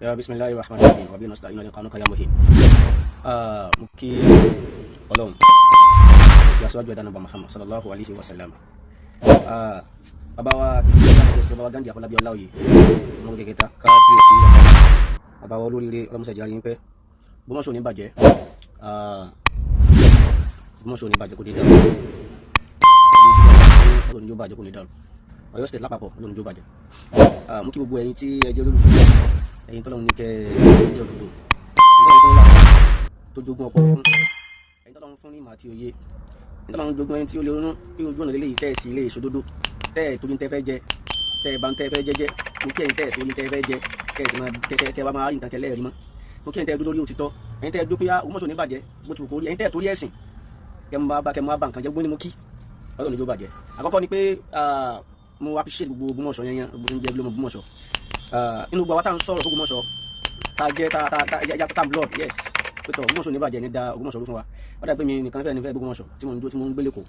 Ya bismillahir rahmanir rahim wa bihi nasta'in ala qanuka ya muhim. Mo kí Ọlọ́run, kí aṣáájú ẹ̀dá nàbà Muhammad sallallahu alayhi wa sallam. Bàbá wa ìsìnkú, bàbá wa Gandhi Afọlábí Ọláoyè ọmọ kékeré, kábíyèsí bàbá wa olóríire, ọlọmọsẹ jàre yín pẹ́. Ògbómọ̀ṣọ́ ò ní bàjẹ́, Ògbómọ̀ṣọ́ ò ní bàjẹ́, kò ní dàrú. Ọlọ́run yóò bàjẹ́, kò ní dàrú. Ọ̀yọ́ State lápapọ̀, Ọlọ́run yóò bàjẹ́. Mo kí gbogbo ẹ̀yin tí ẹ jẹ́ olólùfẹ́, ẹ̀yin tọ́lọ́run ní kẹ́ ẹ ní òdodo, ẹ̀yin tọ́lọ́run fún ní làwọn tó jogún ọpọlọ fún, ẹ̀yin tọ́lọ́run fún ní ìmọ̀ àti òye, ẹ̀yin tọ́lọ́run jogún ẹni tí ó lè ronú pé ojú ọ̀nà lélẹ́yìí, tẹ́ ẹ̀ sí ilé ìṣòdodo, tẹ́ ẹ̀ torí tẹ́ fẹ́ jẹ, tẹ́ ẹ̀ bá ń tẹ́ fẹ́ jẹ́jẹ́. Mo kí ẹ̀yin tẹ́ ẹ̀ torí tẹ́ fẹ́ jẹ, kẹ́ ẹ̀ sì máa kẹ́ ẹ bá máa rí nǹkan kẹ́ lẹ́ẹ̀rí mọ́. Mo kí ẹ̀yin tẹ́ ẹ dúró lórí òtítọ́, ẹ̀yin tẹ́ ẹ dúró pé Ògbómọ̀ṣọ́ ní bàjẹ́ bó ti wù kó rí, ẹ̀yin tẹ́ ẹ torí ẹ̀sìn kẹ́ mọ́ bá kẹ́ mọ́ bá nǹkan jẹ́. Gbogbo ni mo kí, Ọlọ́run ní jó bàjẹ́. Àkọ́kọ́ ni pé mo appreciate gbogbo Ògbómọ̀ṣọ́ yẹn yẹn, gbogbo tó ń jẹ́ Ògbómọ̀ṣọ́ inú gbogbo àwọn tá à ń sọ̀rọ̀ fún Ògbómọ̀ṣọ́, tá a jẹ́ tá tá tá tá tá blog, yes, pé tọ̀ Ògbómọ̀ṣọ́ ní bàjẹ́, ní da Ògbómọ̀ṣọ́ rú fún wa. Wọ́n dà pé mi nìkan fẹ́ẹ́ ní fẹ́ Ògbómọ̀ṣọ́ tí mo ń dúró, tí mo ń gbélé kò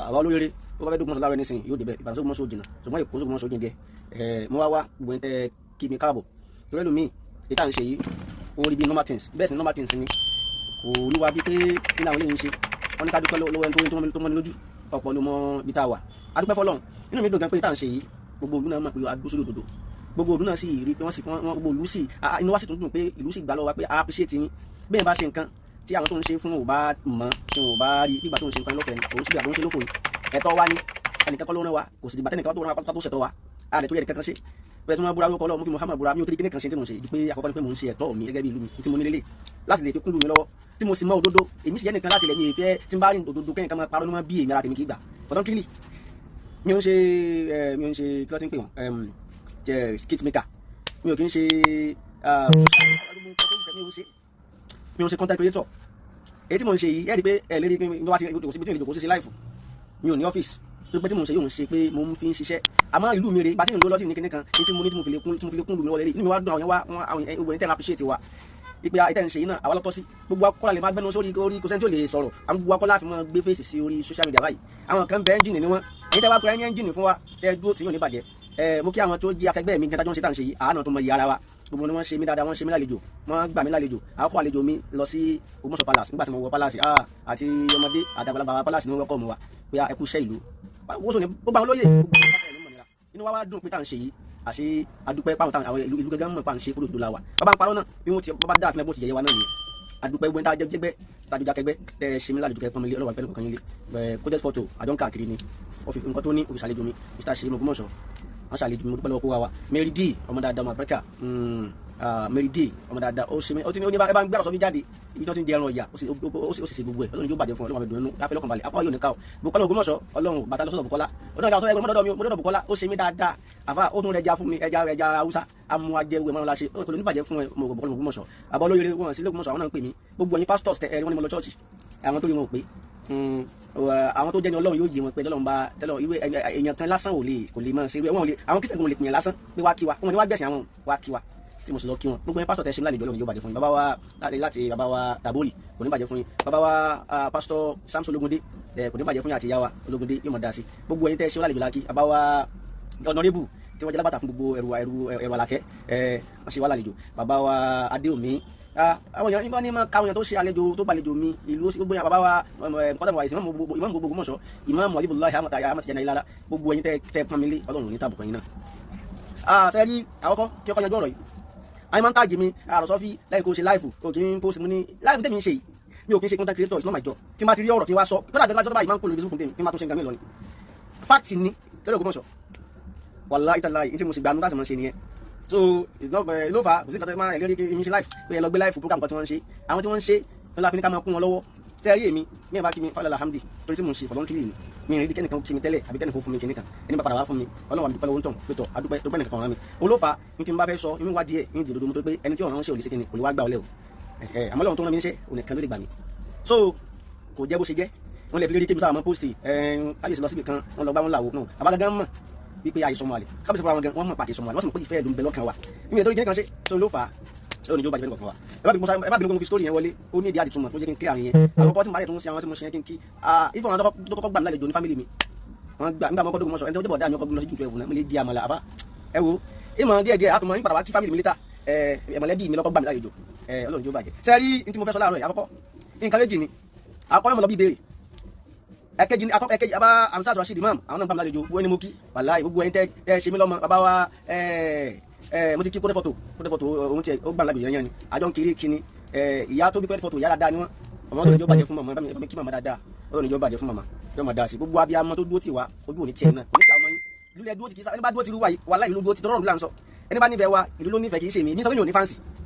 àwa olóríire. Ó bá fẹ́ dógbómọ̀ṣọ́ láàárọ̀ nísìnyí, yóò débẹ̀. Ìbàdàn sógbómọ̀ṣọ́ jìnnà, ṣùgbọ́n Èkó sógbómọ̀ṣọ́ jìn díẹ̀. Mo wá wá gbogbo ẹni tẹ́ kí mi káàbọ̀, torí ẹlòmíì èyí tá à ń ṣe yìí, ó rí bí normal things, bẹ́ẹ̀ sì ni normal things ni. Kò rí wa bí pé kí ni àwọn eléyìí ń ṣe. Wọ́n ní ká dúpẹ́ lọ́wọ́ ẹni tó mọ́ni lójú, ọ̀pọ̀ ló mọ ibi tá a wà. A dúpẹ́ fọlọ́run. Inú mi dùn gan pé tá à ń ṣe yìí, gbogbo ìlú náà mọ̀ pé a dúró sórí òdodo. Gbogbo ìlú náà sì rí pé wọ́n sì fún wọn, gbogbo ìlú sì, inú wa sì tún dùn pé ìlú sì gbà lọ́wọ́ wa pé a appreciate yín. Bẹ́ẹ̀ bá ṣe nǹkan tí àwọn tó ń ṣe fún ò bá mọ̀, tí wọn ò bá rí nígbà tó ń ṣe nǹkan lọ́fẹ̀ẹ́ ni, òun sì bí àbọ̀ ń ṣe lófò ni. Ẹ̀tọ́ wa ni, ẹnìkan kọ́ ló rán wa. Kò sì dìgbà tẹ́nìkan tó rán wa tó ṣẹ̀tọ́ wa. A lè torí ẹnìkan kan ṣe bẹ́ẹ̀ tí wọ́n búra lóko Ọlọ́run, mo fi Muhammad búra, mi ò torí kíní kan ṣe tí mo ń ṣe ju pé àkọ́kọ́ ni pé mò ń ṣe ẹ̀tọ́ mi gẹ́gẹ́ bí ìlú mi tí mo ní lélẹ̀ láti lè fi kún lù mí lọ́wọ́, tí mo sì mọ òdodo. Èmi sì jẹ́ nìkan láti lẹ̀ ní ìfẹ́ tí n bá rí òdodo, kẹ́yìn kan máa parọ́ ní wọ́n bí èmi ara tèmi kì í gbà voluntarily. Mi ò ń ṣe ẹ, mi ò ń ṣe kí ló ti ń pè wọ́n, skit maker. Mi ò kí ń ṣe mi ò ń ṣe content creator. Èyí tí mo ń ṣe yìí, ẹ rí i pé ẹ lérí pé mi wá sí kò síbi tí ìrìnàjò kò sí sí live. Mi ò ní ọ́fíìsì tó pé tí mo ń ṣe yóò ń ṣe pé mo ń fi ń ṣiṣẹ́. Àmọ́ ìlú mi rè bá tí ìlú lọ́tì ní kíní kan ní tí mo ní tí mo fi lè kún, tí mo fi lè kún lù mí lọ́wọ́ lélẹ̀. Inú mi wá dùn, àwọn yẹn wá wọn, àwọn gbogbo ẹni tẹ́ ń appreciate wa ipe ìtẹ́ ń ṣe yìí náà, àwa lọ́tọ́ sí. Gbogbo akọ́lá lè máa gbẹ́nu sórí orí, kò sẹ́ni tí ò lè sọ̀rọ̀. Àwọn gbogbo akọ́lá fi máa gbé fèsì sí orí social media báyìí. Àwọn kan bẹ, ẹ́ńjìnì ni wọ́n. Èyí tẹ́ wá pé ẹ́ńjìnì fún wa, tẹ́ dúró tí yóò ní bàjẹ́. Ẹ mo kí àwọn tó jí akẹgbẹ́ mi gẹ́gẹ́ tó ń ṣe tá à ń ṣe yìí, àánà tó mọ iye ara wa. Gbogbo ni wọ́n ṣe mí dáadáa, wọ́n ṣe mí lálejò, wọ́n gbà mí lálejò. Àkọ́kọ́ àlejò mi lọ sí Ògbómọ̀ṣọ́ Palace. Nígbà tí mo wọ palace, àti ọmọdé àtàgbàlagbà palace ni wọ́n wọ́kọ̀ mu wa pé ẹ kú iṣẹ́ ìlú. Wọ́n sọ ní gbogbo àwọn olóyè, gbogbo àwọn pátá ìlú mọ̀nira. Inú wa wá dùn pé tá à ń ṣe yìí, àṣé adúpẹ́ páwọn táwọn àwọn ìlú gẹ́gẹ́ mọ̀ pa à ń ṣe kúrò dòdò la wà. Bàbá ń parọ́ náà bí wọ́n ti bàbá dáa fún ẹ, bó ti yẹ̀yẹ́ wa náà nìyẹn. Adúpẹ́ gbogbo tá a jẹ́ jẹ́gbẹ́, tá a jọ jákẹ́gbẹ́, tẹ́ ẹ ṣe mí lálejò, kẹ́ pọ́n mi lé, ọlọ́wà pẹ́ẹ́nù kọ̀ọ̀kan yín lé ẹ. Kó jẹ́ fọ́tò àjọ ń káàkiri ni nǹkan tó ní òfìsà àlejò mi, Mr. Ṣèyí Ògbómọ̀ṣọ́, wọ́n ṣàlejò mi. Mo dúpẹ́ lọ́wọ́ kó wa wa Mary D, ọmọ dáadáa, ọmọ àbẹ́kà Mary D, ọmọ dáadáa. Ó ṣe mí, ó ti ní ó ní ẹ bá ń gbé àròsọ mi jáde ibi tí wọ́n ti ń jẹ ẹran ọ̀yà. Ó sì ṣe gbogbo ẹ̀. Ọlọ́run yóò bàjẹ́ fún ọ, Ọlọ́run àbẹ̀dùn inú láfẹ́ lọ́kàn balẹ̀. Akọ́ yóò ní ká o. Bùkọ́lá Ògbómọ̀ṣọ́, Ọlọ́run bàtà lọ́sọ̀tọ̀ Bùkọ́lá ọdún ìdáwọ́ sọ́yẹ́ mọ́dọ́dọ́ mi, mọ́dọ́dọ́ Bùkọ́lá. Ó ṣe mí dáadáa àfa, ó tún rẹja fún mi, ẹja ẹja Haúsá amú ajẹwé mọ́nà láṣẹ. Ó kò ní bàjẹ́ fún ẹ. Mo Bùkọ́lá Ògbómọ̀ṣọ́, àbọ̀ olóyèrè wọn sí l'Ògbómọ̀ṣọ́, àwọn náà ń pè mí. Gbogbo ẹ̀yin pastors tẹ ẹ wọ́n ní mo lọ church, àwọn tó rí wọn ò pé. Àwọn tó jẹ́ ní Ọlọ́run yóò yé wọn pé Ọlọ́run bá tẹ́lọ̀ irú èèyàn kan lásán ò lè, kò lè máa ṣe irú ẹ̀. Wọ́n ò lè, àwọn Christian kò lè pìyàn lásán pé wá kí wa, wọn ni wá gbẹ̀sìn àwọn wá kí wa, tí mo sì lọ kí wọn. Gbogbo yẹn pásítọ̀ tẹ́ ṣe lálejò, Ọlọ́run yóò bàjẹ́ fún yín. Bàbá wa láti bàbá wa Tàbórì, kò ní bàjẹ́ fún yín. Bàbá wa pásítọ̀ Samson Ológundé, kò ní bàjẹ́ fún yín, àti ìyá wa Ológundé yóò mọ̀ dá sí. Gbogbo ẹ̀yin tẹ́ ṣe lálejò lákì. Bàbá wa honourable tí wọ́n jẹ́ lábàtà fún gbogbo ẹrù ẹrù ẹrù àlàkẹ́, wọ́n ṣe wá lálejò. Bàbá wa Adéomi, àwọn èèyàn nígbà ní ma káwọn èèyàn tó ṣe àlejò tó gbàlejò mi ìlú gbogbo yẹn. Bàbá wa kọ́tà wà, ìmáàmù gbogbo Ògbómọ̀ṣọ́, ìmáàmù Habibullah Ahmad Tijani Ayílára, gbogbo ẹ̀yin tẹ́ pọ́n mi lé, Ọlọ́run ní tàbùkù yín náà. Ṣe rí àkọ́kọ́ kí ọkọ̀ yanjú ọ̀rọ̀ yìí, àwọn máa ń tag mi àròsọ fi lẹ́yìn kó ṣe live, kò kí n post. Mu ní live tèmi ń ṣe yìí, mi ò kí ń ṣe content creator, it's not my job. Tí n bá ti rí ọ̀rọ̀ kí n wá sọ, kódà jẹ́ láti sọ báyìí, máa ń kó lórí Facebook tèmi, kí n máa tún ṣe nǹkan mi lọ ni. Fact ni lórí Ògbómọ̀ṣọ́, wàláhì tàláhì, ní tí mo sì gbanú láti máa ṣe nìyẹn. So ló fà á, kò sí nǹkan tó máa lérí kí n ṣe live pé ẹ lọ gbé live program kan tí wọ́n ń ṣe. Àwọn tí wọ́n ń ṣe ló la fi ní ká máa kún wọn lọ́wọ́. Tẹ́ rí èmi ní ẹ̀ bá kí mi falẹ̀ alhamdi, torí tí mo ń ṣe voluntarily ni. Mi ì rí kẹ́nìkan ṣe mi tẹ́lẹ̀ àbí kẹ́nìkan fún mi kìnìkan. Ẹni bá padà wá fún mi, Ọlọ́run àmì dúpẹ́ lọ́wọ́ ń tàn pé tọ̀ adúpẹ́ tó pẹ́ nìkan rán mi. Olófà ní tí n bá fẹ́ sọ inú wa díẹ̀ ní ìdòdó mo tó pé ẹni tí ọ̀ràn ṣe ò lè ṣe kíni, kò lè wá gbà ọ́ lẹ́ o. Àmọ́ Ọlọ́run tó rán mi níṣẹ́ òun nìkan ló lè gbà mí. So kò jẹ́ bó ṣe jẹ́. Wọ́n lè fi lérí kébí táwọn post kábíyèsí lọ síbi kan, wọ́n lọ gbá wọn làwọ̀ náà. Àbágangan mọ̀ wípé àìsàn mọ̀ àlè kábíyèsí fúnra wọn gan, wọ́n mọ̀ pàtẹ sọmọ àlè, wọ́n sì mọ̀ pé ìfẹ́ ẹ̀dùn bẹ lọ́kàn wa. Ìmì ètò ìjẹ́ kan ṣe tó ló fà á lónìí yóò bàjẹ́ fẹ́ nìkan wa. Ẹ bá bí mo fi story yẹn wọlé, ó ní ìdí àdìtúmọ̀ tó jẹ́ kí n clear àárín yẹn. Àkọ́kọ́ tí mo bá yẹ tó ń ṣe àwọn tí mo ṣe yẹn kí n kí ifọ̀ àwọn tó kọ́kọ́ gbà mí lálejò ní family mi, wọ́n gbà nígbà mọ́kọ́ dógún mọ́sọ̀ ẹni tó débọ̀ dá mi ọkọ̀ lọ sí jù 12 náà, mo lè di àmàlà àbá. Ẹ wo ìmọ̀ díẹ̀ díẹ̀ àtúmọ̀ nípa wá kí family mi later. Mọ̀lẹ́bí mi lọ́kọ́ gbà mí lálejò. Ọlọ́run yóò bàjẹ́. Ṣé rí ní tí mo fẹ́ sọ láàárọ̀ yìí? Àkọ́kọ́ nǹkan méjì ni. Àkọ́kọ́ yóò mọ̀ lọ bí ìbéèrè. Ẹ̀kejì ni àkọ́kọ́ ẹ̀kejì abá Hamzat Rasheed Imam, àwọn náà gbà mí lálejò. Gbogbo ẹni mo kí wàláhì, gbogbo ẹni tẹ́ ṣe mí lọ́mọ bàbá wa. Mo ti kí kódé fọ́tò, kódé fọ́tò òun tiẹ̀ ó gbà mí lálejò yẹn ni. Àjọ ń kiri kíni. Ìyá tó bí kódé fọ́tò, ìyá dáadáa ni wọ́n. Ọmọ Ọlọ́run yóò bàjẹ́ fún màmá, bá mi kí màmá dáadáa. Ọlọ́run yóò bàjẹ́ fún màmá, yóò máa dáa sí. Gbogbo abiyamọ tó dúró tì wá, ojú òní tiẹ̀ náà òní tí àwọn ọmọ yín ìlú lẹ dúró tì kì í sá. Ẹni bá dúró ti rú wa yìí, wàláhì ìlú dúró ti tọrọ là ń sọ. Ẹni bá nífẹ̀ẹ́ wa, ìlú ló nífẹ̀ẹ́, kì í ṣe mi ní sọ pé mi ò ní fans.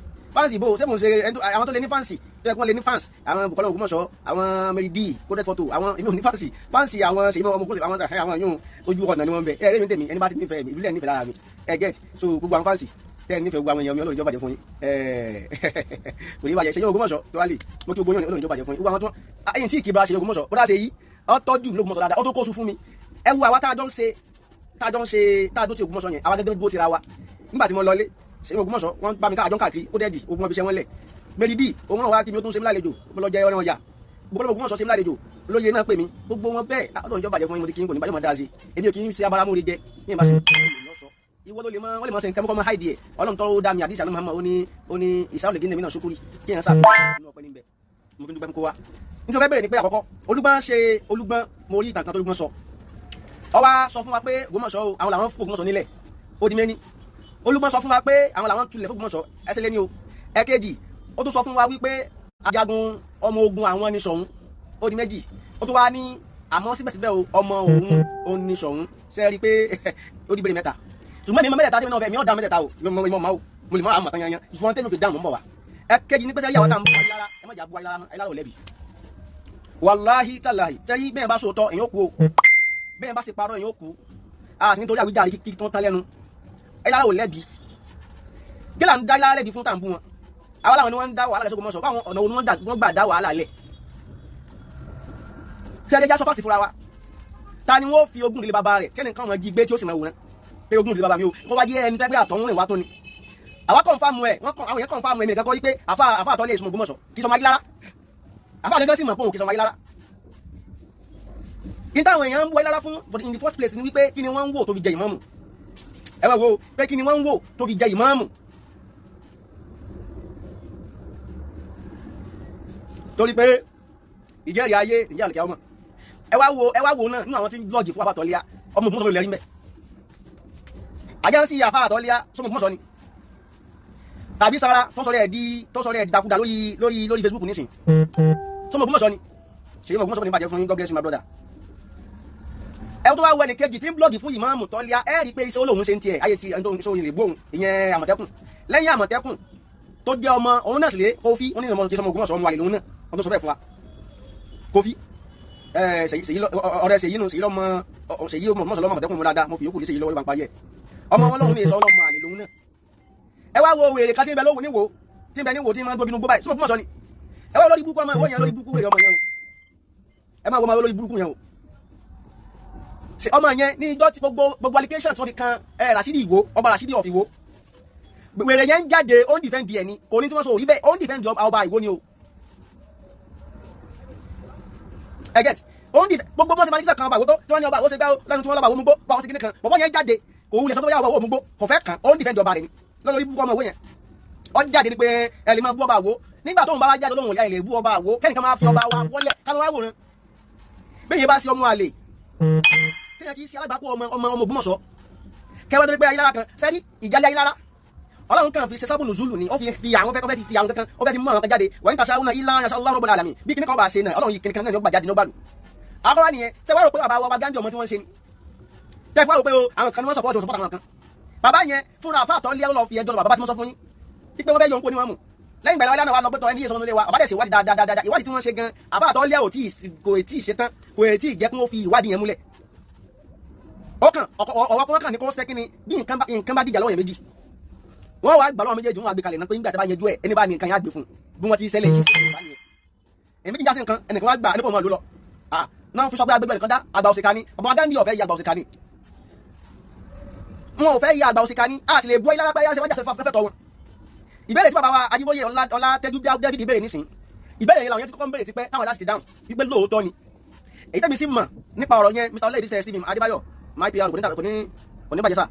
Fans bò ṣé mò ń ṣe àwọn tó lè ní fans tó yẹ kí wọ́n lè ní fans, àwọn Bùkọ́lá Ògbómọ̀ṣọ́, àwọn Mary D kódé fọ́tò, àwọn èmi ò ní fans. Fans àwọn ṣèyí ọmọ kóso, àwọn yóò ojú ọ̀nà ni wọ́n ń bẹ. Ẹ rẹ́mi tèmi, ẹni bá ti nífẹ̀ẹ́ mi, ìlú lẹ̀ nífẹ̀ẹ́ lára mi. Ẹ get so gbogbo àwọn fans tẹ́ ẹ nífẹ̀ẹ́, gbogbo àwọn èèyàn mi, Ọlọ́run ìjọba jẹ́ fún yín. Kò ní bàjẹ́. Ṣèyí Ògbómọ̀ṣọ́ tó wá lè mo kí gbogbo yín, Ọlọ́run ìjọba jẹ́ fún yín. Gbogbo àwọn tó ẹ̀yìn tí ìkìbra Ṣèyí Ògbómọ̀ṣọ́ bó dá ṣe yí ọ tọ́jú mi l'Ógbómọ̀ṣọ́ dáadáa, ó tó kóṣù fún mi. Ẹ wo àwa tá a jọ ń ṣe, tá a jọ ń ṣe, tá a dó ti Ògbómọ̀ṣọ́ yẹn, àwa gẹ́gẹ́ bó ti ra wa. Nígbà tí mo lọlé, Ṣèyí Ògbómọ̀ṣọ́ wọ́n bá mi ká àjọ káàkiri, ó dẹ́ẹ̀dì ogun ọbíṣẹ́ wọn lẹ̀. Mary D òun náà wá kí mi, ó tún ṣe mí lálejò, mo lọ jẹ ọrẹ ọjà. Bùkọ́lá Ògbómọ̀ṣọ́ ṣe mí lálejò, lóye náà pè mí, gbogbo wọn bẹ́ẹ̀. Ọlọ́run ìjọba jẹ́ fún yín. Mo ti kí n kò ní bá yóò máa dáa sí. Èmi ò kì í ṣe abáramúre jẹ ní ìbáṣe ìwọ ló lè mọ, wọ́n lè mọ ṣe nǹkan mọ́kọ́ mọ́ háìdì ẹ̀. Ọlọ́run tó dá mi, àdìsí àná Muhammad, ó ní ìsáwọ̀ lè gé ní náà ṣukuri kí èèyàn sáà nínú ọpẹ́ níbẹ̀. Mo fi ń dúpẹ́ kó wa. Nítorí fẹ́ bẹ̀rẹ̀ ni pé àkọ́kọ́ Olúgbọ́n ṣe Olúgbọ́n, mo rí ìtàn kan tó Olúgbọ́n sọ. Ó wá sọ fún wa pé Ògbómọ̀ṣọ́ o, àwọn làwọn fún Ògbómọ̀ṣọ́ nílẹ̀. Ó di méní. Olúgbọ́n sọ fún wa pé àwọn làwọn tulẹ̀ fún Ògbómọ̀ṣọ́, ẹsẹ̀ lé ní o. Ẹ̀kejì, ó tún sọ fún wa wípé ajagun ọmọ ogun àwọn ní Ṣọ̀ún. Ó di méjì. Ó tún wá ní àmọ́ síbẹ̀síbẹ̀ o, ọmọ òun òun ní Ṣọ̀ún. Ṣe é rí i pé ó di bèrè mẹ́ta? Ṣùgbọ́n mi mọ mẹ́tẹ̀ẹ̀ta tí mi náà fẹ́ mi ò dá mẹ́tẹ̀ẹ̀ta o, mi mọ o, mo lè mọ àmọ̀ tán yanyan. Ṣùgbọ́n tẹ́mi fi dáhùn mọ́ bọ̀ wá. Ẹ̀kejì ní pẹ́sẹ́ yàwó tá à ń bú Ayílára, ẹ má jà bú Ayílára mọ́. Ayílára ò lẹ́bi, wàláhí tàláhì. Tẹ́rí bẹ́ẹ̀ bá sòótọ́ èèyàn kú o, bẹ́ẹ̀ bá sì parọ́ èèyàn kú. A sì nítorí àwíjàre kí tó tán lẹ́nu. Ayílára ò lẹ́bi. Kí là ń dá Ayílára lẹ́bi fún tá à ń bú wọn? Àwọn làwọn ni wọ́n ń dá wàhálà lẹ́sọ̀gbọ́n mọ́sọ̀. Báwọn ọ̀nà wo ni wọ́n gbà dá wàhálà lẹ̀? Ṣé ẹjẹ́ sọ fáàtì fúnra wa? Ta ni wọ́n fi ogún ìdílé bàbá rẹ̀ tẹ́nìkan wọn jí gbé tí ó sì máa wòran pé ogún ìdílé bàbá mi o, kó wá jẹ́ ẹni tẹ́gbẹ́ àtọ̀hún rìn wá tó ni? Àwa confirm ẹ̀, wọ́n kàn àwọn èèyàn confirm ẹ̀. Mi nìkan kọ́ yí pé àfa àtọ́lé èso Ògbómọ̀ṣọ́ kì í sọmọ Ayílára. Àfa àgẹ́gẹ́ sì mọ̀ pé òun kì í sọmọ Ayílára. Ní táwọn èèyàn ń wọ Ayílára fún in the first place ni wípé kí ni wọ́n ń wò tó fi jẹ ìmáàmù? Ẹ wá wo pé kí ni wọ́n ń wò tó fi jẹ ìmáàmù? Torí pé ìjẹ́rìí ayé ìjẹ́ àlùkẹ́ ọmọ. Ẹ wá wo, ẹ wá wo náà nínú àwọn tí ń blog fún àfàtọ́lẹ́yà, ọmọ Ògbómọ̀ṣọ́ lè rí mbẹ́. Àjẹ́ ń sí àfà àtọ́lẹ́yà sọmọ Ògbómọ̀ṣọ́ ni tàbí sara tó sọ̀rọ̀ ẹ̀ dàkúdà lórí Facebook nísìn, sọmọ Ògbómọ̀ṣọ́ ni. Ṣèyí Ògbómọ̀ṣọ́ ní bàjẹ́ fún yín. God bless you, my brother. Ẹ tó wá wọ ẹnì kejì tí ń blog fún ìmáàmù tọ́líà, ẹ rí i pé iṣẹ́ olóhùn ṣe ń tiẹ̀ ayé ti ẹni tó ń sọ òyìnbó gbóhùn ìyẹn Àmọ̀tẹ́kùn. Lẹ́yìn Àmọ̀tẹ́kùn tó jẹ́ ọmọ òun náà sì lé Kofi, ó ní ọmọ tí sọmọ Ògbómọ̀ṣọ́, ọmọ àlè lòun náà, wọ́n tó sọ bẹ́ẹ̀ fún wa. Kofi Ṣèyí ọ̀rẹ́ Ṣèyí nù, Ṣèyí lọ́mọ, Ṣèyí ọmọ mọ̀sán lọ́mọ Àmọ̀tẹ́kùn mọ́ dáadáa. Mo fi yòókù lé Ṣèyí lọ́wọ́, ìbá ń parí ẹ̀. Ọmọ wọn lọ́hùn ní ìsọ ọlọ́mọ àlè lòun náà. Ẹ wá wo wèrè kan tí ń bẹ lóhùn níwò, tí ń bẹ níwò, tí ń máa ń gbóbi inú gbó báyìí, sọmọ Ògbómọ̀ṣọ́ ni. Ẹ wá lórí burúkú ọmọ ìwọ yẹn, lórí burúkú wèrè ọmọ yẹn o. Ẹ máa wo ọmọ lórí burúkú yẹn o. Ṣe ọmọ yẹn ní ijọ́ tí gbogbo allegation tí wọ́n fi kan ẹ Rashidi Ìwó, ọba Rashidi of Ìwó, wèrè yẹn ń jáde, ó ń defend ẹ̀ ni. Kò ní tí wọ́n sọ òrí bẹ́ẹ̀, ó ń defend ọba Ìwó ni o. Ẹ get ó ń defend gbogbo bọ́sẹ̀ allegation kan ọba Ìwó tó tí wọ́n ní ọba Ìwó ṣe gbá lẹ́nu, tí wọ́n lọ́ba Ìwó mú gbó bá wọ́n sí kíní kan. Bọ̀bọ́ yẹn jáde, kò wulẹ̀ sọ pé ọba Ìwó mú gbó, kò fẹ́ kàn, ó ń defend ọba rẹ̀ ni. Lórí búkọ́ ọmọ ìwó yẹn, ó jáde ni pé ẹ lè máa bú ọba Ìwó. Nígbà tóun bá wá jáde lóhùn, ẹ lè bú ọba Ìwó, kẹ́nìkan máa fi ọba wa wọlé ká máa wá wòran. Bẹ́ẹ̀ yẹn bá sí ọmọ àlè kéèyàn kì í ṣe alágbàkú ọmọ Ògbómọ̀ṣọ́ kẹwàá tó pé Ayílára kan sẹ́rí ìjálẹ̀ Ayílára, Ọlọ́run kan fi ṣe sábùnù zulu ni. Ó fi àwọn fẹ́ fi àwọn kankan, ó fẹ́ fi mú àwọn kan jáde. Wọ́n ní tàṣà ọ̀nà ilá yasha Allahu rabbul alamin. Bí kíní kan bá ṣe náà, Ọlọ́run yìí kíní kan náà yóò gbà jáde ní ó gbà lù. Akọ́wá nìyẹn. Ṣé wàá rò pé bàbá wa ọba Gandhi ọmọ tí wọ́n ń ṣe ni? Tẹ́ fún wa rò pé o àwọn kan ní wọ́n support, support àwọn kan. Bàbá yẹn fúnra àfa àtọ́ lé lọ fi ẹjọ́ lọ bàbá tí wọ́n sọ fún yín pípé wọ́n fẹ́ yọ nǹkó ní wọn mú. Lẹ́yìn ìgbà ìlànà wa lọ pẹ́tọ́ ẹni yé sọmọlé wa, bàbá dẹ̀ ṣe ìwádìí dáadáa. Ìwádìí tí wọ́n ṣe gan, àfa àtọ́ lé ò tí kò tí ì ṣe tán, kò tí ì jẹ́ kí wọ́n fi ìwádìí yẹn múlẹ̀. Ó kàn ọwọ́ kan kàn ní kó ṣe kíni bí nǹkan bá dìjà lọ́wọ́ yẹn méjì, wọ́n wá gbà lọ́wọ́ méjèèjì, wọ́n wá gbé kalẹ̀ náà pé nígbà tí a bá yanjú ẹ̀, ẹni bá ní nǹkan yẹn á gbé fún un. Bí wọ́n ti ṣẹlẹ̀ jí sí ìbá nìyẹn. Èmi jíjà sí nǹkan, ẹnìkan wá gbà ẹnì kò mọ̀ ló lọ náà fi sọ pé agbègbè nìkan dá àgbà òsìkà ni. Ọba Gandhi ọ̀fẹ́ yí àgbà òsìkà ni, wọn ò fẹ́ yí àgbà òsìkà ni. A sì lè bú ayélujára pé ayélujára wájà fẹ́fẹ́ tọ̀ wọn. Ìbéèrè tí bàbá wa Ajíbóyè Ọlátẹ́jú David ìbéèrè nísìn, ìbéèrè yẹn làwọn yẹn ti kọ́kọ́ ń béèrè tipẹ́ táwọn láti ti dáhùn wípé lóòótọ́ ni. Èyí tẹ́mi sì mọ̀ nípa ọ̀rọ̀ yẹn, Mr. Ọlẹ́yìí Stephen Adébáyọ̀, my PR, kò ní bàjẹ́ sá.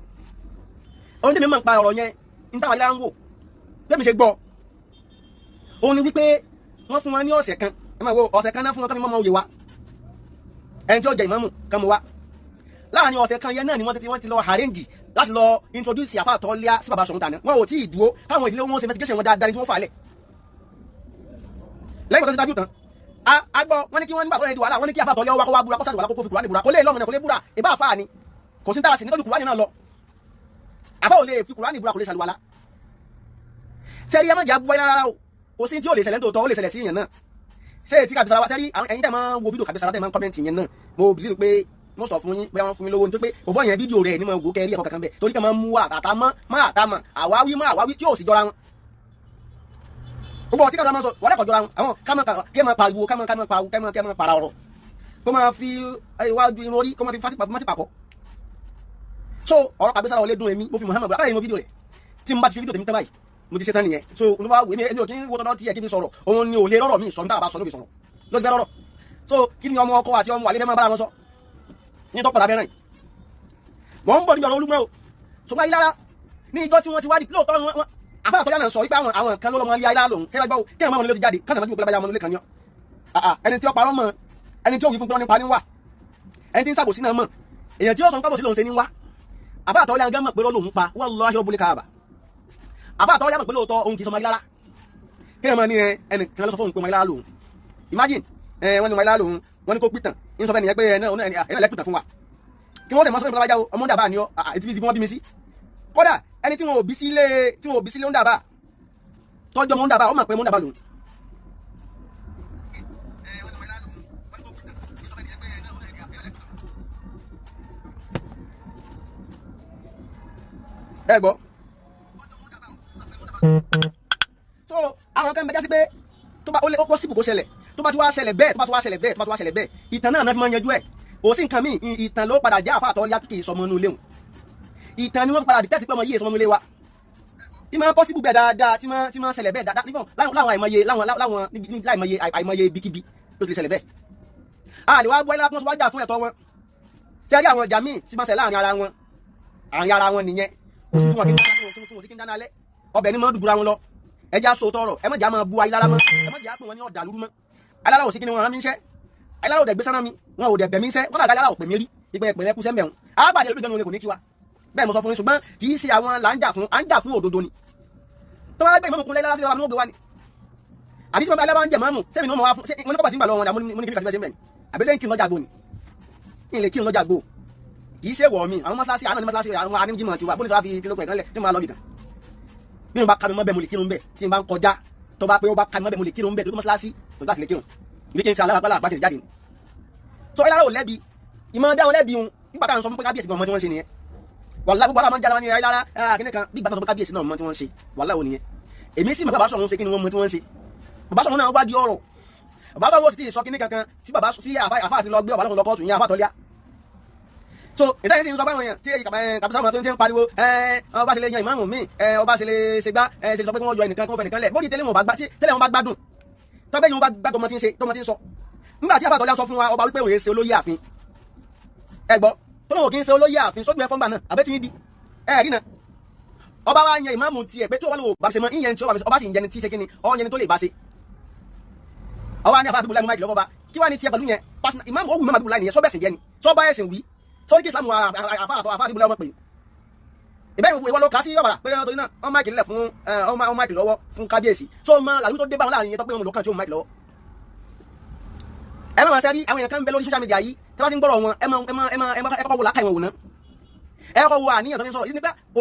Ohun tẹ́mi mọ̀ nípa ọ̀rọ̀ yẹn ní táwọn ayélujára ń wò Bẹ́ẹ̀ mi ṣe gbọ́ òun ni wípé wọ́n fún wọn ní ọ̀sẹ̀ kan. Ẹ máa wo ọ̀sẹ̀ kan náà fún wọn kán fi mọ́mọ́ òye wa, ẹni tí ó jẹ ìmáàmù kan mú wa. Láàrin ọ̀sẹ̀ kan yẹn náà ni wọ́n ti lọ arrange láti lọ introduce àfáà Tọ́líà sí bàbá Ṣọ̀ún tàná. Wọn ò tí ì dúró káwọn ìdílé wọn ṣe investigation wọn dáadáa ní tí wọ́n fà á lẹ̀. Lẹ́yìn tó ti dájú tán, a gbọ́ wọ́n ní kí wọ́n nígbà tó yẹ di wàhálà, wọ́n ní kí àfáà Tọ́líà wá kó wá búra, kó sàlùwàlá, kó fi Kùránì búra. Kó lè lọ́mọ náà kó lè búra, ìbá àfáà ni kò sí táà sí nítorí Kùránì náà lọ. Àfáà ò lè fi Kùránì búra, kò lè sàlùwàlá. Sẹ́rí ẹ má jẹ́ abúwáyé rárá o, kò sí tí ò lè ṣẹlẹ̀ nítòótọ́, ó lè ṣẹlẹ̀ sí èèyàn náà. Ṣé etí Kàbísàrà wa sẹ́rí, ẹ̀yin tẹ́ máa ń wo fídíò Kàbísàrà tẹ́ máa ń kọ́mẹ́ǹtì yẹn náà, mo believe pé mo sọ fún yín bóyá wọ́n fún yín lówó nítorí pé òbọ̀ yẹn fídíò rẹ̀ ni mo wò kẹ́rí ẹ̀kọ́ kankan bẹ́ẹ̀, torí kẹ́ máa ń mú àtàmọ́ má àtàmọ́ àwáwí má àwáwí tí ò sì jọra wọn. Gbogbo ọtí Kàbísàrà máa ń sọ wọ́n lẹ́kọ̀ọ́ jọra wọn, àwọn ká máa pariwo, ká máa pariwo, ká máa para ọ̀rọ̀, kó máa fi iwájú irun orí, kó máa fi fásitì pàkọ́. So ọ̀rọ̀ Kàbísàrà ò lè dùn èmi, mo fi Muhammad búra, mo fídíò rẹ̀ tí n bá ti ṣe fídíò tèmi tán báyìí, mo ti ṣe tán nìyẹn. So n bá wò èmi ò kí ń wo tọ́dọ̀ tí ẹ kí n fi sọ̀rọ̀, òun ni ò lè rọ̀rọ̀ mi sọ, níta bá sọ níbi sọ̀rọ̀ ló ti fẹ́ rọ̀rọ̀. So kí ni ọmọ ọkọ àti ọmọ àlè fẹ́ máa bára wọn sọ ní tọ́pọ̀ tàbí ẹ̀rìn. Mọ̀ ń bọ̀ níbi ọ̀rọ̀ Olúgbọ́n o. Ṣùgbọ́n Ayílára ní ìjọ tí wọ́n ti wádìí lóòótọ́ wọn àfáà Tọ́líà náà sọ wípé àwọn kan ló lọ́mọ ilé Ayílára lòun ṣé gbọ́ kí àwọn ọmọ ilé ti jáde kásà máa dúró pé ọmọ ilé kan ní ọ. Ẹni tí ó parọ́ mọ́, ẹni tí ó wí fún pé wọ́n nípa ní wà, ẹni tí ń ṣàbòsí náà mọ̀, èèyàn tí ó sọ ń kábòsí lòun ṣe ní wá. Àfáà Tọ́líà gán mọ̀ pé lòun pa wallahi rabbul Kaaba. Àfáà Tọ́líà mọ̀ pé lóòótọ́ òun kì í sọmọ Ayílára. Kí ẹ máa ní ẹnìkan ló sọ fóun pé ọmọ Ayílára lòun. Imagine wọ́n ní ọmọ Ayílára lòun, wọ́n ní kó pìtàn ń sọ fẹ́ nìyẹn pé ẹ náà lẹ́pìtàn fún wa. Kí wọ́n sì máa sọ fún ìpínlẹ̀ ọmọ dàbà ni ọ àti ibi tí wọ́n bí mi sí. Kódà ẹni tí wọn ò bí sílé, tí wọn ò bí sílé ń dàbà tọ́jú ọmọ ń dàbà, ó mọ̀ pé ọmọ ń dàbà lòun. Ẹ gbọ́. So àwọn kan bẹ jásí pé tó bá ó lé ó possible kó ṣẹlẹ̀, tó bá ti wá ṣẹlẹ̀ bẹ́ẹ̀, tó bá ti wá ṣẹlẹ̀ bẹ́ẹ̀, tó bá ti wá ṣẹlẹ̀ bẹ́ẹ̀, ìtàn náà fi máa yanjú ẹ̀. Kò sí nǹkan míì, ìtàn ló padà já àfáà Tọ́líà kì í sọmọ inú ilé wọn. Ìtàn ni wọ́n padà dìtẹ́tì pé ọmọ yìí sọmọ inú ilé wa. Tí máa possible bẹ́ẹ̀ dáadáa, tí máa ṣẹlẹ̀ bẹ́ẹ̀ dáadáa, láwọn àìmọye láwọn láìmọye àìmọye ibikíbi tó ti lè ṣẹlẹ̀ bẹ́ẹ̀. A lè wá gbọ́ ilé wọn wá jà fún ẹ̀tọ́ wọn. Ṣé rí àwọn ìjà míì tí máa ṣẹlẹ̀ láàrin ara wọn? Àárín ara wọn nìyẹn. Kò sí tí wọn kì í dáná alẹ́. Ọbẹ̀ ni máa ń dùbúra wọn lọ. Ẹ já so tọrọ, ẹ má jà máa bu Ayílára mọ́, ẹ má jà pè wọ́n ní ọ̀dà lúrú mọ́. Ayílára ò sí kí ni wọ́n rán mi níṣẹ́. Ayílára ò dẹ̀ gbé sáná mi, wọn ò dẹ̀ bẹ̀ mí níṣẹ́. Kọ́dà Ayílára ò pè mí rí, ìpè ẹ̀pẹ̀lẹ́ kú sẹ́mbẹ̀ wọn. Àbàdé lórí ìjọba kò ní kí wa. Bẹ́ẹ̀ mo sọ fún yín, ṣùgbọ́n kì í ṣe àwọn là ń jà fún, à ń jà fún òdodo ni. Tó bá gbé ìmọ̀mù kún Ayílára sílẹ̀ wa ni wọ́n gbé wa ni. Àbí tí wọ́n bá Ayílára ń jẹ mọ́mù, sẹ́mi ni wọ́n mọ̀ wá fún, wọ́n ní kọ́bà tí ń bà lọ́wọ́ wọn ni, àmọ́ mo ní kí ni kàtí fẹ́ ṣe ń bẹ̀ ni. Àbí sẹ́yìn kí n lọ́jà gbò ni. Kí n lè kí n lọ́jà gbò. Kì í ṣe wọ̀ mí, àwọn mọ́sálásí, àná ní mọ́sálásí, àwọn aníjímọ̀ tiwa, bó ní sọ wá fi kí ló pẹ̀ kan lẹ̀ tí mo máa lọ bì kan. Bí mo bá ka mi mọ́ bẹ́ẹ̀ mo lè kírun bẹ́ẹ̀, tí n bá ń kọjá tó bá pé ó bá ka mi mọ́ bẹ́ẹ̀ mo lè kírun bẹ́ẹ̀, tó mọ́sálásí tó bá sì lè kírun bí kí n ṣe alábàpálá àgbàkejì jáde ni. So Ayílára ò lẹ́bi, ìmọ̀ dáhùn lẹ́bi òun nígbà táwọn sọ fún pé kábíyèsí gan ọmọ tí wọ́n ṣe nìyẹn. Wàláhì gbogbo àwọn jáde wọn ní Ayílára kíní kan bí ìgbà tó sọ pé kábíyèsí náà mọ tí wọ́n ṣe, wàláhì ò nìyẹn. Èmi sì mọ̀ bàbá Ṣọ̀ún ṣe kí ni wọ́n mọ tí wọ́n ṣe. Bàbá Ṣọ̀ún náà wádìí ọ̀rọ̀. Bàbá Ṣọ̀ún sì ti sọ kíní kankan tí bàbá tí àfáà fi lọ gbé ọ̀bà lọ́kùnrin lọ kóòtù yẹn àfáà Tọ́líà. So ìdáyé sì ń sọ fáwọn èèyàn tí Kàbísàrà tó ń ti ń pariwo ọba ṣe lè yan ìmáàmù míì, ọba ṣe lè ṣe gbá, ṣe sọ pé kí wọ́n yọ ẹnìkan kí wọ́n fẹ́ nìkan lẹ̀ bóde tẹ́lẹ̀ wọn bá gbá, tẹ́lẹ̀ wọn bá gbádùn tọ́gbẹ́ yìí wọn bá gbádùn ọmọ tí ń ṣe tọmọ tí ń sọ. Nígbà tí àfáà Tọ́líà sọ fún wa ọba wípé òun ṣe olóyè ààfin, ẹ gbọ́ tó lóun kì í ṣe olóyè ààfin sójú ẹ fọ́ngbà náà àbẹ́ tí ń di ẹ rí náà. Ọba wa yan ìmáàmù tiẹ̀ pé tí ọba lò bá ṣe mọ́ ìyẹn tí ọba sì ń jẹni tí ṣe kíni ọ yẹni tó lè bá ṣe. Ọba ní àfáà àdúgbò láì mú máìkì lọ́wọ́ bá kí wàá ní tiẹ̀ pẹ̀lú yẹn ìmáàmù ó wù mọ́ àdúgbò láì nìyẹn sọ́bẹ̀sìn jẹni sọ́bà ẹ̀sìn wí sọ́rí kí Islam àfáà àdúgbò láì ọmọ pè é. Ìbẹ́ ìwọ ló kà sí ọ̀bàrà pé torí náà wọ́n máìkì nílẹ̀ fún wọ́n máìkì lọ́wọ́ fún kábíyèsí tó mọ làlú tó dé bá wọn láàrin yẹn tó pé wọn lò kàn tí ó máìkì lọ́wọ́. Ẹ má máa ṣe rí àwọn èèyàn kan ń bẹ lórí social media yìí tí wọ́n ti ń gbọ́rọ̀ wọn, ẹ má ẹ má ẹ má ẹ má ẹ kọ́kọ́ wo làákàyè wọn wò ná. Ẹ kọ́kọ́ wo àníyàn tó fi ń sọ̀rọ̀ nípa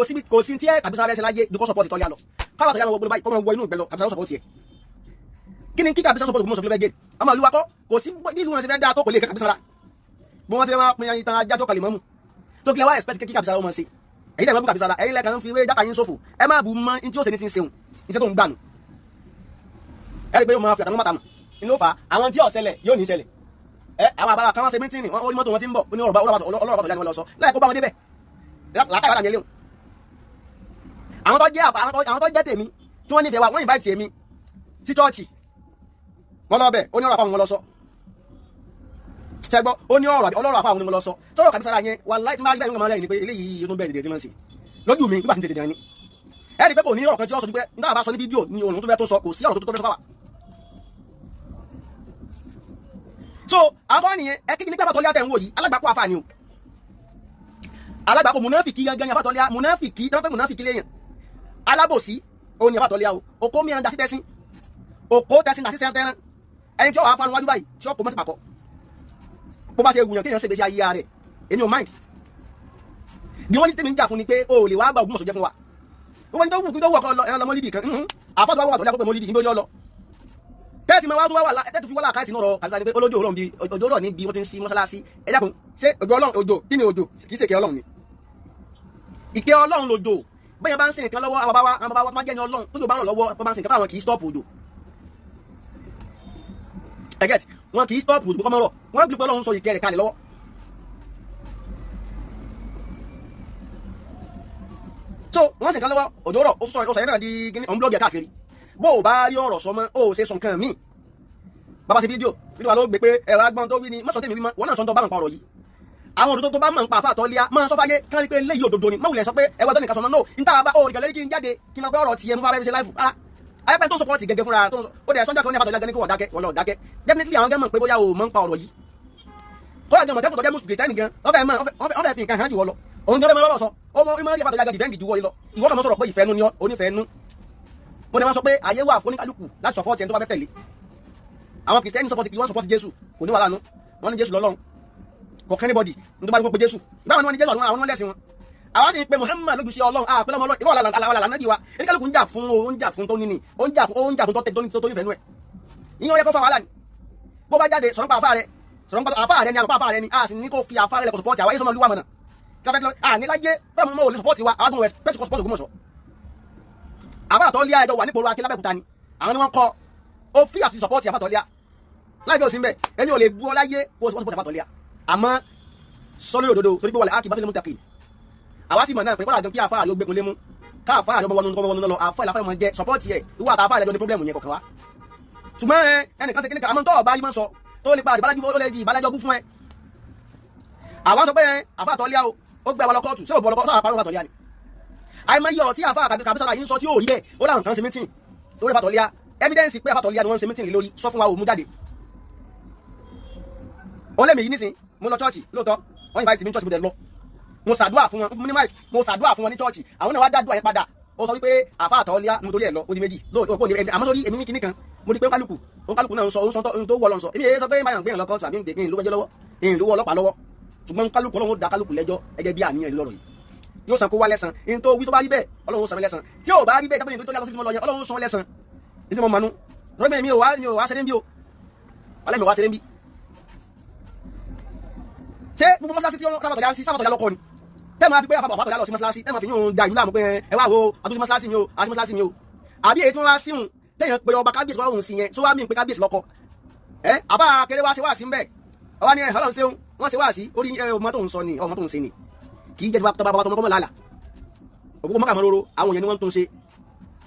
kò sí tí ẹ Kàbísàrà fẹ́ ṣe láyé ju kó support Tọ́líà lọ. Káwá Tọ́líà lọ gbogbo báyìí kó máa wọ inú ìgbẹ́ lọ, Kàbísàrà support yẹ. Kí ni kí Kàbísàrà support Ògbómọ̀ṣọ́ kí ló fẹ́ gé? Ọmọ ìlú wa kọ́ kò sí nílùú wọn ṣe fẹ́ dáa tó kò lè kẹ́ Kàbísàrà. Bí wọ́n ṣe máa pin ìtàn ajá tó kalẹ̀ mọ́mù. Tó kílẹ̀ wá expect kí Kàbísàrà ó máa ṣe. Ẹ̀yin lẹ máa bú Kàbísàrà, ẹ̀yin lẹ kàn ń fi wé jáka yín ṣòfò. Ẹ má bu mọ́ ní tí ó ṣe ní ti ń ṣeun, iṣẹ́ tó ń gbà nù. Ẹ rí i pé yóò máa fi àtàwọn mọ́ta mọ̀. Inú fa àwọn tí ó ṣẹlẹ̀ yóò ní ṣẹlẹ̀. Ẹ àwọn àbára kan wọ́n ṣe mítìnì, wọ́n orí mọ́tò wọn ti ń bọ̀, ó ní ọ̀rọ̀ bá Tọ́líà ni wọ́n lọ sọ. Láì kó bá wọn débẹ̀. Làákàyè wà láàmì ẹlẹ́hùn. Àwọn tó jẹ́ tèmi tí wọ́n nífẹ̀ẹ́ wa, wọ́n invite èmi sí chọ́ọ̀chì. Wọ́n lọ bẹ̀, ó ní ọ̀rọ̀ àfáwọn wọn lọ sọ. Ṣẹ́gbọ́, ó ní ọ̀rọ̀ ọlọ́rọ̀ àfáwọn ni mo lọ sọ. Sọ̀rọ̀ Kàbísàrà yẹn, wàláhì tí máa rí bẹ́ẹ̀ ní ọmọ rẹ̀ ni pé eléyìí inú bẹ́ẹ̀ dèdè tí máa ń ṣe. Lójú mi, nígbà tí ń tètè dàn ni. Ẹ rí pé kò ní ọ̀kan tí ó sọ pé nígbà bá sọ ní fídíò ni òun tó fẹ́ tó sọ, kò sí ọ̀rọ̀ tó fẹ́ sọ fáwà. So àwọn nìyẹn. Ẹ kí ni pé Àfàtọ́líà tẹ̀ ń wò yìí, alágbàkọ àfà ni o, alágbàkọ mùnáfìkì gangan ni Àfàtọ́líà. Mùnáfìkì tọ́pẹ́ mùnáfìkì léèyàn alábòsí òun ni Àfàtọ́líà o. Òkó mìíràn dasí tẹ́sí, òkó tẹ́sí dasí sẹ́ńtẹ́rán, ẹni tí ó wà fanu wájú báyìí tí ó kó mọ́tì pàkọ́. Bó bá ṣe wùyàn kéèyàn ṣègbésí ayé rẹ̀, èmi ò mind. Bí wọ́n ní tèmi ń jà fún ni pé o ò lè wá gba Ògbómọ̀ṣọ́ jẹ́ fún wa. Wọ́n ní tó wù kí tó wù ọkọ lọ ẹran lọ mọ́lídì kan àfọ́tò wà wà tó lẹ́kọ̀ọ́ pé mọ́lídì níbo yọ lọ. Tẹ́sí máa wá tó wá wà tẹ́tù fi wá láàkáìtì náà rọ kàbísà ni pé olójó ọlọ́run bí òjò rọ̀ níbi wọ́n ti ń sí mọ́sálásí. Ẹ dákun, ṣé òjò ọlọ́run òjò kí ni òjò? Kì í ṣe ìkẹ́ ọlọ́run ni. Ìkẹ́ ọlọ́run lòjò. Bẹ́ẹ̀ bá ń sin nǹkan lọ́wọ́, àwọn bàbá wa máa jẹ́ ní ọlọ́run tó jò bá rọ̀ lọ́wọ́, wọ́n bá ń sin nǹkan fáwọn kì í stop òjò. Ẹgẹ́t wọn kì í stop òjò kọ́mọ́rọ̀, wọ́n bí pé ọlọ́run sọ ìkẹ́ rẹ̀ kalẹ̀ lọ́wọ́. So wọ́n sì kan lọ́wọ́ òjò rọ̀, ó sọ ìrọ̀sọ̀ yẹn náà di kíní ọ̀n blọ́ọ̀gì káàkiri. Bó o bá rí ọ̀rọ̀ sọ mọ́, ó ṣe sọ nǹkan míì. Bàbá ṣe fídíò fídíò wa ló gbé pé ẹ̀rọ agbọ́n tó wí ni mọ́sàn tèmi wí mọ́, wọ́n náà sọ tó bá mọ̀ pa ọ̀rọ̀ yìí. Àwọn òdodo tó bá mọ̀ ń pa Àfàtọ́líà máa sọ fáyé kán rí pé léyìí òdodo ni. Mọ̀wùlẹ̀ sọ pé ẹwà tó nìkan sọ mọ́ no níta bá ó ìgbàlẹ́ kí n jáde kí n máa gbọ́ ọ̀rọ̀ tiẹ̀ mú fáfẹ́ fi ṣe láìfù rárá. Ayẹ́pẹ́ tó ń sọpọ́ọ̀tì gẹ́gẹ́ fúnra tó ń sọ ó dẹ̀ sọ́jà kan ní Àfàtọ́líà gẹ́gẹ́ ní kó wọ́n dákẹ́, wọ́n lọ dákẹ́. Definitely àwọn gẹ́mọ̀ pé bóyá o mọ̀ ń pa ọ̀rọ̀ yìí. Kọ́lá gan mọ̀tẹ́kùn tó jẹ́ mùsùlùmí kìrìtẹ́nì gan, wọ́n fẹ́ mọ̀ wọ́n fẹ́ fi nǹkan hàn jù wọ́ lọ. Òun gan fẹ́ mọ̀ lọ́rọ̀ sọ, ó mọ ìmọ̀ Àfàtọ́líà gan dìfẹ́ǹdì ju wọ́ lọ. Ìwọ kàn mọ́ sọ̀rọ̀ pé ìfẹ́ nu ni ọ́, onífẹ́ nu. Mo ní wọ́n sọ pé ayé wà fún oníkálukú láti sọ̀fọ́ọ̀tì ẹni tó bá fẹ́ tẹ̀lé. Àwọn kìrìsìtẹ́nì sọpọ́tì kí wọ́n sọpọ́tì Jésù, kò ní wàhálà nù. Wọ́n ní Jésù lọ́lọ́run, kò kẹ́ anybody ní tó bá ní kó pe Jésù. Báwọn ni wọ́n ní Jésù, àwọn àwọn lẹ́sìn wọn. Àwa sì ń pe Muhammad lójú sí Ọlọ́run, àpẹẹrẹ ọmọ Ọlọ́run, ìwọ làlá nàbí wa. Oníkálukú ń jà fún, ó ń jà fún tó níní, ó ń jà fún, ó ń jà fún tó tẹ tó nífẹ̀ẹ́ nú ẹ̀. Ìyẹn ó yẹ kó fa wàhálà ni. Bó bá jáde sọ̀rọ̀ pa àfáà rẹ̀, sọ̀rọ̀ pa àfáà rẹ̀ ni, àpá àfáà rẹ̀ ni, a sì ní kó fi àfáà rẹ̀ lẹ̀ kó sọpọ́ọ̀tì àwa yé sọmọ lúwa mọ̀nà. Àní láyé bẹ́ẹ̀ mọ́ ò lè sọpọ́ọ̀tì wa, àwọn tó ń respect kó sọpọ́ọ̀tì Ògbómọ̀ṣọ́. Àfàtọ́líà ẹjọ́ wà nípòrò Akin lábẹ́òkúta ni àwọn ni wọ́n kọ́ ó fi àfi sọpọ́ọ̀tì Àfàtọ́líà láìpẹ́ òsín bẹ́ẹ̀ ẹni ò lè bu ọ láyé kó o sọpọ́ọ̀tì Àfàtọ́líà. Àmọ́ sọ́lé òdodo torí pé wàlẹ̀ ákì bá sílẹ̀ mú tàkì. Àwa sì mọ̀ náà pé kọ́lá gan kí àfáà yóò gbẹ́kun lé mú ká àfáà yóò wọnú kọ́ wọnú lọ, àfáà ìlàfáà mọ̀ jẹ́ sọpọ́ọ̀tì ẹ̀ ìwọ àtàfáà ìlẹ́jọ́ ní pọ́blẹ́mù yẹn kọ̀ọ̀kan wa. Ṣùgbọ́n ẹnìkan ṣe kíníkan àmọ́ tó ọba yìí máa ń sọ tó lè pa àdìbálájú ó lè di ìbálájọ́ bú fún ẹ. Àwa sọ pé Àfàtọ́líà o ó gbé àwọn lọ kóòtù, ṣé òbọ̀ lọ kóòtù àpárọ̀ Àfàtọ́líà ni. Àìmọye ọ̀rọ̀ tí àfa kàbísàlà yìí ń sọ tí yóò rí bẹ́ẹ̀, ó láwọn kan ṣe mítìn lórí Àfàtọ́líà. Evidence pé Àfàtọ́líà ni wọ́n ń ṣe mítìn lórí sọ fún wa ò mú jáde. Ó lẹ́mìí yìí nísìn, mo lọ chọ́ọ̀chì lóòótọ́, wọ́n invite mi ní chọ́ọ̀chì, mo dẹ̀ lọ. Mo ṣàdúrà fún wọn, fún mi ní mic, mo ṣàdúrà fún wọn ní chọ́ọ̀chì, àwọn náà wá dádúrà yẹn padà. Ó sọ wípé Àfàtọ́líà mo torí ẹ̀ lọ, ó di méjì lóòótọ́ kò ní ẹni àmọ́ sórí èmi ní kinní kan, mo rí pé kálukú òǹkálukú náà ń sọ ó ń sọ tó wọ́ lọ sọ. Èmi èyí sọ pé báyọ̀ ń gbé yàn lọ kóòtù àbí ń gbé lówó ẹjọ́ lọ́wọ́, èyí lówó ọlọ́pàá lọ́wọ́. Ṣùgbọ́n kálukú Ọlọ́run ó dá kálukú lẹ́jọ́ gẹ́gẹ́ bí àníyàn lọ́rọ̀ yìí. Yóò san kó wá lẹ́san in tó wí tó bá rí bẹ́ẹ̀, Ọlọ́run san lẹ́san. Tí ò bá rí bẹ́ẹ̀ jábọ̀ ní tó yàtọ̀ sí ti mọ́ lọ yẹn, Ọlọ́run san lẹ́san. Ní tí mo mọ̀nú rọ́gbìn mi ò wá, mi ò wá ṣeré ń bí o, wàlẹ́ mi ò wá ṣeré ń bí. Ṣé gbogbo mọ́ṣáláṣí tí wọ́n sábàtọ̀já sí sábàtọ̀já lọ́kọ ni tẹ́ máa fi pé àfàtọ̀já lọ sí mọ́ṣáláṣí, tẹ́ máa fi yún da ìlú láàmú pé ẹ wá wo àtúnṣe mọ́ṣáláṣí mi o, àti mọ́ṣáláṣí mi o, àbí èyí tí wọ́n wá síhun tẹ̀yàn pé ọba kábíyèsí wá òun sí yẹn, tó wá mí pé kábíyèsí lọ́kọ ẹ àbá kéré wá ṣe wá sí ń bẹ̀ ọba ní ẹ Ọlọ́run ṣeun wọ́n ṣe wá sí orí ọmọ tó ń sọ ni ọmọ tó ń ṣe ni kì í jẹ́ tọba bàbá tọmọ kọ́mọ làálà òkú mọ́kà mọ́róró àwọn èèyàn ni wọ́n ń tún ṣe.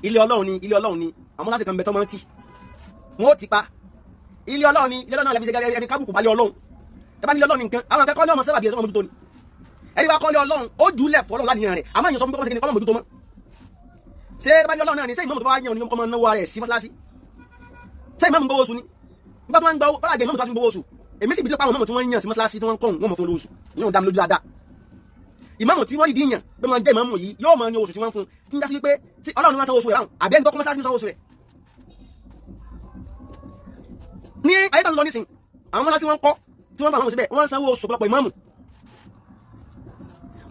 Ilé Ọlọ́run ni, ilé Ọlọ́run ni àwọn láti kan bẹ tọmọ tí wọn ó ti pa. Ilé Ọlọ́run ni, ilé Ọlọ́run lẹ́bi ṣe gẹ́gẹ́ ẹni kábùkù balẹ̀ Ọlọ́run. Ẹ bá ní ilé Ọlọ́run nìkan àwọn akẹ́kọ̀ọ́ ní ọmọ sábà bíi ẹ̀ tọmọ mójútó ni. Ẹni bá kọ́ ilé Ọlọ́run ó jùlẹ̀ fọlọ́run láníyàn rẹ̀, àmọ́ èèyàn sọ fún pé kọ́mọ ṣe kí ni kọ́mọ mójútó mọ́. Ṣé ẹ bá ní Ọlọ́run náà ni ṣé ìmọ̀mù tó bá yàn ní kọ́mọ náwó rẹ̀ sí mọ́ṣáláṣí? Ṣé ìmọ̀mù gbowó oṣù ni? Nígbà tó wọ́n ń gbọ́ bọ́lá ìmọ̀mù tó bá ti ń gbowó oṣù, èmi sì bí lọ́pọ̀ àwọn ìmọ̀mù tí wọ́n ń yàn sí mọ́ṣáláṣí tí wọ́n ń kọ́ wọn mọ̀ fún lóṣù yóò dá mi lójú dáadáa. Ìmáàmù tí wọ́n dìdí yàn pé máa jẹ́ ìmáàmù yìí yóò máa ní oṣù tí wọ́n fún tí ń já sí wípé tí Ọlọ́run ni wọ́n sanwó oṣù rẹ̀ báwọn àbí ẹni tó kọ́ mọ́ṣáláṣí sanwó oṣù rẹ̀. Ní ayé tó ń lọ nísìn, àwọn mọ́ṣáláṣí wọ́n kọ́ tí wọ́n bá àwọn síbẹ̀ wọ́n sanwó oṣù ọ̀pọ̀lọpọ̀ ìmáàmù.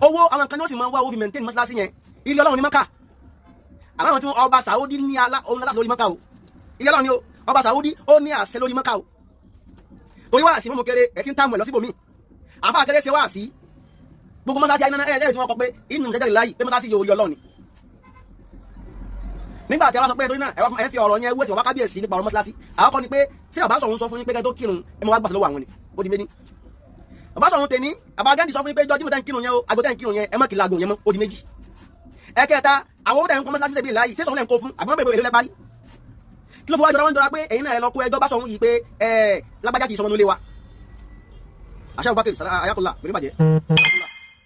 Owó àwọn kan ní wọ́n sì máa ń wá owó fi maintain mọ́ṣáláṣí yẹn. Ilé Ọlọ́run ní Mákà, àwọn tí ọba Sàúdí ní òun aláṣẹ lórí Mákà o. Ilé Ọlọ́run ni o, ọba Sàúdí ó ní àṣẹ lórí Mákà o. Torí wáàsí mọ́mú kéré ẹ̀ tí ń tààmù ẹ̀ lọ síbòmí. Àfáà kéré ṣe wáàsí gbogbo mọ́sáàsì ayé náà ẹ̀rẹ́ tí wọ́n kọ pé inú ìjẹ́jẹ́ láyì pé mọ́sáàsì yóò rí Ọlọ́run ni. Nígbà tí a bá sọ pé torí náà ẹ fi ọ̀rọ̀ yẹn wé tí wọ́n bá kábíyèsí nípa ọ̀rọ̀ mọ́sáàsì, àwọn kọ́ ni pé ṣé bàbá sọ̀rọ̀ ń sọ fún yín pé kẹ́ tó kírun ẹ mọ̀ wá gbàsẹ̀ lọ́wọ́ àwọn ni ó di méní. Bàbá sọ̀rọ̀ tèmi bàbá Gandhi sọ fún yín pé jọjú mọ́tẹ́ ń kírun yẹn o, àgọ́ tẹ́ ń kírun yẹn ẹ má kí laago yẹn mọ́, ó di méjì. Ẹ̀kẹta àwọn owó tẹ́ ń kọ́ mọ́sáàsì ṣe bí láyì ṣé sọ̀rọ̀ lẹ́ ń kó fún àbí wọ́n bẹ̀rẹ̀ lẹ́ parí. Kí ló fi wá jọra wọn jọra pé ẹ̀yin náà ẹ lọ kó ẹjọ́ bá sọ̀rọ̀ yìí pé ẹ lágbájá kì í sọmọ nílé wa. Àṣà Abubakar ayakola pẹ̀lú ìbàjẹ́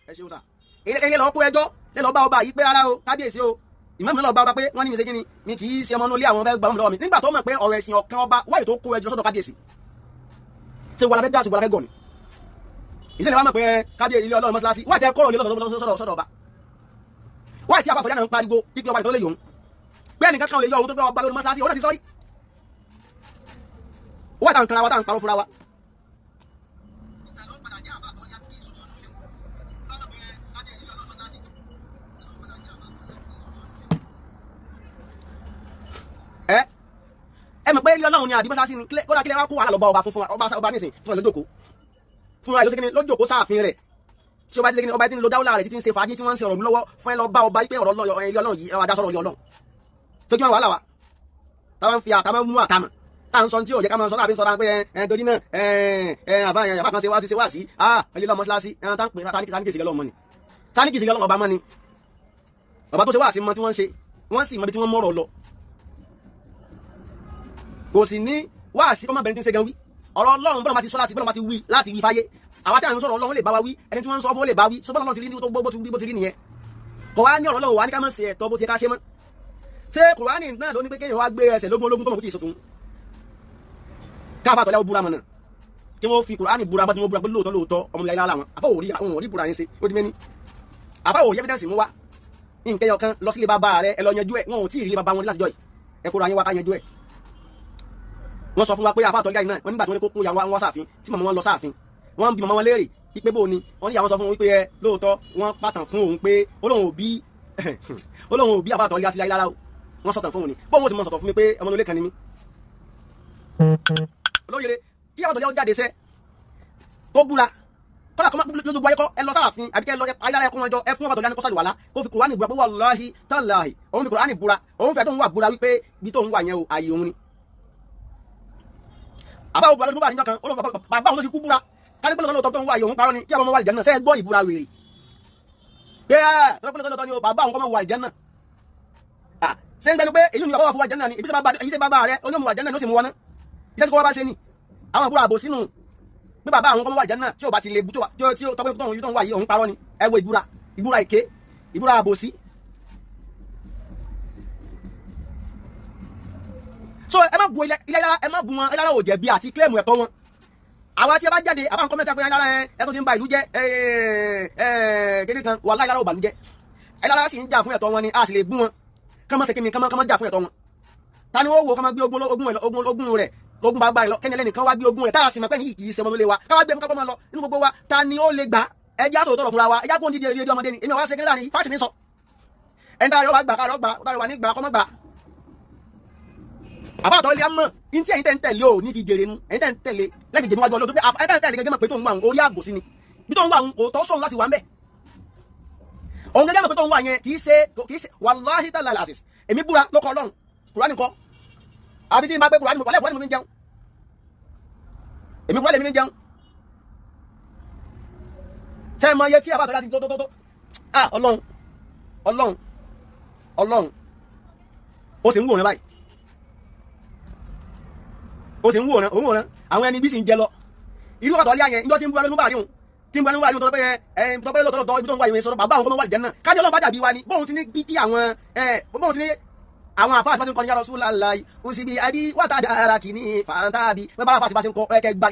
ẹ ṣeun sá. Ilé lọ kó ẹjọ́ lẹ lọ bá ọba yìí pé rárá o kábíyèsí o Ìmáàmù lọ bá ọba pé wọ́n ní mi ṣe kí ni mi kì í ṣe ọmọ inú ilé, àwọn fẹ́ gbà wọ́n lọ́wọ́ mi. Nígbà tó mọ̀ pé ọ̀rọ̀ ẹ̀sìn ọ̀kan ọba wáyé tó kó ẹjọ́ sọ́dọ̀ kábíyèsí, ṣé wàlá fẹ́ dá sí wàlá fẹ́ gọ̀ ni? Ìṣẹ̀lẹ̀ wa mọ̀ pé kábíyèsí ilé Ọlọ́run mọ́ṣáláṣí wáyé tẹ kọ́rọ̀ ilé Ọlọ́run sọ́dọ̀ ọba, wáyé tí àpapọ̀ jáde ń pariwo kíkẹ́ ọba nìkan lè yòó pé ẹnìkan kan ò lè yọ ohun tó fẹ́ ọba lórí mọ́ṣáláṣí, òun náà ti sọ́rí. Wáyé tá à ń kanra wa, tá à ń parọ́ fúnra wa. Ẹ mọ̀ pé ilé Ọlọ́run ni àbí mọ́ṣáláṣí ni? Kódà kílẹ̀ wá kó wàhálà lọ bá ọba fún ọba nísìn fún ẹ lójókòó fún ẹ lóṣèkínní lójókòó sáàfin rẹ̀ tí ọba ti ṣe kíni, ọba ti ń lo dáwọ́lá rẹ̀ títí ń ṣe fàájì tí wọ́n ń ṣe ọ̀rọ̀ lọ́wọ́ fún ẹ lọ bá ọba pé ọ̀rọ̀ ilé Ọlọ́run yìí ẹ wá dá sọ̀rọ̀ ilé Ọlọ́run tó kí wọ́n wàhálà wa táwọn fi àtàwọn mú àtàmọ̀ tá à ń sọ tí ò yẹ ká máa sọ láàfin sọ pé ẹ torí náà ẹ ẹ àbá yẹn àbá kan ṣe wá ti ṣe wá sí ilé Ọlọ́run mọ́ṣáláṣí ẹ tá ń pè tá ní kìsì Ọlọ́run mọ́ ni, tá ní kìsì Ọlọ́run ọba mọ́ ni. Ọba tó ṣe wá sí mọ tí wọ́n ń ṣe, wọ́n sì mọ ibi tí wọ́n mọ̀rọ̀ lọ, kò sì ní wáàsí kọ́mọbìnrin tí ń ṣe gan wí ọ̀rọ̀ Ọlọ́run bọ́lá ma ti sọ láti bọ́lá ma ti wí láti wí fáyé. Àwa tí à ń sọ̀rọ̀ Ọlọ́run lè bá wa wí, ẹni tí wọ́n ń sọ fún ó lè bá wí, sọ bọ́lá Ọlọ́run ti rí ní bó ti rí nìyẹn. Kò wá ní ọ̀rọ̀ Ọlọ́run wà ní ká má ṣe ẹ̀tọ́ bó ti ká ṣe mọ́. Ṣé Kùránì náà ló ní pé kéèyàn wá gbé ẹsẹ̀ lógún ológun tó mọ̀ kó kì í sọ̀tún káfà tọ́lá ó búra mọ̀ náà kí wọ́n fi Kùránì búra bá tí wọ́n búra pé lóòótọ́ lóòótọ́ ọmọ ilẹ̀ lára wọn àfọ òrí àwọn òrí búra yẹn ṣe ó di mẹ́ni àfọ òrí evidence mú wá nǹkan ẹyọ kan lọ sílé bàbá rẹ ẹ lọ yanjú ẹ. Wọn ò tí ì rí bàbá wọn látijọ́ yìí, ẹ kóra yín wá ká yanjú ẹ. Wọ́n sọ fún wa pé àfáà tọ́lá yìí náà wọ́n nígbà tí wọ́n ní kó kún ìyàwó wọn sáàfin tí màmá wọn lọ sáàfin, wọ́n ń bi màmá wọn léèrè wípé bó ni wọ́n ní ìyàwó sọ fún wọn wípé ẹ lóòótọ́ wọ́n pàtàn fún òun pé olóhùn òbí olóhùn òbí àfáà tọ́lá sílẹ̀ lára o, wọ́n sọ̀tàn fún òun ni bóun ó sì mọ sọ̀tàn fún mi pé ọmọ ilé kan ni mí. Olóyèrè kí àfáà tọ́lá jáde sẹ́ tó búra kọ́lá kọ́má lójú wáyé kọ́ ẹ lọ sáàfin àbí kẹ́ ẹ lọ ayélujára ẹ kó wọn jọ ẹ fún àfáà tọ́lá ní kó sàlùwàlá kó fi Kùránì búra pé wàláhì tàláhì òun fi Kùránì búra, òun fẹ́ tó ń wà búra wípé ibi tó ń wà yẹn o ààyè òun ni. Àbá òbúra lọ́dún bá níjọ́ kan olóhùn bàbá òun ló ti kú búra kárí pé lọ́tọ̀ tó ń wá yìí òun parọ́ ni kí àwọn ọmọ wà lìjẹ́ náà sẹ́ẹ̀ gbọ́ ìbúra wèrè pé ẹ lọ́tọ̀ ni o bàbá òun kọ́ mọ́ wà lìjẹ́ náà ṣé ń gbẹnu pé èyí ni bàbá wà fún wà lìjẹ́ náà ni ibi sẹ́ bàbá rẹ onímọ̀ wà lìjẹ́ náà ló sì mú wọn ná iṣẹ́ tí kò wá bá ṣe ni àwọn ìbúra àbò sínú pé bàbá àwọn kọ́ mọ́ wà lìjẹ́ náà tí ò bá ti le bu tí ó tọ́pẹ́ tó ń wà yìí òun parọ́ ni. Ẹ wo ìbúra ìbúra èké ìbúra àbò sí. So ẹ má bu ilé lára, ẹ má bu wọn, ilé lára ò jẹ̀bi àti kílẹ̀mù ẹ̀tọ́ wọn. Àwa tí ẹ bá jáde àbá nǹkan mẹ́ta pé ilé lára ẹ tó ti ń ba ìlú jẹ́ ẹ ẹ kéde kan wàláhì ilé lára ò bàlú jẹ́, ilé lára sì ń jà fún ẹ̀tọ́ wọn ni a sì lè bú wọn kán má ṣe kí ni kán má jà fún ẹ̀tọ́ wọn. Ta ni ó wo kán má gbé ogún rẹ̀ lógún bàbá rẹ̀ lọ kẹ́ni ẹlẹ́nìkan wá gbé ogún rẹ̀ tá a sì mọ̀ pé ní kì í ṣe ọmọ ilé wa ká wá gbé fún kápọ́ máa lọ nínú gbogbo wa ta ni ó lè gbà? Ẹ jẹ́ àtòótọ́ ọ̀rọ̀ fúnra wa, ẹ jẹ́ àkóhun dídí eré ọmọdé ni èmi wá ṣe kí láàrin fáṣí ní sọ ẹni tá a rẹ̀ wá gbà ká rẹ̀ gbà tá a rẹ̀ wà ní gbà kọ́ mọ́ gbà. Àbá àtọ́ ilé mọ̀ ní tí ẹ̀yin tẹ́ ń tẹ̀lé ò ní fi jèrè nu ẹ̀yin tẹ́ ń tẹ̀lé lẹ́yìn jèrè níwájú Ọlọ́run tó pé ẹ̀yin tẹ́ ń tẹ̀lé gẹ́gẹ́ mọ̀ pé tó ń wà orí ààbò sí ni bí tó ń wà kò tọ́ sóhun láti wà ń bẹ̀. Òun gẹ́gẹ́ mọ̀ pé tó ń wà yẹn kì í ṣe wàláhí tàlà àṣìṣ èmi búra lóko Ọlọ́run Kùránì kọ́ àbí tí n bá gbé Kùránì wàlẹ́ Kùránì mo fi ń jẹun èmi Kùránì mi fi ń jẹun. Ṣé ẹ mọ iye tí àbá àtọ́ láti tó tó tó ah Ọlọ́run Ọlọ́run Ọlọ́run ó sì ń wòran báyìí ó sì ń wòran òun wòran àwọn ẹni bí sì ń jẹ lọ irú àtọ̀ alẹ́ yẹn ìjọ tí ń búra lónú bá rí òun tí ń búra lónú bá rí òun tó pé ẹ tó pé lọ́tọ̀lọ́tọ̀ ibi tó ń wá ìwé sọ̀rọ̀ bàbá àwọn kọ́mọ wà lìjẹ́ náà kájọ́ Ọlọ́run bá dàbí wa ni bóun ti ní bí kí àwọn ẹ bóun ti ní àwọn àfáà tí wọ́n ti ń kọ́ ní yàrá Rasulullah òsibí àbí wàtá dára kìíní fàǹtàbí wọ́n bá àfáà tí wọ́n ti ń kọ́ ẹ̀kẹ́ gba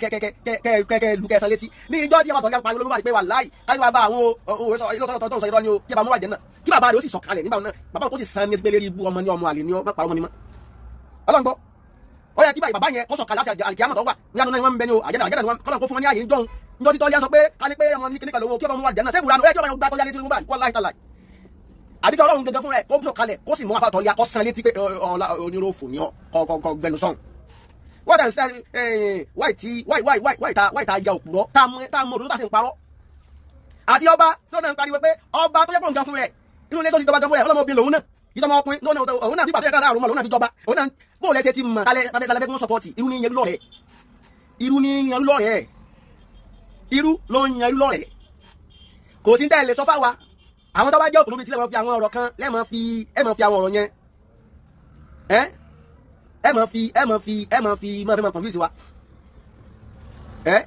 kẹ́kẹ́ lu kẹsàn létí ní ìjọ tí àwọn àtọ̀lẹ́ pariwo ló bá rí pé wà láì káyọ̀ bá àwọn òwe sọ tó ń sọ irọ́ ni o kí bàbá mú wà jẹ́ náà kí bàbá rẹ̀ ó sì sọ̀kalẹ̀ nígbà náà bàbá kò sì san ní ẹgbẹ́ lérí ibú ọmọ ní ọmọ àlè ní ọ má parọ́ mọ́ mi mọ́ Ọlọ́run gbọ́ ó yẹ kí bàbá yẹn kó sọ̀kalẹ̀ láti àlìkíyàmọ̀ tó wà ní àná ni wọ́n ń bẹ ní o àjẹ́nà àjẹ́nà ni wọ́n kọ́lọ̀ kó fún wọn ní ààyè ń dọ̀hún njọ́ títọ́ yẹn sọ pé ká ní pé ọmọ ní kíníkà lówó kí ọmọ wà jẹ́ náà sẹ́bùrà ó yẹ kí ọmọ yẹn gbá tọ́jà létí nígbà wàláhì tàláhì àbí kí Ọlọ́run gẹ́gẹ́ fún rẹ̀ kó sọ̀kalẹ̀ kó sì mú afátọ̀ ya kó san létí pé ọ̀la oníròfò ni ọ kọ gbẹnu sọ̀hún. Wọ́n dà ń sẹ́ wáì tí wáì wáì wáì wáì ta wáì ta ya òpùrọ̀ tá a mọ òdodo tá a sì ń parọ́. Àti ọba tó náà ń pariwo pé ọba tó yẹ kó nǹkan fún rẹ̀ inú ilé tó ti jọba gan fún rẹ̀ ọlọ́mọ obìnrin lòun náà ìjọba ọkùnrin òun náà bí bàtẹ́ káàrún òun náà fi jọba òun náà bóun lẹ́sẹ̀ ti mọ̀ kálẹ̀ kálẹ̀ fẹ́ kí wọ́n sọpọ́ọ̀tì irú ní yẹn lọ́rẹ̀ irú ní yẹn lọ́rẹ̀ irú ló ń yan irú lọ́rẹ̀ kò sí tẹ́lẹ̀ sọ fáwa àwọn tó bá jẹ́ òkùnrin bíi tilẹ̀ wọ́n fi àwọn ọ̀rọ̀ kan lẹ́ẹ̀mọ́ fi ẹ mọ̀ fi àwọn ọ̀rọ̀ yẹn ẹ ẹ mọ̀ fi ẹ mọ̀ fi ẹ mọ̀ fi mọ̀ fi mọ̀ confuse wa ẹ.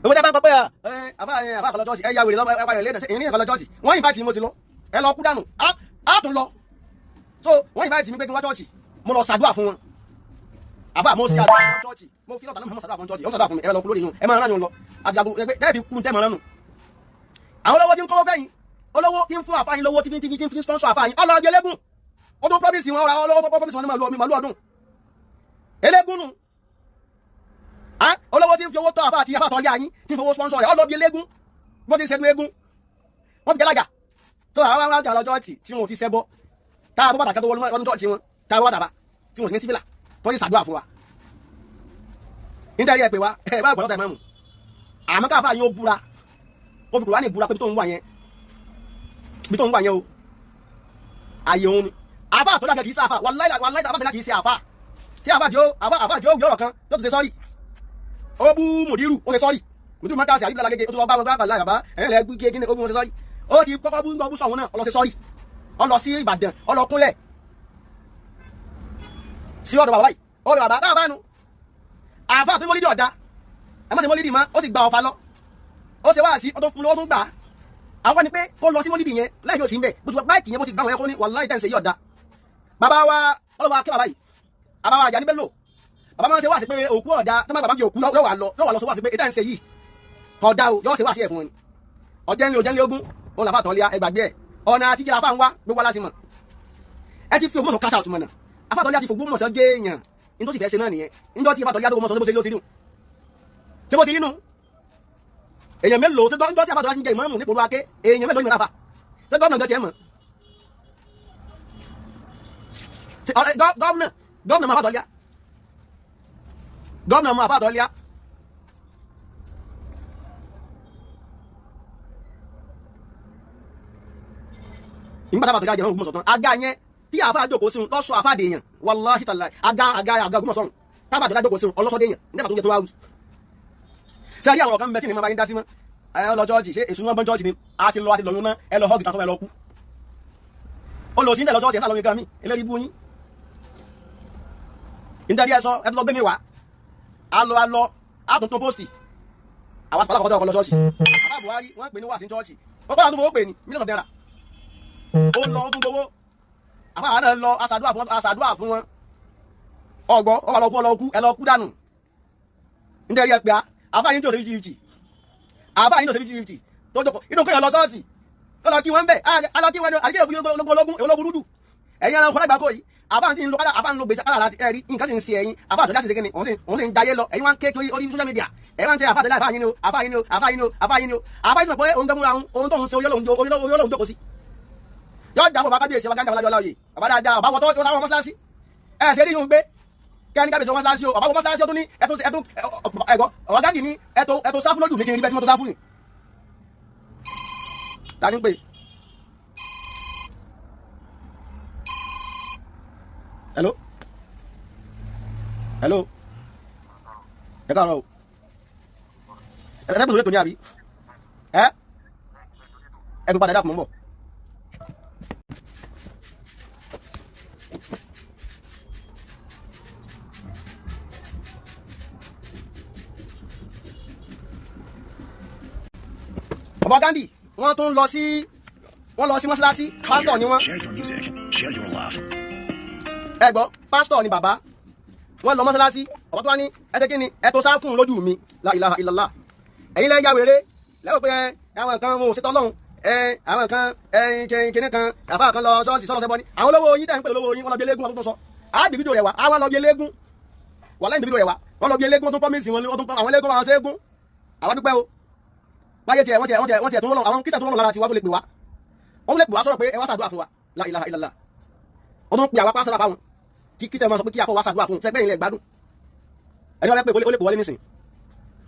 Owó tí a bá ń kọ pé ẹ àbá àfa àkọlọ chọ́ọ̀chì ẹ ya wèrè lọ́wọ́ ẹ wáyọ̀ lẹ́nu ìrìn ìkọlọ chọ́ọ̀chì wọ́n yìnbá tí mo ti lọ ẹ lọ kú dànù á tún lọ. So wọ́n yìnbá tí mi pé kí n wá chọ́ọ̀chì mo lọ ṣàdúrà fún wọn. Àfa mo ṣe àdúrà fún chọ́ọ̀chì mo fi lọ́tà náà mo ṣàdúrà fún chọ́ọ̀chì ó ṣàdúrà fún mi ẹ lọ kú lórí yín ẹ máa rán yín lọ àti àgbo ẹgbẹ́ tẹ́lẹ̀ fi kú tẹ́ mọ̀ rán nù. Àwọn olówó tí ń kọ́wọ́ fẹ́yìn olówó tí ń fún àfáyín lówó tí ń fi sponsor àfáyín ọlọ́ọ̀dẹ ẹlẹ́gùn ó tún promise wọn ra olówó promise wọn ní màlúù ọdún elégún nù. Olówó tí ń fi owó tọ́ àfáà àti àfáà tọ́lé ayín tí ń fowó sponsor rẹ̀ ọlọ́bí elégún bó ti ń ṣẹ́dún eégún wọ́n fi jẹ́lága tó àwọn àwọn àjọ chọ́ọ̀chì tí wọn ò ti ṣẹbọ tá a bọ́ bàtà kẹ́tọ́ wọnú chọ́ọ̀chì wọn tá a bọ́ bàtà bá tí wọn sì ní sífìlà tó ti ṣàdúrà fún wa. Nítorí ẹ pé wa ẹ bá gbọ́dọ̀ tẹ̀ mọ́mù àmọ́ káfá yín ó búra ó fi Kùránì búra pé bí tó ń wà yẹn bí tó ń wà yẹn o àyè òun ni àfáà tó dàgbà kì í ṣe àfáà wàláì wàláì àfáà tó dàgbà kì í ṣe àfáà tí àfáà tí ó àfáà tí ó yọ̀rọ̀ kan tó ti ṣe sọ́ọ̀rì ó bú mùdírù ó ṣe sọ́ọ̀rì mùdírù mọ́tàsí àyíbílẹ̀ alágége ó tún lọ bá wọn bá bàlá yàbá ẹ̀yìn rẹ̀ gbé kíni ó bú wọn ṣe sọ́ọ̀rì ó ti kọ́kọ́ bú ń bú sọ̀hún náà ó lọ ṣe sọ́ọ̀rì ó lọ sí Ìbàdàn ó lọ kúnlẹ̀ sí ọ̀dọ̀ bàbá yìí ó lọ bàbá táwọn bá nu àfáà tó mọ́lídìí ọ̀dà ẹ má ṣe mọ́lídìí mọ́ ó sì gba ọ̀fà lọ ó ṣe wáàsí ó tó fún lọ́wọ́ tó ń gbà á àwọn ni pé kó lọ sí mọ́lídìí yẹn láì fi òsì ń bẹ̀ bó ti wọ báìkì yẹn bó ti gbà wọn yẹn kó ní wàláì tẹ̀ ń ṣe yí ọ̀dà bàbá wa ọlọ́wọ́ akẹ́ bàbá yìí bàbá wa Àjàní Bello bàbá máa ń ṣe wáàsí pé òkú ọ̀dà tó máa bàbá bí òkú yóò wà lọ yóò wà lọ sọ wáàsí pé ètò ẹ̀ ń ṣe yìí kódà o yóò ṣe wáàsí ẹ̀ fún wọn ni ọ̀jẹ̀ ńlẹ̀ ọ̀jẹ̀ ńlẹ̀ ogún òun làfà tọ́lé ẹgbàgbé ẹ̀ ọ̀nà àti jẹ́ àfà ń wá gbogbo aláṣẹ mọ̀ ẹ ti fi Ògbómọ̀ṣọ́ káṣá ọ̀tún mọ̀nà àfà tọ́lé àti fògbómọ̀ṣọ́ jẹ́ èèyàn ní tó sì fẹ́ ṣe náà nìyẹn níjọ́ tí àfà tọ́lé àti Ògbómọ̀ṣọ́ ṣe bó ti rí nù èèyàn mélòó tó dọ́ tí àfà tọ́lé àti ń jẹ ìmọ̀ọ́mù nípò aké èèyàn mélòó ní ìmọ̀ àfà ṣé gómìnà gan tiẹ̀ mọ̀ gómìnà gómìnà mọ̀ àfà tọ́lé gómìnà mọ̀ àfà tọ́lé. Nígbà tá a bá tọ́lé àjẹmọ́ Ògbómọ̀ṣọ́ tán aga yẹn tí àfà jókòó sí lọ́sọ̀ àfà dèèyàn wàláhì tàláhì aga aga aga Ògbómọ̀ṣọ́ tá a bá tọ́lé àjókòó sí ọlọ́sọ̀ dèèyàn nígbà tó ń jẹ tó wá wí. Ṣé a rí àwọn ọ̀kan bẹ tí ni mo bá yín dá sí mọ́ ẹ lọ chọ́ọ̀chì ṣé èṣù wọn bọ́n chọ́ọ̀chì ni a ti lọ a ti lọ́yún náà ẹ lọ họ́ọ̀gì tàfọ́ ẹ lọ kú. Ó lọ sí ní ẹ lọ chọ́ọ̀chì ẹ sá lọ yín gan mi eléyìí bú yín. Nítorí ẹ sọ ẹ tó lọ gbé mi wá a lọ a lọ a tuntun pósìtì àwọn àti ọlọ́kọ̀ lọ ṣọ́ọ̀ṣì. Bàbá Buhari wọ́n pè ní wàásù chọ́ọ̀chì ó kọ́ àwọn tó fowó pè ní mílíọ̀nù náírà ó lọ ó tún gbowó àfa àwọn náà lọ aṣàdúrà fún wọn ọgbọ ọba lọ kú ọlọ kú ẹ lọ kú dànù nítorí ẹ pé àfa yín tí ò ṣe 50-50 àfa yín tí ò ṣe 50-50 tó jókòó inú kéèyàn lọ ṣọ́ọ̀ṣì kó lọ kí wọ́n bẹ̀ á lọ kí wọ́n ní àdìgẹ́ ògùn ológun ológun dúdú ẹ̀yin ẹranko lágbàkó yìí àfa ti ń lo àfa ń lo gbèsè alára ti ẹ̀rí nǹkan sì ń ṣe ẹ̀yin àfa àtọ́jà sì ṣe kíni òun sì ń jayé lọ ẹ̀yin wá ń ké kiri orí social media ẹ̀yin wá ń ṣe àfa àtọ́jà àfa yín ni o àfa yín ni o àfa yín ni o àfa yín ni o àfa yín sì mọ̀ pé òun gẹ́múra òun tó ń ṣe oyún jókòó sí yóò dàbọ̀ bá kábíyèsí ọba gáńdà ọlájọ́ ọláòyè bàbá dáadáa ọba wọ́tọ́ tó sáwọn mọ́sálásí ẹ ṣe rí yún gbé kẹ́ni kábíyèsí ọmọ mọ́sálásí o ọba wọ mọ́sálásí ó tún ní ẹtún ẹtún ẹ̀gọ́ ọba gáńdì ní ẹtún ẹtún sáfù lójú mi kí n rí bẹ́ẹ̀ tí mo tó sáfù yìí. Ta ni ń pè? Hello hello ẹ káàárọ̀ o ẹ fẹ́ pèsè orí ètò ní àbí ẹ ẹ fi padà dàpọ̀ mọ́ bọ̀. Bàbá Gandhi wọ́n tún lọ sí wọ́n lọ sí mọ́ṣáláṣí pásítọ̀ ni wọ́n. Share your music. Share your love. Ẹ gbọ́ pásítọ̀ ni bàbá wọ́n lọ mọ́ṣáláṣí bàbá tó wá ní ẹsẹ̀ kí ni ẹ tó sá fún un lójú mi la ilaha illallah ẹ̀yin lẹ́yìn ya wèrè lẹ́wọ̀ pé àwọn kan wọn ò ṣetán lọ́hùn àwọn kan kìnìún kan àfa kan lọ ṣọ́ọ̀ṣì sọ́lọ́sẹ́ bọ́ ni àwọn olówó yín tẹ̀ ń pè olówó yín wọ́n lọ bí eléégún wọn tó sọ á di fídíò rẹ̀ wá àwọn lọ bí eléégún wà láì di fídíò rẹ̀ wá wọ́n lọ bí eléégún wọn tún promise wọn àwọn eléégún wọn ṣe égún àwọn dúpẹ́ o báyé tiẹ̀ wọ́n tiẹ̀ wọ́n tiẹ̀ wọ́n tiẹ̀ tó ń lọ àwọn kírísítà tó ń lọ lára tiwa tó lè pè wá wọ́n lè pè wá sọ̀rọ̀ pé ẹ wá ṣàdúrà fún wa la ilaha illallah wọ́n tún pè àwa pásítọ̀ fáwọn kí kírísítà máa sọ pé kí afọ wá ṣàdúrà fún sẹgbẹ́ ilẹ̀ gbádùn ẹni wọ́n fẹ́ pé ó lè pè wọlé nísìn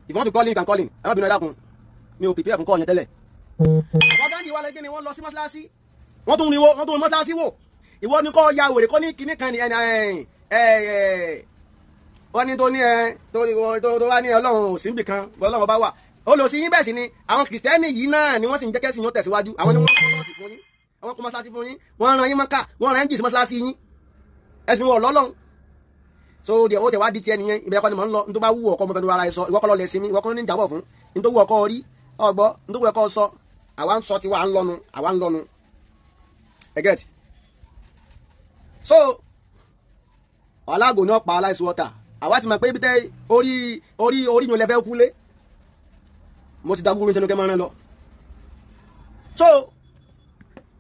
if you want to call in you can call in ẹ má bínú ẹ dákun mi ò prepare fún call yẹn tẹ́lẹ̀. Bàbá Gandhi wà lẹ́gbẹ̀ẹ́ ni wọ́n lọ sí mọ́ṣáláṣí wọ́n tún wọ́n tún mọ́ṣáláṣí wò ìwọ ni kọ́ ya wèrè kọ́ ní kinní kan ní ẹni wọ́n ní tó ní ẹ tó wá ní Ọlọ́run ò sí níbì kan Ọlọ́run bá wà olùsí yín bẹ́ẹ̀ sì ni àwọn kìrìsìtẹ́nì yìí náà ni wọ́n sì ń jẹ́ kẹ́sìn yín ó tẹ̀síwájú àwọn ni wọ́n kọ́ ṣọ́ọ̀ṣì fún yín àwọn kọ́ mọ́ṣáláṣí fún yín wọ́n ran yín mọ́kà wọ́n ran yín jì sí mọ́ṣáláṣí yín ẹ̀sìn wọn lọ́lọ́run so díẹ̀ ó tẹ̀ wá di tiẹ̀ nìyẹn ibẹ̀ kọ́ ni mò ń lọ ní tó bá wù ọkọ mo fẹ́ nu ara ẹ sọ ìwọ kọ́ lọ lẹ̀ sinmi ìwọ kọ́ ní ìjábọ̀ fún ní tó wù ọkọ rí Ọgbọ́ nítorí ẹ̀kọ́ sọ àwa ń sọ tiwa à ń lọ́nu àwa ń lọ́nu. Ẹ get. So alágò náà pa aláìsí wọ́tà àwa ti mọ̀ pé ibi tẹ́ orí orí orí yín lẹ́fẹ́ kúlé mo ti dagúrú sẹ́nu kẹ́ máa rán lọ. So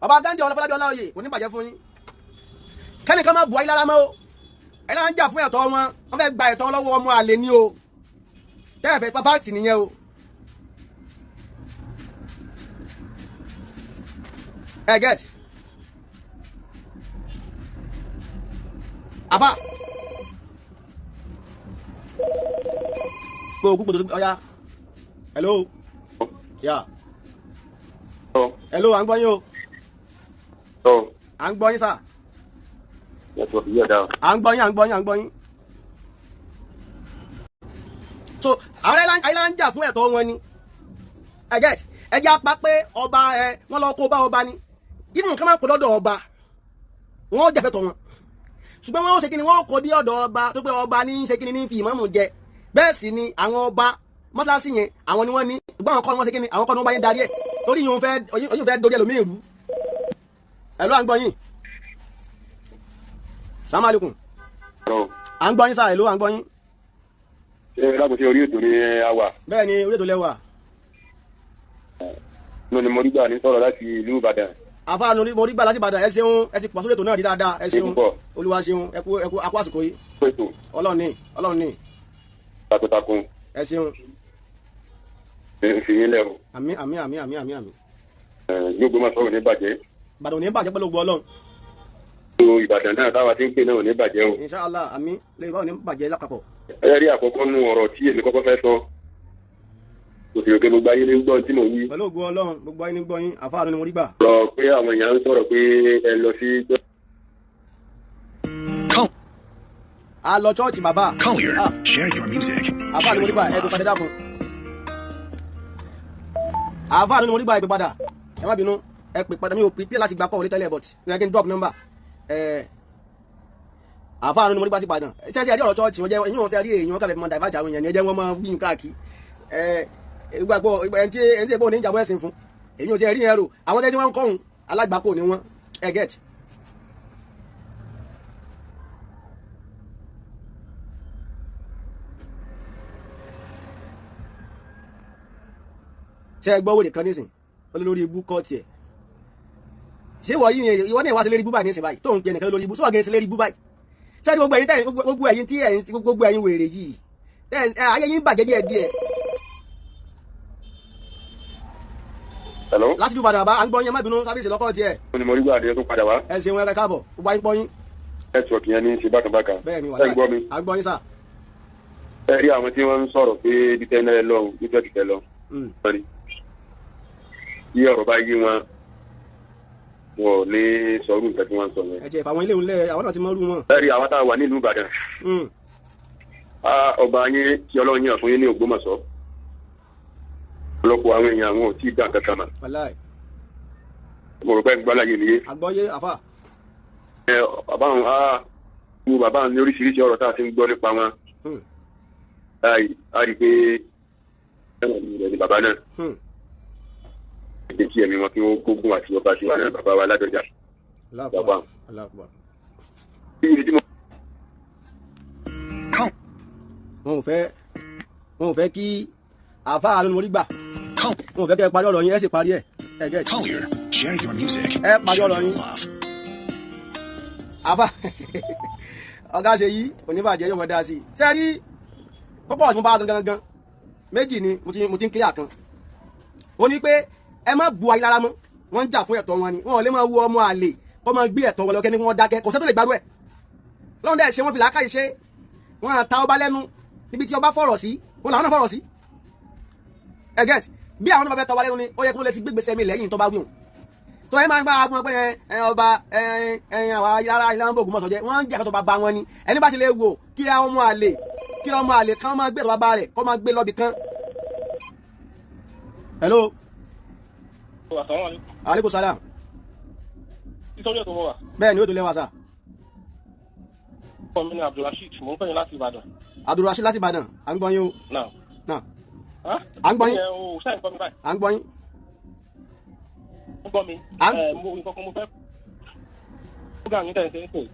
bàbá Ghandi Ọláfọlábí Ọláoyè kò ní bàjẹ́ fún yín. Kẹ́nìkan má bu ayé lára mọ́ o. Ẹ̀rọ ń jà fún ẹ̀tọ́ wọn, wọ́n fẹ́ gba ẹ̀tọ́ lọ́wọ́ ọmọ àlè ni o. Tẹ́ẹ̀fẹ́ pàfáàtì nìyẹn o. Ẹ get. Àfà. Pé òkú gbòdò ọ̀ya. Hello. Yeah. Hello, à ń gbọ́ yín o. À ń gbọ́ yín sà. À ń gbọ́ yín, à ń gbọ́ yín, à ń gbọ́ yín. So àwọn ayélujára ń jà fún ẹ̀tọ́ wọn ni. Ẹ get. Ẹ jẹ́ apá pé ọba ẹ wọ́n lọ kó bá ọba ni. Ibùn nǹkan máa ń kó lọ́dọ̀ ọba. Wọ́n jẹ́ fẹ́tọ̀ wọn. Ṣùgbọ́n wọ́n ṣe kí ni wọ́n kó dé ọ̀dọ̀ ọba tó pé ọba ní ṣe kí ni ní fi ìmáàmù jẹ. Bẹ́ẹ̀ sì ni àwọn ọba mọ́sálásí yẹn àwọn ni wọ́n ní. Ṣùgbọ́n àwọn kọ́ ni wọ́n ṣe kí ni àwọn kọ́ ni wọ́n bá yẹn darí ẹ̀. Torí yóò fẹ́ dorí ẹlòmíì rú. Ẹ ló à ń gbọ́ yín. Salaam alaikum. À ń gbọ́ yín sáà, ẹ ló à ń gbọ́ yín. Ṣé lágùn sí orí ètò ni a wà? Bẹ́ẹ̀ ni orí ètò lẹ wà. Mo ní mo rí gbà ní sọ̀rọ̀ láti ìlú Ìbàdàn. Àfáà mo rí gbà láti Ìbàdàn, ẹ ṣeun, ẹ ti pọ̀ sórí ètò náà rí dáadáa, ẹ ṣeun. Olúwa ṣeun, ẹ kú ẹ kú akú àsìkò yìí. Ọlọ́run ni, Ọlọ́run ni. Takuntakun. Ẹ ṣeun. Ẹ fi yín lẹ̀ o. Àmín àmín àmín àmín àmín àmín. Gbogbo máa sọ̀rọ̀ ní bàjẹ́. Ìbàdàn ò ní bàjẹ́ pẹ̀lú ògo Ọlọ́run. Ìbàdàn náà táwa ti ń pè náà ò ní bàjẹ́ o. Inshallah àmín lè báwo ní bàjẹ́ lápapọ̀. Ẹ rí àkọ́kọ́ nú ọ̀rọ̀ tí èmi kọ́kọ́ fẹ́ sọ. Kò sì rò pé gbogbo ayé ní gbọ́ tí mò ń wí. Pẹ̀lú ògo Ọlọ́run gbogbo ayé ní gbọ́ yín, àfáà ni mo rí gbà. Sọ pé àwọn èèyàn ń sọ̀rọ̀ pé ẹ lọ sí. A lọ chọ́ọ̀chì bàbá. Collier, share your music. Àfáà ni mo rí gbà, ẹ tó padà dákun. Àfáà ni mo rí gbà, ẹ pè padà. Ẹ má bínú, ẹ pè padà, mi ò prepare láti gba call wọlé tẹ́lẹ̀ but ẹ kí n drop number. Àfáà ni mo rí gbà ti padà. Ṣé ẹ rí ọ̀rọ̀ chọ́ọ̀chì wọn jẹ́ ẹ̀yìn wọn ṣe rí èèyàn káfẹ́ mọ́ divert àwọn èèyàn ni ẹ jẹ́ wọ́n máa wí káàkiri. Gbàgbọ́ ẹni tí ẹ̀bọ́n ní ìjàmbá ẹ̀sìn fún èyí ò ti rí yẹn rò àwọn tẹ́tí wọn ń kọ́hún alágbàkó ni wọ́n ẹ get. Ṣé ẹ gbọ́ wèrè kan nísìn olórí ibú kọ́ tiẹ̀ ṣé ìwọ yìí ìwọ ní ìwà sí lérí ibú báyìí nísìn báyìí tó ń pe ẹnìkan lórí ibú sọ́wọ́ gẹ̀ẹ́sì lérí ibú báyìí ṣé gbogbo ẹ̀yin tẹ́ gbogbo ẹ̀yin tí ẹ̀yin gbogbo ẹ̀yin wèrè yìí ayé yín bàjẹ́ díẹ̀ díẹ̀. Hello. Láti Ìbàdàn bàbá à ń gbọ́ yín, ẹ má bínú sáfíìsì lọ́kọ́ tiẹ̀. Mo ní mo rí gbà adé tó padà wá. Ẹ ṣeun, ẹ káàbọ̀, gbogbo ayé ń gbọ́ yín. Nẹ́tíwọ̀kì yẹn ní í ṣe bákan bákan. Bẹ́ẹ̀ ni wàhálà Ẹ gbọ́ mi. À ń gbọ́ yín sà. Ẹ rí àwọn tí wọ́n ń sọ̀rọ̀ pé ibi tẹ́ ẹ lọ ibi tẹ́ tẹ́ lọ. Bí ọ̀rọ̀ bá yé wọn, wọn ò ní sọrú nǹkan tí wọ́n ń sọ yẹn. Ẹ jẹ́ ìfàwọn ilé ìwúlẹ̀ àwọn náà ti mọ rú wọn. Ẹ rí àwọn tá a wà nílùú Ìbàdàn. Ọba yín tí Ọlọ́run yàn fún yín ní Ògbómọ̀ṣọ́. Ọ̀pọ̀lọpọ̀ àwọn èèyàn àwọn ò tí ì dá nǹkan kan mọ̀. Mo rò pé gbọ́ láyé nìyé. Àgbọ́yé àfà. Ẹ bàbá àwọn wo bàbá àwọn ní oríṣiríṣi ọ̀rọ̀ tá a ti ń gbọ́ nípa wọn. A rí i pé ẹ̀wọ̀n mi rẹ̀ ni bàbá náà. Ẹ̀jẹ̀ kí ẹ̀mí wọn kí wọ́n gbógun àti ọba sí wa náà bàbá wa Ládọjà. Bàbá. Wọn ò fẹ́ kí àfáà ló ní mo rí gbà. Wọn ò fẹ́ kẹ́ ẹ parí ọ̀rọ̀ yín, ẹ sì parí ẹ̀. Ẹ get. Collier, share your music. Ẹ parí Share ọ̀rọ̀ your yín. love. Àfáà ọ̀gá ṣe yí oníbàjẹ́ yóò mọ̀ dá sí i. Ṣé rí pọ́pọ́ ọ̀sùn bá gangan gangan méjì ni mo ti ń clear kan. Ó ní pé ẹ má bu ayé lára mọ́, wọ́n ń jà fún ẹ̀tọ́ wọn ni, wọn ò lè máa wo ọmọ àlè kó máa gbé ẹ̀tọ́ wọn lọ kẹ́ni wọ́n dákẹ́, kò sẹ́ tó lè gbádùn ẹ̀. Lọ́run dẹ̀ ṣe wọ́n fi làákàyè ṣe, wọ́n á ta ọba lẹ́nu níbi tí ọba fọ̀rọ̀ sí, wọn làwọn náà fọ̀rọ̀ sí. Ẹ get bí àwọn náà bá fẹ́ tọba lẹ́nu ni ó yẹ kó lè ti gbégbèsè mi lẹ́yìn tó bá wíwọ̀n. Tó ẹ máa ń gbá agbọn pé ẹ ọba ẹ ẹ àwọn ará ilé wọn bò Ògbómọ̀ṣọ́ jẹ, wọ́n ń jà fẹ́ tọba bá wọn ni. Ẹni bá ti lè wò kí ọmọ àlè kí ọmọ àlè kan máa gbé tọba bá rẹ̀ kó máa gbé lọ́bì kan. Hello. Aleykum salam. Nítorí ẹ̀kọ́ wà. Bẹ́ẹ̀ ni ó tó lẹ́wà sá. Orúkọ mi ni Abdulrasheed, mò ń pè yín láti Ìbàdàn. Abdulrasheed láti Ìbàdàn, à ń gbọ́ yín o. Now. Now. À ń gbọ́ yín. Ẹ o ṣáà ń gbọ́ mi báyìí. À ń gbọ́ yín. Ń gbọ́ mi. Mo nǹkan kan mo fẹ́ program yín tẹ̀ ń ṣe ń sìn.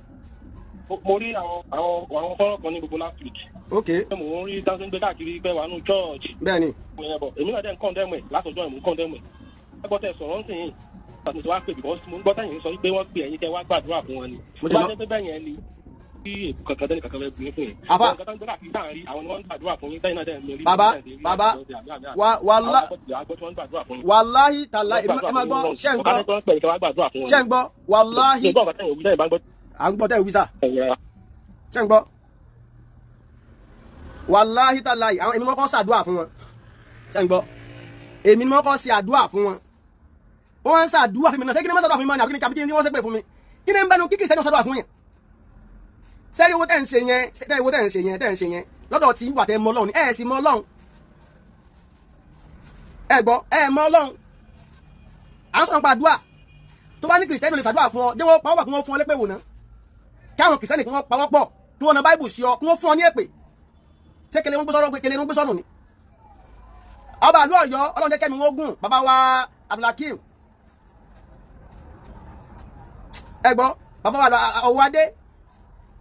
Mo rí àwọn fọ́nrán kan ní gbogbo last week. Ok. Mo ń rí dáńsẹ́ ń gbé káàkiri pé wà nù church. Bẹ́ẹ̀ni. Mo yẹn bọ̀ èmi náà dẹ̀ ń condemn ẹ̀ látọjọ́ ẹ̀ mò ń condemn ẹ̀. Ẹ gbọ́ tẹ sọ̀rọ̀ ń sìn yìí. Àti wá pè because mo ń gbọ́ tẹ̀yìn sọ pé wọ́n pe ẹ̀yin kẹ́ wá gbàdúrà fún wọn ni. Mo ti Tó bá lọ. jẹ́ pé bẹ́ẹ̀ yẹn ni kí èkó kankan tẹ́lẹ̀ kankan fẹ́ gbé fún yẹn. Àfà. Àwọn nǹkan tó ń gbé káàkiri tá à ń rí àwọn ni wọ́n ń gbàdúrà fún yín tẹ́yìn náà dẹ̀ ń rí. Bàbá bàbá wàlá wàláhì tàlá ẹ máa gbọ́ ṣẹ́ ń gbọ́ ṣẹ́ ń gbọ́ wàláhì à ń gbọ́ tẹ́ ìwísà ṣẹ́ ń gbọ́ wàláhì tàlá àwọn èmi mọ́kọ́ ṣàdúrà fún wọn ṣẹ́ ń gbọ́ èmi mọ́kọ́ ṣe àdúrà fún wọn wọ́n ń ṣàdúrà fún mi náà ṣé kí ni wọ́n ṣàdúrà fún mi mọ́ ni àbí kí ni wọ́n ṣépè fún mi kí ni ń bẹnu kí kìrìsìtẹ́nì ṣàdúrà fún yẹn sẹ́rí owó tẹ́ ń ṣe yẹn sẹ́rí owó tẹ́ ń ṣe yẹn tẹ́ ń ṣe yẹn lọ́dọ̀ tí wà tẹ́ mọ Ọlọ́run ni ẹ̀ sì mọ Ọlọ́run ẹ gbọ́ ẹ mọ Ọlọ́run à ń sọ̀rọ̀ nípa àdúrà tó bá ní kìrìsìtẹ́nì lè ṣàdúrà fún ọ dé wọ́n pawọ́ kí wọ́n fún ọ lépè wò ná káwọn kìrìsìtẹ́nì kí wọ́n pawọ́ pọ̀ kí wọ́n na báìbù sí ọ kí wọ́n fún ọ ní èpè ṣé kele wọn gbé sọ́rọ̀ kele wọn gbé sọ́nù ni. Ọba àlú Ọ̀yọ́ Ọlọ́run jẹ́ kẹ́mi wọn gùn bàbá wa Abdulhakeem ẹ gbọ́ bàbá wa Ọwọ́adé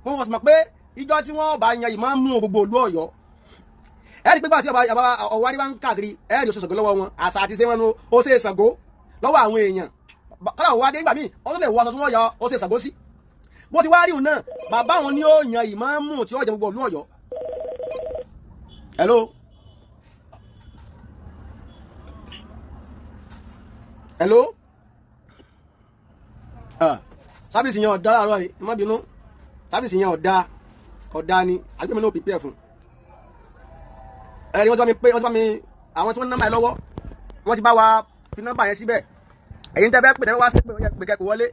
wọ́n wọ́n sì mọ̀ pé ìjọ tí wọ́n bá yan ìmáàmù gbogbo ìlú Ọ̀yọ́ ẹ rí pé gbà tí ọba Ọwọ́adé bá ń káàkiri ẹ rí oṣù Ṣàngó lọ́wọ́ wọn àṣà àti ṣé wọn nu ó ṣe Ṣàngó lọ́wọ́ àwọn èèyàn kọ́lá Ọwọ́adé nígbà míì ó tún lè wọ aṣọ tí wọ́n yọ ó ṣe Ṣàngó sí bó ti wá rí òun náà bàbá wọn ni ó yan ìmáàmù tí ó jẹ gbogbo ìlú Ọ̀yọ́. Hello. Hello. Sábìsì yẹn ọ̀dá láàárọ̀ yìí má bínú sábìsì yẹn ọ̀dá ọ̀dá ni àgbẹ̀mí náà pípẹ́ fún ẹni wọ́n ti bá mi pé wọ́n ti bá mi àwọn tí wọ́n ní nọ́mbà yẹn lọ́wọ́ wọ́n ti bá wa fi nọ́mbà yẹn síbẹ̀ ẹ̀yin tẹ́ fẹ́ pè tẹ́ wá sí pé kẹ́ pè wọlé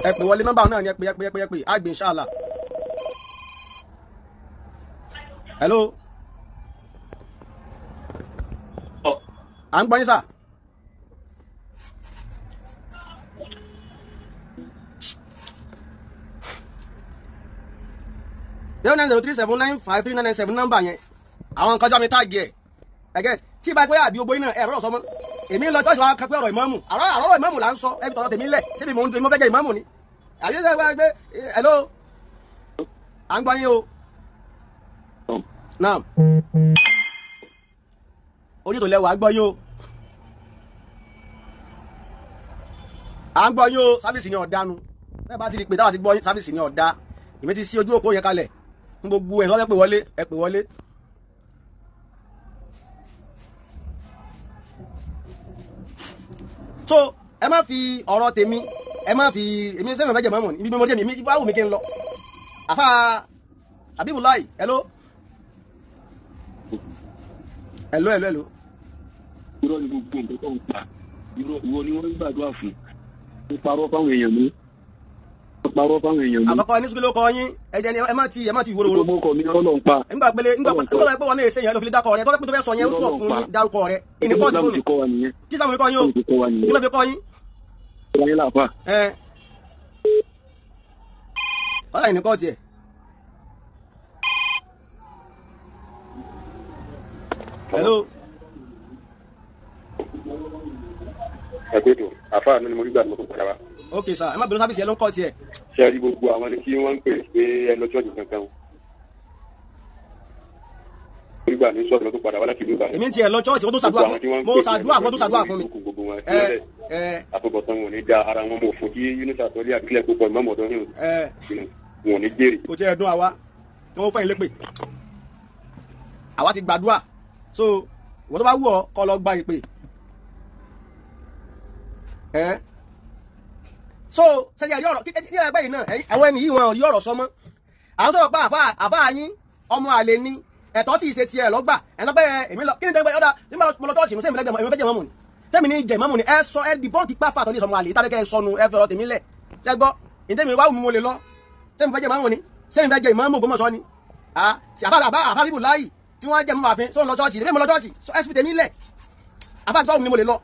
ẹ pè wọlé nọ́mbà náà ni ẹ pè ẹ pè ẹ pè ẹ pè àgbè inshallah. Hello. À ń gbọ́ yín sà. 09037953997 nọ́mbà yẹn àwọn nǹkan jọ mi táàgì ẹ̀ ẹ̀gẹ́ tí ìbá pé àbí ogbó iná ẹ̀rọ sọmọ èmi ń lọ tọ́sí wa kan pé ọ̀rọ̀ ìmáàmù àrọ̀ ìmáàmù là ń sọ ẹbí tọ̀tọ̀ tèmi lẹ̀ síbi mò ń mo fẹ́ jẹ ìmáàmù ni àbí ṣe wá gbé hello à ń gbọ́ yín o naam orí ètò lẹ́wọ̀ à ń gbọ́ yín o à ń gbọ́ yín o sáfíìsì ni ọ̀dá nu bẹ́ẹ̀ bá ti di pé táwa ti gbọ́ yín sáfíìsì ni ọ̀dá èmi ti sí ojú òpó yẹn kalẹ̀ fún gbogbo ẹ̀ lọ́fẹ́ pè wọlé ẹ pè wọlé. So ẹ má fi ọ̀rọ̀ tèmi ẹ má fi èmi sẹ́mi fẹ́ jẹ mọ́mọ́ ni ibi mímọ́ tèmi èmi bá wù mí kí n lọ. Àfa Abibulai hello hello hello hello. Irọ́ ni gbogbo nǹkan tó ń pa irọ́ ìwọ ni wọ́n ń gbàdúrà fún ó parọ́ fáwọn èèyàn mi ó parọ́ fáwọn èèyàn mi. Àkọ́kọ́ ní sùkúlù ló kọ yín ẹ jẹ́ ni ẹ má ti wórówóró. Gbogbo ọkọ mi irọ́ ló ń pa. Nígbà pélé nígbà pé wọn náà ṣe yẹn ló fi lè dákọ rẹ tọ́lá pé tó fẹ́ sọ yẹn ó sọ fún yín dárúkọ rẹ. Ìní pọ́ọ̀tì Islam fóònù ti kọ́ wa nìyẹn. kí sáwọn fi kọ́ yín o Islam ti kọ́ wa kí nìyẹn. ló fi kọ́ yín. Ìwà yín làáfà. Ẹ ọ̀rọ̀ ìní kọ́ọ̀tì ẹ̀. Hello. Ẹ pé tó àfáà mi ni mo rí gbà ní mo tó padà wá. Ok sir ẹ má bínú sáfìsì ẹ ló ń kọ́ọ̀tì ẹ̀. Ṣé ẹ rí gbogbo àwọn tí wọ́n ń pè pé ẹ lọ ṣọ́ọ̀ṣì kankan o. Mo rí gbà ní ṣọ́ọ̀ṣì lọ tó padà wá láti ìlú Ìbàdàn. Èmi ń tiẹ̀ lọ chọ́ọ̀chì wọ́n tó ṣàdúrà Gbogbo àwọn tí wọ́n ń mo pè ṣàdúrà wọ́n tó ṣàdúrà fún mi. Gbogbo wọn Ẹ ẹ àtúbọ̀tán wọn ò ní da ara wọn mọ̀ fún kí Yunus àtọ́lé àbílẹ̀ púpọ̀ ìmọ̀mọ̀ ọ̀dọ́ ní ẹ wọn ò ní jèrè. kò tiẹ̀ dún àwa tí wọ́n fẹ́ yín lépè. Àwa ti gbàdúrà so ìwọ tó bá wù ọ́ kó lọ gba ìpè. Ẹ so sẹ́yìn àrí ọ̀rọ̀ kí ní ẹgbẹ́ yìí náà àwọn ẹni yìí wọn ò rí ọ̀rọ̀ sọ mọ́. À ń sọ̀rọ̀ pé àfáà yín ọmọ àlè ni ẹ̀tọ́ tí ì ṣe tiẹ̀ lọ́gbà ẹ̀ lọ́gbẹ́ èmi lọ kí ni tẹ́gbẹ́ ọ̀dà nígbà mo lọ tọ́ọ̀ṣì sẹ́mi lẹ́gbẹ̀ẹ́ èmi fẹ́ jẹ mọ́mù ni sẹ́mi ní jẹ mọ́mù ni ẹ sọ ẹ di bọ́ǹkì pàfà tó ní sọmọ àlè tàbí kẹ́ ẹ sọnù ẹ fẹ́ ọ̀rọ̀ tèmi lẹ̀ ṣẹ́ gbọ́ ìtẹ́mi wá wù mí mo lè lọ sẹ́mi fẹ́ jẹ mọ́mù ni sẹ́mi fẹ́ jẹ ìmáàmù Ògbómọ̀ṣọ́ ni àfà àbá àfà bíbù láàyè tí wọ́n jẹ́ mọ́ àfin sọ́n lọ ṣọ́ọ̀ṣì èmi mo lọ ṣọ́ọ̀ṣì ẹ fi tèmi lẹ̀ àfà tó wù mí mo lè lọ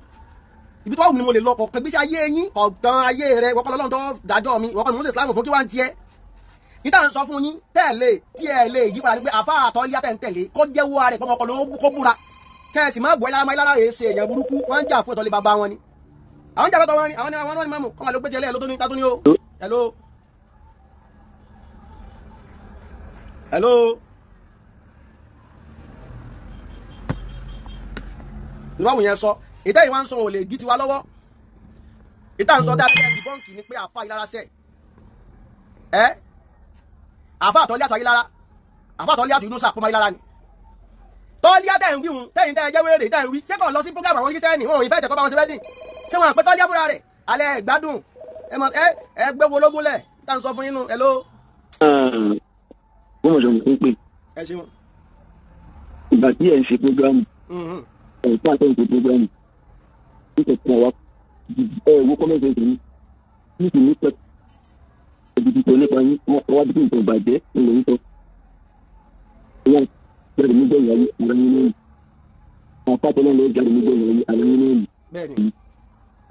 ibi tó wù mí mo lè lọ kọ̀ọ̀kan gbèsè ayé yín kọ̀ọ̀kan ayé rẹ wọ́kọ́ lọ́lọ́run tó dájọ́ mi wọ́kọ́ ni mo ṣe Islam fún kí wá ń tiẹ̀ Ìta ń sọ fún yín tẹ́lẹ̀ tí ẹ lè yí padà ní pé àfa àtọ́lé àtẹ̀ǹtẹ̀lé kó jẹ́wọ́ ara rẹ̀ pọ́nmọkọ ló kó búra kẹ́sì má bọ̀ lára lára rẹ̀ ṣe èèyàn burúkú wọ́n ń jà fún ìtọ́lé bàbá wọn ni. Àwọn jà fẹ́tọ̀ wọn ni àwọn ni mọ̀mù kọ́ máa ló gbé jẹ́lẹ̀ ló tó ní tátó ní o. Hello. Hello. Ìwáwù yẹn sọ ìtẹ́ ìwà ń sọ ò lè dí tiwa lọ́wọ́. Ìta ń sọ dáadáa dìbọ́ǹkì ni pé àfa ìlara sẹ̀ ẹ́ àfa àtọ́lé àtọ́ ayélára àfa àtọ́lé àtọ́ inú sàpọ́nmọ́ ayélára ni tọ́lé àtẹ̀ ń wíhun tẹ́yìn tẹ́ ẹ jẹ́ wéèrè tẹ́ ń wí ṣé kàn lọ sí program àwọn kírísítẹ́nì wọn ò ìfẹ́ ìtẹ̀kọ́ bá wọn ṣe wedding ṣé wọn àpẹ tọ́lé àfúrà rẹ̀ alẹ́ ìgbádùn ẹ gbé wo lógún lẹ̀ tá à ń sọ fún yín nù ẹ ló. Wọ́n mọ̀ sọ̀rọ̀ ń pè. Ẹ ṣeun. Ìgbà tí ẹ̀ ń ṣe program ẹ̀ ń pàṣẹ ń ṣe program nítorí wa ẹ wo kọ́mẹ́sì ẹ̀sìn ní ní ní pẹ́ gidi tó nípa yín wá bí nǹkan ìbàjẹ́ ilẹ̀ ń sọ. Wọ́n jáde nígbà ìyá yìí ara yín lóyún. Àwọn pátá náà ló jáde nígbà ìyá yìí ara yín lóyún. Bẹ́ẹ̀ni.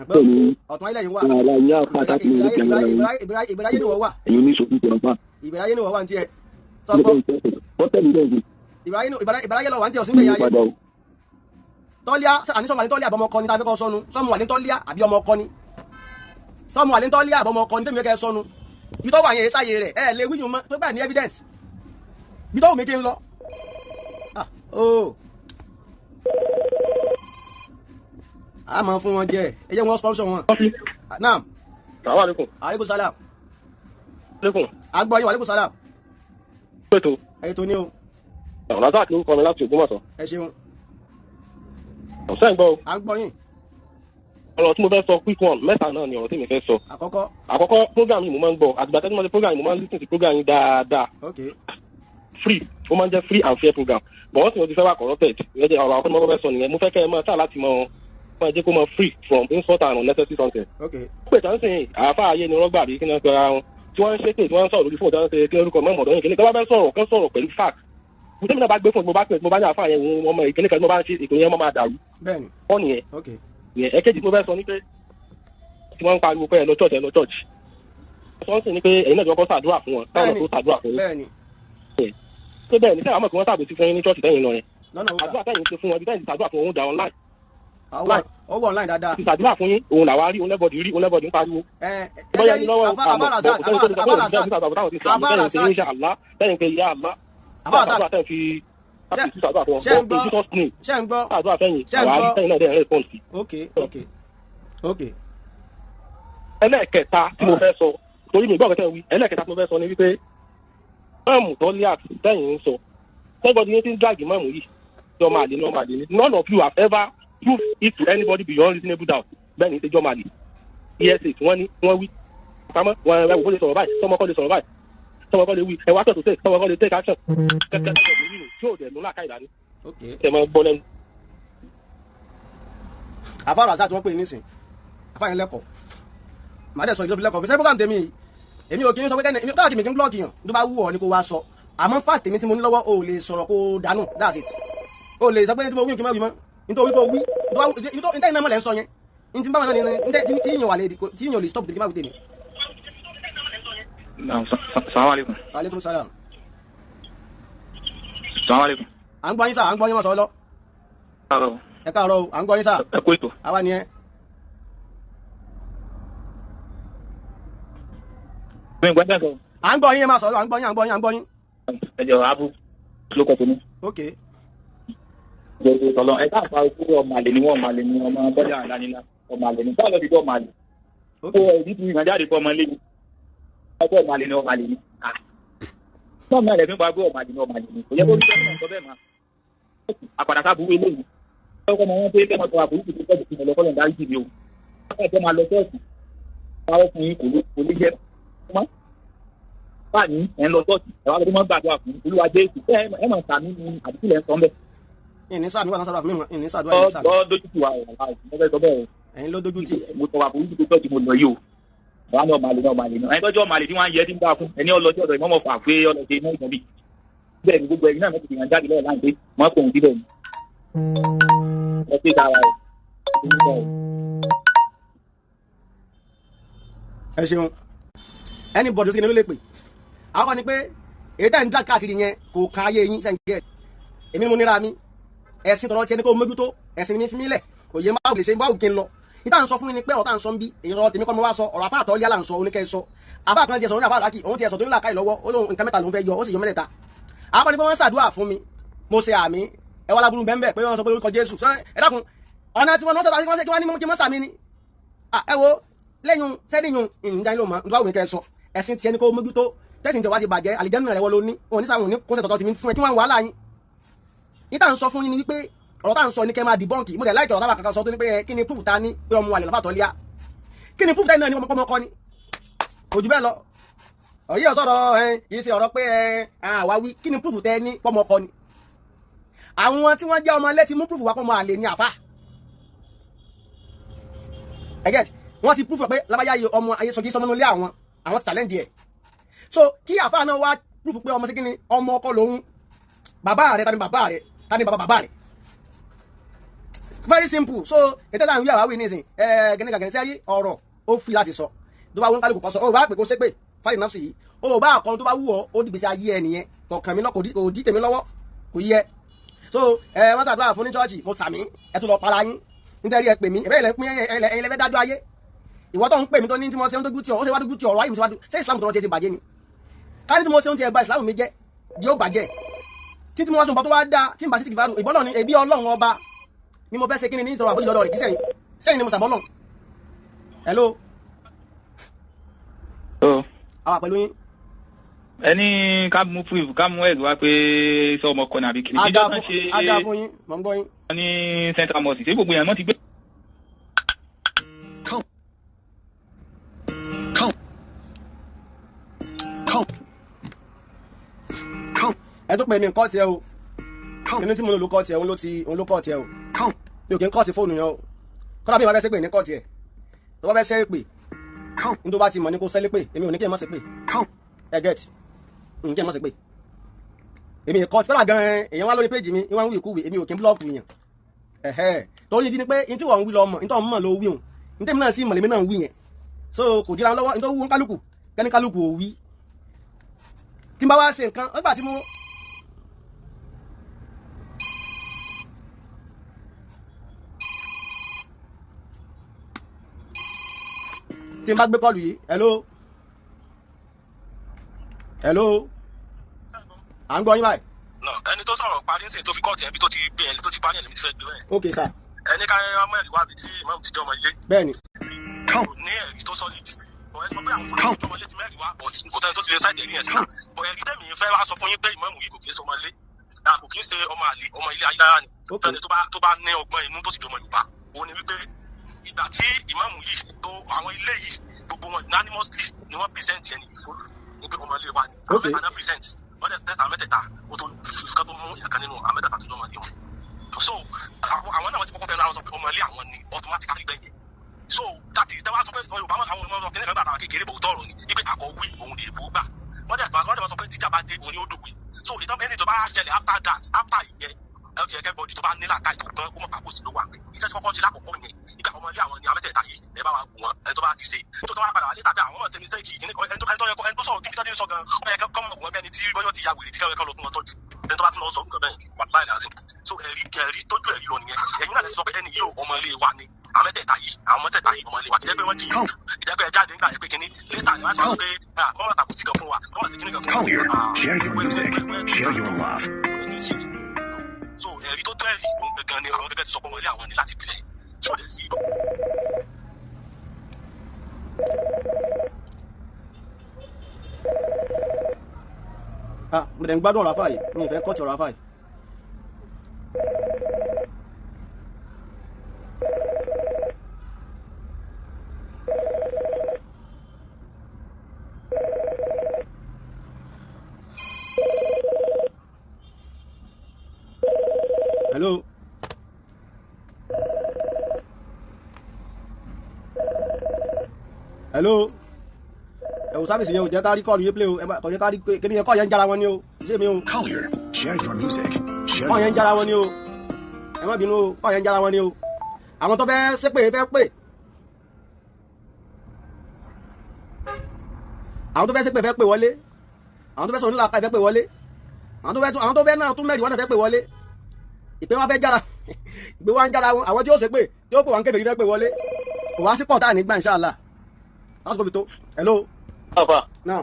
Bẹ́ẹ̀ni. Ọ̀tún ayé lẹ́yìn wà. Ara yín àpáta tí mo rí kí ara yín. Ìbẹ̀rẹ̀ ayé ni wọ́n wà. Ẹ̀yin oníṣòwò ti ọ̀pá. Ìbẹ̀rẹ̀ ayé ni wọ́n wà ní tiẹ̀. Sọ́gbọ́. Ìbẹ̀rẹ̀ ayé lọ wà ní tiẹ̀ ọ̀sìn gbẹ̀yà ayé. Tọ́líà àní sọ́mu wà ní tọ́líà àbọ̀mọ kọ́ni tá a fẹ́ kọ́ sọnù sọ́mu wà ní tọ́líà àbí ọmọ kọ́ni sọ́mu wà ní tọ́líà àbọ̀mọ kọ́ni tẹ́mi kẹ́ sọnù ibi tó wà yẹn sáyé rẹ̀ ẹ lè wíyùn mọ́ tó gbà ní evidence ibi tó wù mí kí n lọ. A máa fún wọn jẹ ẹ jẹ́ wọn sponsor wọn. Naam. Aleykum. Aleykum salam. Aleykum. A gbọ́ yín, aleykum salam. Ètò. Ètò ni o. Razak ló kọ́ mi láti Ògbómọ̀ṣọ́. Ẹ ṣeun. Ọ̀sẹ̀ ń gbọ́ o. À ń gbọ́ yín. Ọ̀rọ̀ tí mo fẹ́ sọ quick one mẹ́ta náà ni ọ̀rọ̀ tí mi fẹ́ sọ. Àkọ́kọ́. Àkọ́kọ́ program yìí mo máa ń gbọ́ àtìgbà tí mo ti program yìí mo máa ń listen sí program yìí dáadáa. Ok. Free ó máa ń jẹ́ free and fair program but wọ́n sì mo ti fẹ́ wà corrupted ìrẹ́jẹ ọ̀rọ̀ àkọ́kọ́ tí mo fẹ́ sọ nìyẹn mo fẹ́ kẹ́ ẹ máa tà láti mọ máa jẹ́ kó máa free from insult and unnecessary something. Ok. Pé tán sìn àáfà ayé ni wọ́n gbà bí kí náà pera wọn tí wọ́n ń ṣépè tí wọ́n ń sọ̀rọ̀ lórí fóònù tí wọ́n ń ṣe kí lórúkọ mọ́mọ́dọ́ yìí kí ní kí wọ́n bá sọ̀rọ̀ kán sọ̀rọ̀ pẹ̀lú fact tẹ́mi náà bá gbé fún mi mo bá pè mo bá ní àáfà yẹn òun ọmọ ìkíní kan tí mo bá ń ṣe ètò yẹn mo máa dàrú. Bẹ́ẹ̀ni. Kọ́ nìyẹn. Ok. Ìyẹn ẹ̀kejì tí mo fẹ́ sọ ni pé tí wọ́n ń pariwo pé ẹ lọ church ẹ lọ church. Sọ sí ni pé ẹ̀yin náà ti kọ́kọ́ ṣàdúrà fún wọn táwọn tó ṣàdúrà fún yín. Bẹ́ẹ̀ni. Ṣé bẹ́ẹ̀ ni sẹ́wọ̀n àmọ̀ kí wọ́n ṣàbòsí fún yín ní church tẹ́yìn lọ yẹn. Lọ́nà wo sà? Àdúrà tẹ́yìn ṣe fún wọn ibi tẹ́yìn ti ṣàdúrà fún òun dà online. Ó wà online dáadáa. Ti ṣàdúrà fún yín òun làwa rí òun lẹ́bọ̀dì rí òun lẹ́bọ̀dì ń pariwo. Bóyá ní lọ́wọ́ àmọ̀ Ṣé ń gbọ́? Ok ok ok. Ẹlẹ́ẹ̀kẹta tí mo fẹ́ sọ torí mi gbọ́ kẹtẹ́ wí ẹlẹ́ẹ̀kẹta tí mo fẹ́ sọ ni wípé mọ́ọ̀mù tó lé àtẹ̀yìn ń sọ tẹ́gbọ́dì yín ti ń dráàgì mọ́ọ̀mù yìí tí ọmọ àlè ní ọmọ àlè ní none of you have ever proved it to anybody beyond reasonable doubt bẹ́ẹ̀ ni ìṣèjọ́ máa lè esa tí wọ́n ní wọ́n wí pamọ́ wọn ẹ wò ó lè sọ̀rọ̀ báyìí tọmọ kọ́ lè sọ̀rọ̀ báyìí tọmọ kọ́ lè wí ẹ wá tọ̀ tó tẹ̀ tọmọ kọ́ lè take action kẹ́kẹ́ tí ò dẹ̀ mú làákàyè dání ẹ máa gbọ́ lẹ́nu. Àfa Razak tí wọ́n pè ní nísìn àfa yẹn lẹ́kọ̀ọ́ màá dẹ̀ sọ ìjọba lẹ́kọ̀ọ́ fi ṣe program tèmi èmi ò kí ń sọ pé kẹ́ni èmi káàkiri mi kí ń blọ́ọ̀kì yàn tó bá wù ọ́ ni kó wá sọ àmọ́ fast tèmi tí mo ní lọ́wọ́ o lè sọ̀rọ̀ kó dànù that's it o lè sọ pé tí mo wí kí n má wí mọ́ nítorí kó wí nítorí iná mọ̀lẹ́ ń sọ yẹn ní tí báwọn náà ní tí yìnyín wà lè tí yìnyín ò lè stop tèmi kí n má wí tèmi. Salaam alaikum. Aleykum salam. Salaam alaikum. À ń gbọ́ yín sà, à ń gbọ́ yín mọ̀ sọ́ lọ. Ẹ káàárọ̀ o, à ń gbọ́ yín sà. Ẹ kú ètò. Àwa ni ẹ. À ń gbọ́ yín ẹ máa sọ̀rọ̀, à ń gbọ́ yín, à ń gbọ́ yín, à ń gbọ́ yín. Ẹ jọ̀ọ́ abu ló kọ́ tèmi. Ok. Jọ̀ọ́ sọ̀lọ́ ẹ káàpá ikú ọmọ àlè ni wọ́n ọmọ àlè ni ọmọ bọ́dà àlánilá ọmọ àlè ni báwo ló ti jọ́ ọmọ àlè. Kó ẹ̀rí ti ìrìnàjò àdìpọ̀ ọmọ ilé ni. Ọkọ ọmọ àlè ni ọmọ àlè ni. Báwo ni àlẹ́ fi ń pa pé ọmọ àlè ni ọmọ àlè ni? Kò yẹ kó rí bẹ́ẹ̀ náà sọ bẹ́ẹ̀ máa. Àpàdà sábúrú eléyìí. Ọkọ ọmọ wọn pé kẹ́ máa tọrọ àbúrúkú tó tọ́jú fún ọlọ́kọ́ lọ́n dárí jì mí o. Ọkọ máa lọ ṣọ́ọ̀ṣì. Báwo fún yín kò lè jẹ́ mọ́. Báyìí ẹ̀ ń lọ ṣọ́ọ̀ṣì. Ẹ̀ wá lọ́dún mọ́ gbàdúrà fún Olúwa Jésù. Ẹ mọ̀ sàmí ni àdúgbò lẹ́ ń sọ mbẹ́. Ìní sàmí wà lásàrò àfihàn ìní sàdúrà ìní sàmí. Ọ dójú tì wá ọ̀rọ̀ sọ bẹ́ẹ̀. Ẹ̀yin ló dójú tì. Mo tọrọ àbúrúkú tó tọ́jú mo lọ yìí o. Wàá ní ọmọ àlè ní ọmọ àlè ní. Ẹni tọ́jú ọmọ àlè tí wọ́n á yẹ tí ń bá fún ẹni ọlọ́jọ́ ọ̀dọ̀ ìmọ̀mọ̀ fà pé ọlọ́jọ́ iná ìgbọ̀n bí. Bẹ́ẹ̀ ni gbogbo ẹ̀yin náà ti yàn jáde lọ́wọ́ láǹpé wọ́n kò ń síbẹ̀ ni. Ẹ ṣe sára ẹ̀. Ẹ ṣeun. Anybody tó ti ní ló lè pè. Àwọn kan ni pé èyí tẹ́ ń dá káàkiri yẹn kò kan ayé yín sẹ́yìn gẹ̀ẹ́. Èmi ni mo níra mi. Ẹ̀sìn tọ̀rọ̀ tiẹ̀ ni kò mójútó. Ẹ̀sìn mi fi mí lẹ̀. Kò yẹ máa lè ṣe báwo kí n lọ. Ìta ń sọ fún mi ni pé ọ̀rọ̀ tá ń sọ ń bí èyí ọ̀rọ̀ tèmi kọ́ mo wá sọ ọ̀rọ̀ àfáà àtọ́lé àlà ń sọ oníkẹ́ sọ. Àfáà kan ti ẹ̀sọ̀ ní àfáà àtàkì òun ti ẹ̀sọ̀ tó ní làákàyè lọ́wọ́ ó lóun nǹkan mẹ́ta lòún fẹ́ yọ ó sì yọ mẹ́tẹ̀ẹ̀ta. Àwọn kan ní pé wọ́n ṣàdúrà fún mi mo ṣe àmì ẹ wá láburú bẹ́ẹ̀ pé wọ́n sọ pé orúkọ Jésù ẹ dákun ọ̀nà tí wọ́n lọ́sọ̀rọ̀ àti wọ́n ṣe kí wọ́n ní kí wọ́n sàmì ni. Ẹ wo lẹ́yìn sẹ́niyún ìdáyìn ló mọ̀ nígbà òun kẹ́ sọ ẹ̀sìn tiẹ̀ ní kó mójútó tẹ̀sìn tiẹ̀ wá ti bàjẹ́ àlìjẹ́nu rẹ̀ wọ́n ló ní òun ní sáwọn òní kó sẹ̀tọ̀tọ̀ tìmí fún ẹ kí wọ́n wàhálà yín. Níta ń sọ fún yín ni wípé ọ̀rọ̀ tá ń sọ ní kẹ́ máa dìbọ́ǹkì mo dẹ̀ láìkẹ́ ọ̀rọ̀ tábà kankan sọ tó ní pé kí ni proof ta ní pé ọmọ àlè lọ́fà tọ́líà kí ni proof ta ní náà ní ọmọ ọkọ ni kò jù bẹ́ẹ̀ lọ. Ọ̀yẹ́ ọ̀sọ̀rọ̀ ẹ kì í ṣe ọ̀rọ̀ pé ẹ àwa wí kí ni proof tẹ ní pọ́mọ ọkọ ni. Àwọn tí wọ́n jẹ́ ọmọ ilé ti mú proof wá pọ́mọ àlè ní àfà. Ẹ get wọ́n ti proof pé lábáyá yìí ọmọ ayé sọjí sọmọ nílé àwọn àwọn ti challenge ẹ̀. So kí àfà náà wá proof pé ọmọ sí kí ni ọmọ ọkọ lòun bàbá rẹ̀ ta ni bàbá rẹ̀ ta ni bàbá bàbá rẹ̀. Very simple. So ètò ìdáhùn wíwà wí nísìn ẹ gẹ́gẹ́ gẹ́gẹ́ sẹ́rí ọ̀rọ̀ ó fi láti sọ tó bá wọn kálukú kọ sọ ó bá pè kó ṣépè fáyì náà sì yìí ó bá àkọ́ tó bá wù ọ́ ó dìgbèsè ayé ẹ nìyẹn kọ̀ọ̀kan mi náà kò dí tèmi lọ́wọ́ kò yẹ. So ẹ wọ́n ṣàdúrà fún ní chọ́ọ̀chì mo sàmí ẹ tún lọ para yín nítorí ẹ pè mí ẹ̀bẹ́ ilẹ̀ pín ẹ̀yin lẹ́fẹ́ dájọ́ ayé ìwọ tó ń pè mí tó ní tí mo ṣe ń dójú tì ọ́ ó ṣe wá dójú tì ọ̀rọ̀ ayé mi ṣe wá dójú ṣé Islam tó lọ ti bàjẹ́ ni ká ní tí mo ṣe ń ti ẹ̀ ba Islam mi jẹ́ yóò bàjẹ́ tí tí mo wá sọ nǹkan tó wá dáa tí n bá sí ti kìfàrù ìbọ́lọ̀ ni ẹbí Ọlọ́run ọba ni mo fẹ́ ṣe kíni ní ìsọ̀rọ̀ àbójú lọ́dọ̀ rẹ̀ kí sẹ́yìn sẹ́yìn ni mo sàbọ́lọ̀. Hello. Àwa pẹ̀lú yín. Ẹni ká mú proof ká mú ẹ̀rí wá pé sọ ọmọ kan nàbí kìnìún. Adá fún yín, mò ń gbọ́ yín. Ní Central Mosque ṣé gbogbo èèyàn náà ti gbé. Ẹ tó pè mí nǹkan tiẹ̀ o. Inú tí mo lò kọ́ tiẹ̀ òun ló kọ́ tiẹ̀ o. Mi ò kí ń kọ́ ti fóònù yẹn o. Kọ́lá bí mo bá fẹ́ ṣépè ní kọ́ tiẹ̀. Tó bá fẹ́ ṣe pè. Ní tó bá ti mọ̀ ní kó sẹ́lé pè. Èmi ò ní kí ẹ má ṣe pè. Ẹ get. Ní kí ẹ má ṣe pè. Èmi kọ́ ti kọ́lá gan-an èèyàn wá lórí péjì mi ní wọ́n ń wí ìkúwì èmi ò kí ń búlọ́ọ̀kù yàn. Ẹ̀hẹ́ torí ti ni pé ní tí wọ́n ń wí lọ mọ̀ ní tó ń mọ̀ ló wí òun. Ní tèmi náà sì mọ̀ lèmi náà ń wí yẹn. So kò dira lọ́wọ́ ní tó wú kálukú kẹ́ni kálukú ò wí. Tí n bá wá ṣe nǹkan nígbà tí mo tí n bá gbé kọlù yìí. Hello hello à ń gbọ́ yín báyìí. Ẹni tó sọ̀rọ̀ parí ńsìn tó fi kọ́ọ̀tì ẹbí tó ti gbé ẹni tó ti parí ẹni tó ti fẹ́ gbé bẹ́ẹ̀. Ok sir. Ẹni ká ọmọ ẹ̀rí wá bí tí ìmáàmù ti dé ọmọ ilé. Bẹ́ẹ̀ni. Kò ní ẹ̀rí tó solid. Ẹ sọ pé àwọn fúnra ọmọ ilé ti mẹ́rin wá but kò sẹ́ni tó ti lè ṣáìdì ẹ̀rí yẹn síta. But ẹ̀rí tẹ̀mí fẹ́ wá sọ fún yín pé ìmáàmù yìí kò kì í ṣe ọmọ ilé. Kò kì í ṣe ọmọ àlè ọmọ ilé ayélujára ni. Fẹ́ni tó bá ní ọgbọ́n inú tó sì jọmọ Yorùbá. Òun ni wípé ìgbà tí ìmáàmù yìí tó àwọn ilé yìí gbogbo wọn unanimously ni wọ́n present ẹni ìfọlù ní pé ọmọ ilé wa ni. Àwọn mẹ́ta náà present wọ́n dẹ̀ test àwọn mẹ́tẹ̀ẹ̀ta ó tó ká tó mú ìyàkan nínú àwọn mẹ́tẹ̀ẹ̀ta tó jọmọ ilé wọn. So àwọn náà wọ́n ti kọ́kọ́ fẹ́ láwọn sọ pé ọmọ ilé àwọn ni automatically gbẹ̀yìn. So that is tẹ́wọ́ sọ pé Yorùbá máa àwọn ọmọ kìnìún kan gbà àtàwọn kékeré bò tọ̀rọ̀ ni wípé àkọ́wé òun ni èbó gbà. Wọ́n dẹ̀ sọ pé tíjà bá dé òun ni ó dòwe. So ìtàn ẹni tó bá ṣẹlẹ̀ after that after ìyẹn ẹ ti ẹkẹ bọdì tó bá ní làákàyè tó tán kó mọ̀ pàkó sí ló wà pé iṣẹ́ tí kọ́kọ́ ṣe lákòókò yẹn ìgbà ọmọ ilé àwọn ni amẹ́tẹ̀ẹ̀ta yìí ẹ bá wa gùn wọn ẹ tó bá ti ṣe tó tó wá padà wá létà pé àwọn ọmọ ṣe mistake yìí ẹni tó sọ̀rọ̀ kíkí tó sọ gan ọ yẹ kọ́ mọ̀ wọn bẹ́ni tí bọ́yọ̀ ti ya wèrè kíkẹ́ kọ́ lọ tún wọn tọ́jú ẹni tó bá tún lọ sọ nǹkan bẹ́ẹ̀ wà láì lásì. So ẹ̀rí ẹ̀rí tójú ẹ̀rí lọ nìyẹn ẹ̀yin náà lè sọ pé ẹni yìí ọmọ ilé wa ni amẹ́tẹ̀ẹ̀ta yìí àwọn mẹ́tẹ̀ẹ̀ta yìí ọmọ ilé wa ìdẹ́gbẹ́ wọn jìyàn jù ìdẹ́gbẹ́ jáde nígbà yẹn pé kínní létà ni wọ́n sọ pé wọ́n máa tàkùsí kan fún wa wọ́n máa sì kínní kan fún wa. Share your music, share your love. So ẹ̀rí tó tó ẹ̀rí òun gangan ni àwọn gẹ́gẹ́ ti sọ pé wọ́n ilé àwọn ní láti bìlẹ̀ tí ó lè sí. Ah, mo dẹ̀ ń gbádùn ọ̀rọ̀ afá yìí mi ì fẹ́ kọ́ọ̀tì ọ̀rọ̀ afá yìí. Hello. Hello. Ẹ wo sáfìsì yẹn ò jẹ́ ká rí kọ́ọ̀lù yé play o, ẹ kò jẹ́ ká rí kíni yẹn kọ́ọ̀ yẹn ń jára wọn ni o, ṣé mi o. Collier, share your music, share Kọ́ọ̀ yẹn your ń jára love. wọn ni o, ẹ má bínú o, kọ́ọ̀ yẹn ń jára wọn ni o. Àwọn tó fẹ́ ṣépè fẹ́ pè. Àwọn tó fẹ́ ṣépè fẹ́ pè wọlé. Àwọn tó fẹ́ sọ̀rọ̀ nílà ká ìfẹ́ pè wọlé, àwọn tó fẹ́ náà tún mẹ́rin wọn náà fẹ́ pè wọlé. Ìpè wọn fẹ́ jára, ìpè wọn ń jára wọn. Àwọn tí ó ṣe pé tí ó pè wọn kèfèrí fẹ́ pè wọlé. Kò wá sí pọ̀ tá à ní gbà inshallah. Lásìkò fi tó. Hello. Àfà. Now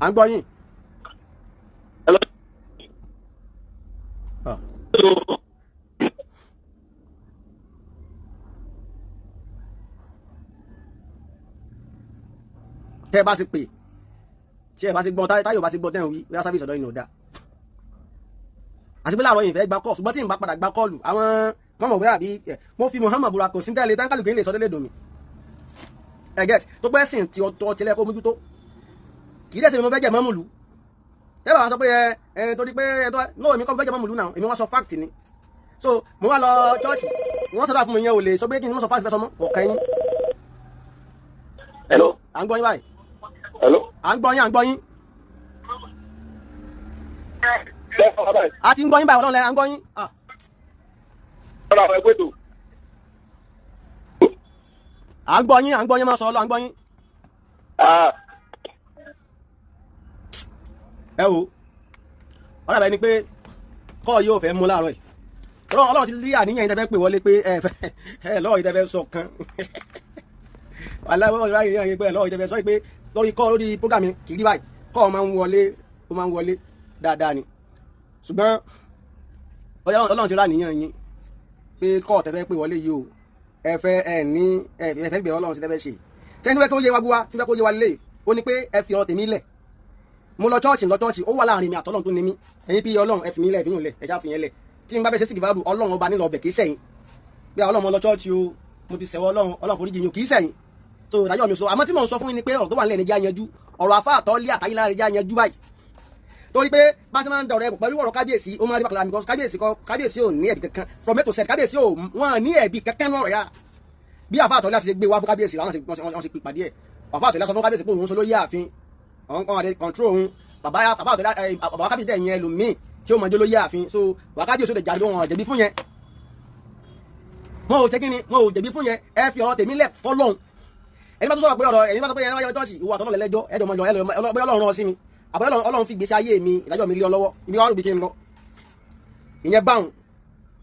à ń gbọ́ yín. Hello. Ah. Tẹ́ ẹ bá ti pè, tí ẹ bá ti gbọ́, táyọ̀ bá ti gbọ́ tẹ́ ń wí bóyá sáfíìsì ọ̀dọ́ yìí ò dáa. Àti pé láàárọ̀ yìí fẹ́ gba kọ́ọ̀lù, ṣùgbọ́n tí n bá padà gba kọ́ọ̀lù àwọn kọ́mọ̀ bóyá àbí mo fi Muhammad búra kò sí tẹ́lẹ̀ táńkàlù kì í lè sọ délé dùn mí. Ẹ gẹ́t tó pẹ́ sìn tí ọtọ tilẹ̀ kó mójútó kì í dẹ̀ sẹ́mi mo fẹ́ jẹ́ mọ́mùlú. Tẹ́ bá wa sọ pé ẹ torí pé ẹ tó no èmi kọ́ mo fẹ́ jẹ́ mọ́mùlú náà, èmi wọ́n sọ fact ni. So mo wá lọ chọ́ọ̀chì, wọ́n sọ̀rọ̀ fún mi yẹn ò lè sọ pé kí ni mo sọ fact fẹ́ sọ mọ́ kọ̀ọ̀kan yín. Hello. À ń gbọ́ yín báyìí. Hello. À ń gbọ́ yín, à ń gbọ́ yín. A ti ń gbọ́ yín báyìí, ọlọ́run lẹ à ń gbọ́ yín. À ń gbọ́ yín, à ń gbọ́ yín, máa sọ ọlọ́ à ń gbọ́ yín. Ẹ wo ọ̀rẹ́ bẹ́ẹ̀ ni pé kọ́ yóò fẹ́ mú láàárọ̀ yìí. Ọlọ́run ti rí àníyàn yín tẹ́ fẹ́ pè wọlé pé ẹ fẹ́ ẹ lọ́ọ̀ yìí tẹ́ fẹ́ sọ kan. Aláwọ̀ ọ̀rẹ́ àníyàn yín pé ẹ lọ́ọ̀ yìí tẹ́ fẹ́ sọ pé lórí kọ́ lórí program kì í rí báyìí, kọ́ máa ń wọlé, ó máa ń wọlé dáadáa ni. Ṣùgbọ́n Ọlọ́run ti rà níyàn yín pé kọ́ tẹ́ fẹ́ pè wọlé yìí o, ẹ fẹ́ ẹ ní ẹ fẹ́ gbẹ̀rọ Ọlọ́run ti tẹ́ fẹ́ ṣe. Tẹ́ni fẹ́ kó yé wa gbúwa, tí fẹ́ kó yé wa lé, ó ní pé ẹ fi ọ̀rọ̀ tèmi lẹ̀. Mo lọ chọ́ọ̀chì, lọ chọ́ọ̀chì, ó wà láàrin mi àtọ́lọ́run tó ní mí. Ẹ̀yin bí Ọlọ́run ẹ fi mí lẹ̀, ẹ fi yún lẹ̀, ẹ ṣáà fi yẹn lẹ̀. Tí n bá fẹ́ ṣe síkì fáàbù, Ọlọ́run ọba nílò ọbẹ̀ kì í sẹ̀yìn. Bí Ọlọ́run mo lọ chọ́ọ̀chì o, mo ti sẹ̀wọ́ Ọlọ́run, Ọlọ́run foríjì mi o, kì í sẹ̀yìn. So ìdájọ́ mi sọ, àmọ́ tí mò ń sọ fún yín ni pé ọ̀rọ̀ tó wà nílẹ̀ ní jẹ́ àyanjú, ọ̀rọ̀ àfáà tọ́ lé àtàyè lára jẹ́ àyanjú báyìí. Torí pé bá ṣe máa ń dọ̀rọ̀ ẹ̀bùn pẹ̀lú ọ̀rọ̀ kábíyèsí, ó máa ń rí bákan lára mi, because kábíyèsí kọ́, kábíyèsí ò ní ẹ̀bí kankan from A to Z, kábíyèsí ò wọ́n ní ẹ̀bí kankan náà rẹ̀ yá. Bí àfáà tọ́ láti ṣe gbé wá fún kábíyèsí, làwọn ṣe pàdé ẹ̀. Àfáà tọ́ láti sọ fún kábíyèsí pé òun sọ lóyè ààfin, òun kọ́ àdé control òun. Bàbá bàbá kábíyèsí dẹ̀ yẹn ẹlòmíì tí ó mọ̀ jẹ́ lóyè ààfin, so bàbá kábíyèsí ò lè jáde, wọn ò jẹ̀bi fún yẹn. Wọn ò ṣe kí ni, wọn ò jẹ̀bi fún yẹn. Ẹ fi ọ̀rọ̀ tèmi lẹ̀ fọlọ́hun. Ẹni bá tó sọ̀rọ̀ pé ọ̀rọ̀ ẹ̀yin bá tó pé ẹni bá yọ chọ́ọ̀chì, ìwọ àtọ́lọ́ lẹ́lẹ́jọ́, ẹ̀dọ̀ mọ̀ bóyá Ọlọ́run rán sí mi, àbọ̀ Ọlọ́run fi gbèsè ayé mi, ìdájọ́ mi lé ọ lọ́wọ́, ibi wàá rúbi kí n lọ. Ìyẹn báhùn,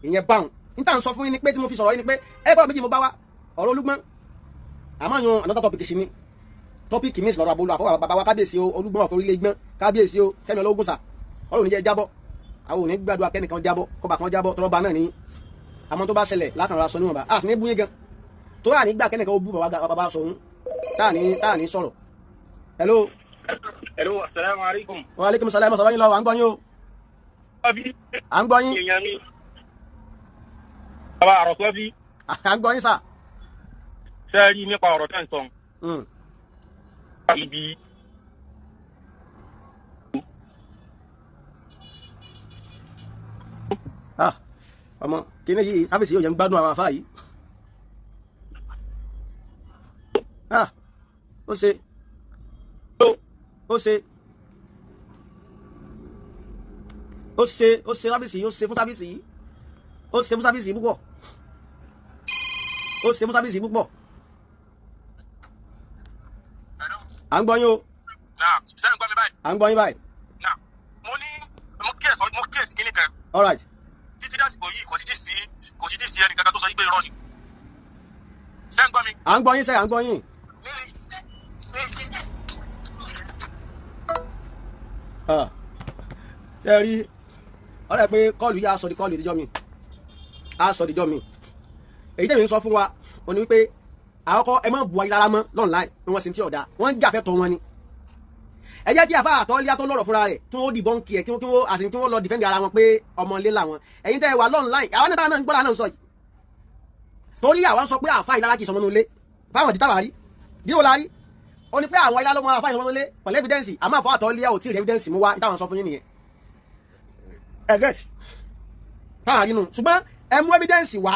ìyẹn báhùn. N tà ń sọ fún yín ni pé tí mo fi sọ̀rọ̀ yín ni pé ẹ bọ́ọ̀ méjì mo bá wá ọ̀rọ̀ Olúgbọ́n. Àmọ́ yan another topic sí ni. Topic mi sọ̀rọ̀ àbólú àfọwọ́ bàbá wa kábíyèsí o, Olúgbọ́n ọ̀fọ̀ orílẹ̀ gbọ́n, kábíyèsí o, Kẹ́mi Ológun sà. Ọlọ́run ní jẹ́ jábọ́. Àwọn ò ní gbàdúrà kẹ́nìkan jábọ́, kọ́ba kan jábọ́, tọ́lọ́ba náà ní. Àmọ́ tó bá ṣẹlẹ̀ látàrà sọ níwọ̀nba. A sì ní bú yín gan. Tó rà nígbà kẹ́nìkan ó bú bàbá sọ òun. Táà ní sọ̀rọ̀. Hello. Hello, assalamu alaikum. Wa alaikum salam, sọ̀rọ̀ yín lọ, à ń gbọ́ yín o. À ń gbọ́ yín. Bàbá àròsọ bí. À ń gbọ́ yín sà. Ṣé ẹ rí nípa ọ̀rọ̀ tẹ́ ń sọ? Ibi. Ọmọ kíní yìí sáfìsì yóò jẹ́ ń gbádùn àwọn àfáà yìí. Ó ṣe. Ó ṣe. Ó ṣe, ó ṣe sáfìsì yìí, ó ṣe fún sáfìsì yìí. Ó ṣe fún sáfìsì yìí púpọ̀. Ó ṣe fún sáfìsì yìí púpọ̀. À ń gbọ́ yín o. Ṣé ń gbọ́ mi báyìí? À ń gbọ́ yín báyìí. Mo ní mo kíyèsí kíní kan. All right. Títí dásìkò yìí kò sí tí sí ẹnì kankan tó sọ yí pé irọ́ ni. Ṣé ń gbọ́ mi? À ń gbọ́ yín sẹ́, à ń gbọ́ yín. Ṣé rí ọ̀rẹ́ pé kọ́ọ̀lù yìí á sọ di kọ́ọ̀lù ìdíjọ́ mi, á sọ ìdíjọ́ mi. Èyí tẹ̀mí ń sọ fún wa ó ní wípé àkọ́kọ́ ẹ má bu ayélujára mọ́ lọ́nláì ni wọ́n sì ń tí ọ̀dà wọ́n ń jà fẹ́ tọ́ wọn ni. Ẹ jẹ́ kí àfa àtọ́ líá tó lọ́rọ̀ fúnra rẹ̀ kí wọ́n dìbọn kí ẹ kí wọ́n àti kí wọ́n lọ dìfẹ́ǹdì ara wọn pé ọmọ ilé làwọn. Ẹ̀yin tẹ́ ẹ wà lọ́nláì àwọn náà náà ń gbọ́dọ̀ náà ń sọ yìí. Torí àwọn sọ pé àfa ìlara kì í sọmọnú ilé fáwọn ìdí táwa rí bí ó la rí ó ní pé àwọn ìlara ló mọ àfa ìsọmọnú ilé pẹ̀lú evidence, àmọ́ àfọ àtọ́ líá ò tí ì rí evidence mú wá táwọn sọ fún yín nìyẹn. Ẹgẹ́t táwọn rí nu, ṣùgbọ́n ẹ mú evidence wá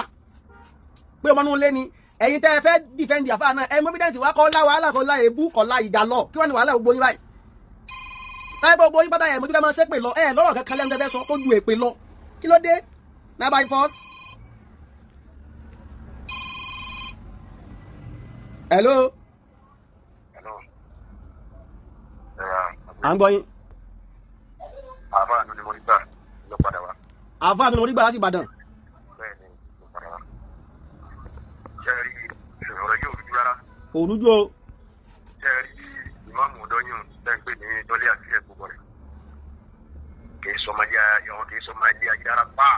pé ọmọ inú ilé ni. Ẹ̀yin tẹ́ ẹ fẹ́ defend àfa náà ẹ mú evidence wá, kọ́ lá wàhálà, kọ́ lá èébú, kọ́ lá ìjà lọ, kí wọ́n ní wàhálà gbogbo yín báyìí. Táyé gbogbo yín pátá ẹ̀ mójú ká máa ṣépè lọ, ẹ̀ lọ́rọ̀ kankan lẹ́nu tẹ́fẹ́ sọ tó ju èpè lọ, kí ló dé? Nine by force. Hello. Hello. À ń gbọ́ yín. Àfáà ni mo rí gbà ló padà wá. Àfáà ni mo rí gbà láti Ìbàdàn. Bẹ́ẹ̀ ni ló padà wá. Ṣé ẹ rí ọ̀rọ̀ yóò rújú rárá? Kò rújú o. Ṣé ẹ rí ìmáàmù ọ̀dọ́yún tẹ́ ń pè ní dọ́lé àti ẹ̀kọ́ rẹ̀? Kì í sọmọ ilé ayé rárá pa.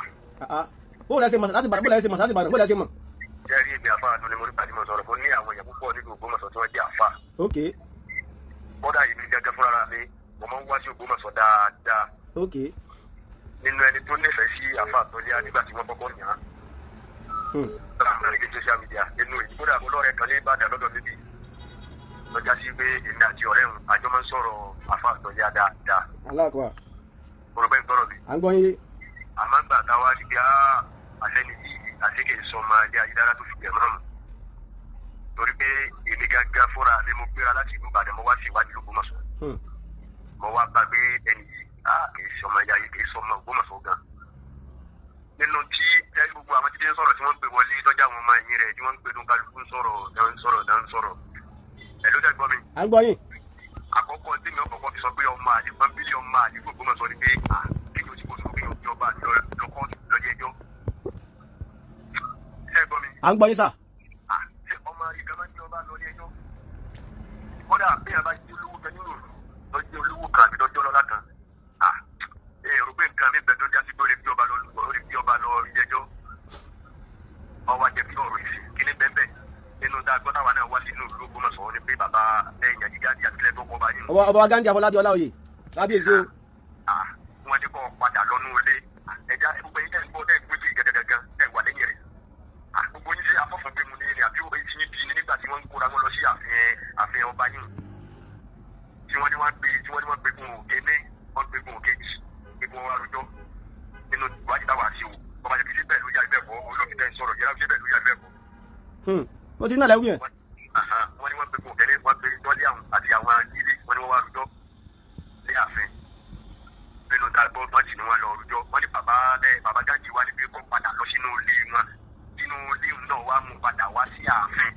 Bó lẹ ṣe mọ̀ láti Ìbàdàn, bó lẹ ṣe mọ̀ láti Ìbàdàn, bó lẹ ṣe mọ̀. Ṣé ẹ rí èmi àfáà ni mo rí gbà tí mo sọ̀rọ̀ mo ní àwọn èèyàn púpọ̀ nílùú Ògbómọ̀ṣọ́ tí wọ́n jẹ́ àfáà. Ok. Kódà èmi gẹ́gẹ́ fúnra mi, mo máa ń wá sí Ògbómọ̀ṣọ́ dáadáa. Ok. Nínú ẹni tó nífẹ̀ẹ́ sí àfáà Tọ́lé nígbà tí wọ́n kọ́kọ́ yàn án. Láàárín social media nínú èyí kódà mo lọ́rẹ̀ẹ́ kan ní Ìbàdàn lọ́dọ̀ níbí. Lọ́jà sí pé èmi àti ọ̀rẹ́ òun àjọ máa ń sọ̀rọ̀ àfáà Tọ́lé dáadáa. Aláàkúwà. Mo rò pé ń tọrọ mi. À ń gbọ́ yín. Àmọ́ ńgbà táwa rí bí àṣẹni yìí àṣekè sọmọ ilé ayélujára tó fi jẹ mọ́mù. Torí pé èmi gángan fúnra mi mo gbéra láti ìlú Ìbàdàn mo wá sí ìwádìí l'Ógbómọ̀ṣọ́. Mo wá bá gbé ẹni yìí kì í sọmọ ilé ayé kì í sọmọ Ògbómọ̀ṣọ́ gan. Nínú tí gbogbo àwọn títí ń sọ̀rọ̀ tí wọ́n ń pè wọlé tọ́jú àwọn ọmọ ẹ̀yìn rẹ̀ tí wọ́n ń pè lóun kálukú ń sọ̀rọ̀ ń sọ̀rọ̀ ń sọ̀rọ̀. Ẹ ló dẹ́ gbọ́ mi. À ń gbọ́ yín. Àkọ́kọ́ tí mi ò kọ́kọ́ fi sọ pé ọmọ àlè pọ́nbílì ọmọ àlè Ògbómọ̀ṣọ́ ni pé kí ni o ti kó sọ pé ọba lọ́kọ́ lọ́jọ́ ẹjọ́. Ṣé ẹ gbọ́ mi? À ń gbọ́ yín sà. Ṣé ọmọ ìkan máa ń gbé ọba lọ ilé ẹjọ́? Kódà bí ẹ bá jẹ́ olówó kan nínú òru lọ́jọ́ olówó kan àbí lọ́jọ́ ọlọ́lá kan. Ẹ rò pé nǹkan mi bẹ̀ tó já sí pé ó lè gbé ọba lọ ilé ẹjọ́. Ọwọ́ ajẹ́ bí ọ̀rọ̀ ìsìn kí ní bẹ́ẹ̀ bẹ́ẹ̀ nínú tá a gbọ́ táwa náà wá sínú ìlú Ògbómọ̀ṣọ́ ni pé bàbá ẹ̀yìn àjíjáde àtìlẹ́ tó kọ́ bá yín. Ọba Gandhi Afọlábí Ọláoyè kábíyèsí o. Wọ́n ti kọ́ padà lọ́nú ilé ẹja gbogbo yín tẹ̀ ń gbọ́ tẹ̀ ń gbé sí gẹ́gẹ́gẹ́gẹ́ tẹ̀ wà lẹ́yìn rẹ̀. Gbogbo yín ṣe afọ́fún gbé mu ní ní àbí etí yín di ni nígbà tí wọ́n ń kóra wọn lọ sí ààfin ọba yín. Tí wọ́n ní wọ́n gbé gun òkè ní wọ́n gbé gun òkè jì gbé gun arúgbó nínú ìwádìí táwa ṣe o. Bàbá yẹn kì í ṣe bẹ́ẹ̀ ló yà bẹ́ẹ̀ kọ́ olóòtú tẹ̀ ń sọ̀rọ̀ yẹra ṣe bẹ́ẹ̀ ló yà bẹ́ẹ̀ kọ́. Ó ti ní àlẹ́ wí yẹn. Wọ́n ní wọ́n gbé gun òkè ní wọ́n gbé dọ́lé àwọn àti àwọn ilé wọ́n ní wọ́n wá rújọ́ ní ààfin. Nínú tá a gbọ́ wọ́n sì ní wọ́n lọ rújọ́ wọ́n ní bàbá bẹ́ẹ̀ bàbá Gandhi wá ní pé kó padà lọ sínú ilé wọn sínú ilé náà wá mú padà wá sí ààfin.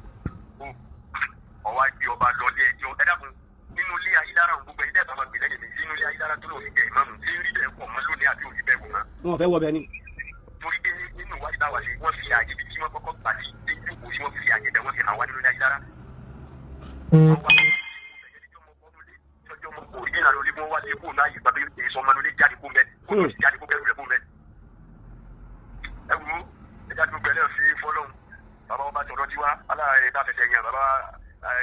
Ọwá gbé ọba lọ ilé ẹjọ́ ẹ dákun nínú ilé ayélujára gbogbo ẹ̀yin dẹ́gbàá máa gbé lẹ́yìn mi sínú ilé ayélujára tó lòun fi jẹ ìmáàmù tí rí bẹ́ẹ̀ pọ̀ mọ́ lónìí àbí òní bẹ́ẹ̀ wò mọ́. Wọn ò fẹ́ wọ bẹ́ẹ̀ ni. Torí pé nínú ìwádìí táwa ṣe wọ́n fi àyè ibi tí wọ́n kọ́kọ́ gbà sí tí jókòó sí wọ́n fi àyè bẹ̀ wọ́n fi hàn wá nínú ilé ayélujára. Wọ́n wá original lórí kó wá sí kó náà yìí gbàgbé èso ọmọ lórí jáde kó mẹ kó tó ti jáde kó kẹrù rẹ kó mẹ. Ẹ wo ẹja tó gbẹlẹ fi fọlọ́hún bàbá ọba tọ̀dọ̀ tiwa aláàrẹ bá fẹsẹ̀ yàn bàbá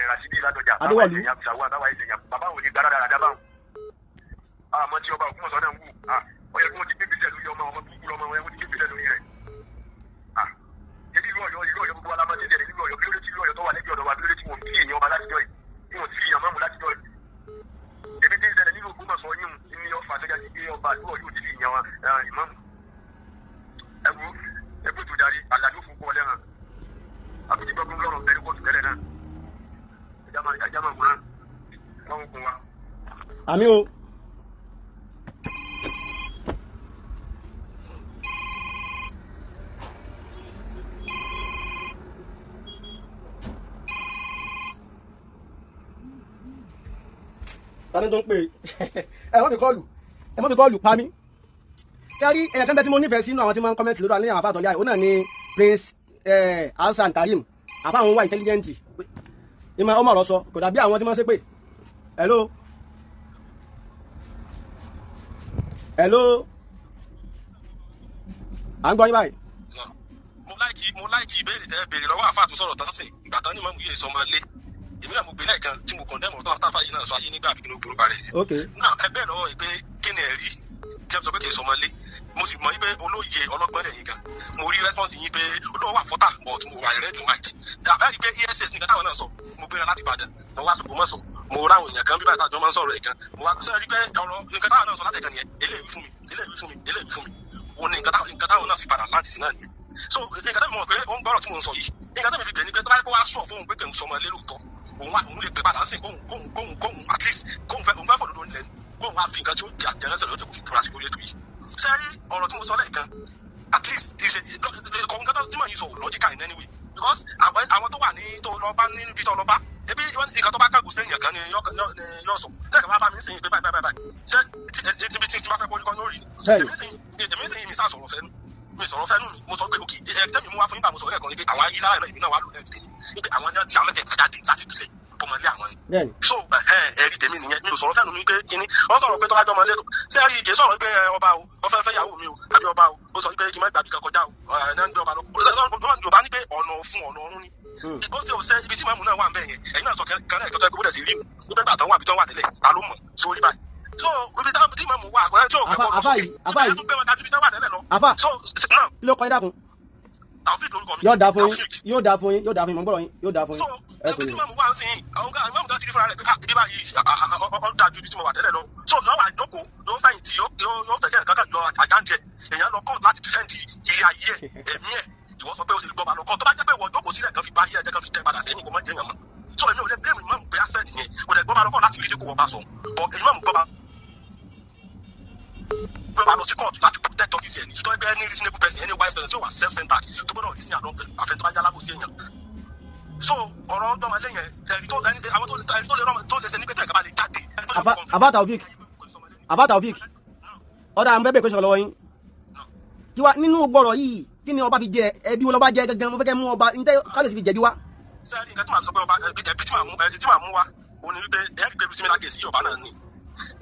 Rasidi Ládọjà bàbá ẹsẹ̀ yàn bàbá ẹsẹ̀ yàn bàbá òní gbára dára báwọn. Àmọ́ tí ọba Ògbómọ̀ṣọ́ náà ń wù ó yẹ kí wọ́n ti gbé gbèsè lórí ọmọ ọmọ burúkú lọ́mọ wọn ti gbé gbèsè lórí rẹ̀. Ṣé ìlú Ọ̀yọ́ ìlú Ọ̀yọ́ gbogbo alámọ̀ ti tẹ̀lé ìlú Ọ̀yọ́ kí ló dé tí ìlú Ọ̀yọ́ tó wà lẹ́gbẹ̀ẹ́ ọ̀dọ̀ wa kí ló dé tí wọ́n fi èèyàn ọba látijọ́ yìí tí wọ́n fi èèyàn mọ́mù látijọ́ yìí. Ebi tí ń ṣẹlẹ̀ nínú Ògbómọ̀ṣọ́ yín ní ọfà tó jáde pé ọba àdúgbò yóò ti fi yan ìmáàmù. Ẹ wo ẹgbẹ́ tó darí àlàdó fún kọ́ lẹ́hàn. Àbújí gbọ́gbọ́n lọ́rọ̀ bẹ̀rẹ̀ kóòtù tẹ́lẹ̀ náà. Ẹja máa wòran. Wọ́n ń kun wa. Àmì o. Tani tó ń pè é ẹ wọ́n fi kọ́ọ̀lù ẹ wọ́n fi kọ́ọ̀lù pa mí. Sẹ́rí ẹ̀yà kan bẹ́ẹ̀ tí mo nífẹ̀ẹ́ sínú àwọn tí wọ́n ń kọ́mẹ́ntì lórí àwọn àfa àtọ̀lẹ́ àyè ó náà ni Prince Hasan Karim àfa àwọn wà intelligent ìmọ̀ ọmọ ọ̀rọ̀ sọ kò dàbí àwọn tí wọ́n ń ṣépè. Hello hello à ń gbọ́ yín báyìí. Mo láìkì ìbéèrè tẹ́ béèrè lọ́wọ́ àfa àtúnṣọ̀rọ̀ tán sìn ìgbà tán ní mọ̀mú yìí sọmọ lé èmi náà mo gbé lẹ́ẹ̀kan tí mo kàn dẹ́mọ̀ tó àtàfà yìí náà sọ ayé nígbà àbíkí ló burú parẹ́. Ok. Náà ẹ bẹ́ẹ̀ lọ́wọ́ pé kí ni ẹ̀rí tí ẹ sọ pé kì í sọmọ lé mo sì mọ̀ pé olóye ọlọ́gbọ́n lẹ́yìn gan mo rí response yín pé olówó wà fọ́tà but mo wà red and white. Ẹ rí i pé ess nìkan táwọn náà sọ mo gbéra láti Ìbàdàn mo wá s'Ògbómọ̀ṣọ́ mo ráwọn èèyàn kan bí bàtà àjọ máa ń sọ̀rọ̀ ẹ̀ gan mo wá sọ rí pé ọ̀rọ̀ nǹkan táwọn náà sọ látẹ̀kan nìyẹn eléyìí fún mi eléyìí fún mi eléyìí fún mi òun ni nǹkan táwọn náà sì padà láǹdì sí náà nìyẹn. So nǹkan tẹ́mi mọ̀ pé ó ń gbọ́rọ̀ tí mo ń sọ yìí nǹkan tẹ́mi fi bẹ̀ ni pé tó bá yẹ kó wá sọ̀ fóun pé kò ń sọmọ lé lóòótọ́ òun wá òun lè pè padà sí kóun kóun kóun kóun at least kóun fẹ́ òun fẹ́ fòdodo nílẹ̀ kóun wá fi nǹkan tí ó jà jẹ́rẹ́sẹ̀ lójú kò fi búra sí orí ètò yìí. Sẹ́rí ọ̀rọ̀ tí mo sọ lẹ́ẹ̀kan at least ìṣe kọ̀ọ̀kan tó tí màá yín sọ logical in any way Because àwọn tó wà ní tó lọ bá níbi tó lọ bá ebi nǹkan tó bá kàgùn sí èèyàn kan ni yóò sọ. Tẹ́lẹ̀ wá bá mi sìn pé báyìí báyìí báyìí ṣé ibi tí n bá fẹ́ kó ní orí ni. Èmi sìn mi sá sọ̀rọ̀ fẹ́nu mi sọ̀rọ̀ fẹ́nu mi mo sọ pé òkè ẹ tẹ́mi mú wá fún yín bá mo sọ̀rọ̀ ẹ̀kan ni pé àwọn ayélujára náà èmi náà wà lónìí ẹ̀rí tèmi pé àwọn náà ti àwọn mẹ́tẹ̀ẹ̀ta jáde láti ṣe ọmọlé àwọn ni. So ẹ̀rí tèmi nìyẹn mi ò sọ̀rọ̀ fẹ́nu mi pé kíní wọ́n sọ̀rọ̀ pé tọ́lájọ́ ọmọlé ṣé ẹ̀rí kì í sọ̀rọ̀ pé ọba o wọ́n fẹ́ fẹ́ yàwó mi o àbí ọba o ó sọ pé kí n má gbàgbé kan kọjá o ẹ̀ náà ń gbé ọba lọ. Yorùbá ní pé ọ̀nà òfun ọ̀nà ọ̀run ni. Bó ṣe ò ṣe ibi tí màmú náà wà ń bẹ̀ yẹn ẹ̀yin náà sọ kan náà ìkọ́tọ́ ẹgbẹ́ bó dẹ̀ sí rí nígbà gbà tán wà bí tán wà tẹ́lẹ̀ ta ló mọ̀ sórí báyìí. So ibi tí màmú wà àgbọ̀n tí ò fẹ́ kọ́ lọ sókè ibi tó gbé wọn dájú ibi tán wà tẹ́lẹ̀ lọ. Àfà kí ló kọ́ ẹ dákun? Taofik lórúkọ mi. Yóò dáa fún yín, yóò dáa fún yín, yóò dáa fún yín, mo ń gbọ́dọ̀ yín, yóò dáa fún yín. So ibi tí màmú wà ń sìn àwọn màmú kan ti rí fúnra rẹ̀ pé ibi báyìí ó dáa ju ibi tí mo wà tẹ́lẹ̀ lọ. So lọ́wọ́ àjókòó ló ń fẹ̀yìntì yóò fẹ̀ kẹ́ ẹ̀ka kan jọ àjáǹjẹ èèyàn lọ kọ́ láti defend ilé ayé ẹ̀ ẹ̀mí ẹ̀ ìwọ sọ pé o sì gbọ́ balọ̀ kan tó bá jẹ́ pé ìwọ jókòó sílẹ̀ kan fi bá ayé ẹ̀jẹ̀ kan fi tẹ́ padà sẹ́yìn kò mọ̀ jẹ́yàn mọ́. So èmi ò lè blame imam pé aspect yẹn kò dẹ̀ gbọ́ balọ̀ kan láti rí dípò wọ́n bá sọ but imam gbọ́ bá lọ sí court láti protect office ẹ̀ ní tó ẹgbẹ́ any reasonable person any wise person tí ó wà self-centered tó gbọ́dọ̀ rí sí àdán pẹ̀lú àfẹn tó bá jálábò sí èèyàn. So ọ̀rọ̀ ọdọ́mọlé yẹn ẹ̀rí tó tó lè ṣe ní pé tẹ̀ka bá lè jáde. Àfà Taofik, Àfà Taofik, ọ̀dà àwọn bẹ́ẹ̀ bẹ́ẹ̀ pẹ́sọ̀ lọ́wọ́ yín. Kí wá nínú gbọ́rọ̀ yìí kí ni ọba fi jẹ ẹbí wọn lọ́ba jẹ gangan mo fẹ́ kẹ́ mú ọba ní tẹ́ kábíyèsí fi jẹ̀bi wá. Sẹ́ẹ̀rì nǹkan tí màá sọ pé ọba ẹbí tí màá mú wá òun ni wípé ẹ̀rí pé similar case yìí ọba náà ni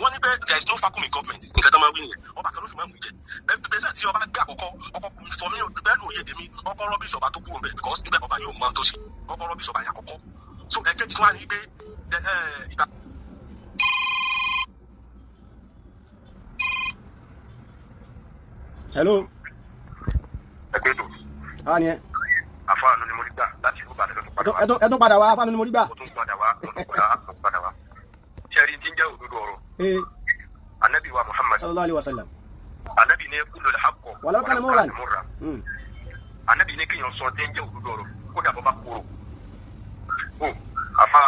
wọ́n ní pé there is no vacuum in government nǹkan tó máa wí nìyẹn ọba kan ló fi máa mú jẹ ẹgbẹ́sẹ̀ tí ọba gbé àkọ́kọ́ ọkọ̀ fọ mí bẹ́ẹ̀ ló yé tèmi ọkọ̀ rọ́bìṣì ọba tó kúrò mbẹ́ because níbẹ̀ ọba yóò mọ tó ṣe ọkọ̀ rọ́bìṣì ọba yẹn àkọ́kọ́ so ẹ̀kejì tí wọ́n á ní pé ìgbà. Hello. Ẹ pé tó. Àwa ni ẹ. Àfáànù ni mo rí gbà láti ìlú Ìbàdàn lọ́tún padà wá. Ẹ tún padà wá, àfáànù ni mo rí gbà. Mo tún padà wá, mo tún padà wá, mo tún padà wá. Ṣẹ́rí tí ń jẹ́ òdodo ọ̀rọ̀. Anabi wa Muhammad. Sallallahu alaihi wasallam. Anabi ní kullu al-haqqu. Walau kana murran. Anabi ní kéèyàn sọ tí ń jẹ́ òdodo ọ̀rọ̀ kódà bọ́ bá kúrò. O àfa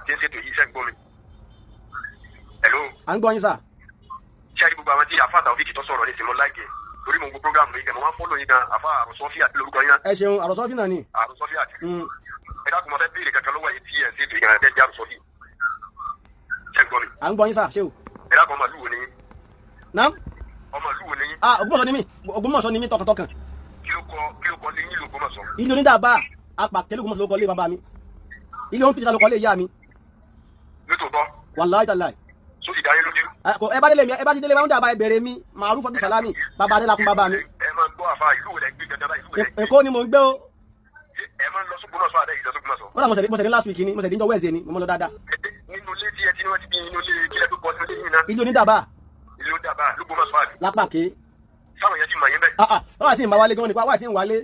tí ń ṣètò yìí iṣẹ́ ń gbọ́ mi. Hello. À ń gbọ́ yín sà. Ṣẹ́rí gbogbo àwọn tí àfa Taofik tó sọ̀rọ̀ ní ìsinmi láìpẹ́ torí mo ń gbọ́ program yìí mo máa ń fọ́lọ̀ yín gan àfa àròsọ́fíà àti lórúkọ yín. Ẹ ṣeun àròsọ́fí náà ni. Àròsọ́fíà àti. Ẹ dákun mo fẹ́ béèrè kankan lọ́wọ́ yìí tí ẹ̀ ń ṣètò yìí gan ẹ̀ jẹ́ àròsọ́fí. Ṣé ń gbọ́ mi? À ń gbọ́ yín sà ṣé o. Ẹ dákun ọmọ ìlú wo ni yín? Naam. Ọmọ ìlú wo ni yín? Ah Ògbómọ̀ṣọ́ ni mí, Ògbómọ̀ṣọ́ ni mí tọkàntọkàn. Kí ló kọ lé yín l'Ògbómọ̀ṣọ́? Ilé onídàbà apàtẹ́lẹ̀ Ògbómọ̀ṣọ́ ló kọ lé bàbá mi. Ilé òun fìsà ló kọ lé ìyá mi. Nítòótọ́. Wàláhì tàláhì. Só ti dá yín lójú. Ẹ bá délé mi, ẹ bá ti délé bá ń dàbà ẹ bẹ̀rẹ̀ mi, Màrúfù Abdul Salami, bàbá Adélakùn bàbá mi. Ẹ máa gbọ́ àfa ìlú wo lẹ gbé dandan báyìí, ìlú wo lẹ gbé? Èkó ni mò ń gbé o. Ẹ máa ń lọ s'Ógbómọ̀ṣọ́ àbẹ́ ìlọ s'Ógbómọ̀ṣọ́? Kódà mo ṣẹ̀ ní last week ni, mo ṣẹ̀ ní jọ Wednesday ni, mo mọ́ lọ dáadáa. Nínú ilé tí ẹ ti ní wọ́n ti bí inú ilé kílẹ̀ tó kọ́ sínú ilé yìí náà. Ilé onídàbà. Ilé onídàbà l'Ógbómọ̀ṣọ́ àbí? Lápá ké. Sáwọn yẹn ti mọ̀ yín bẹ́ẹ̀. Wọ́n wá sí ìmọ̀ wálé gan-an nípa wá sí ìwálé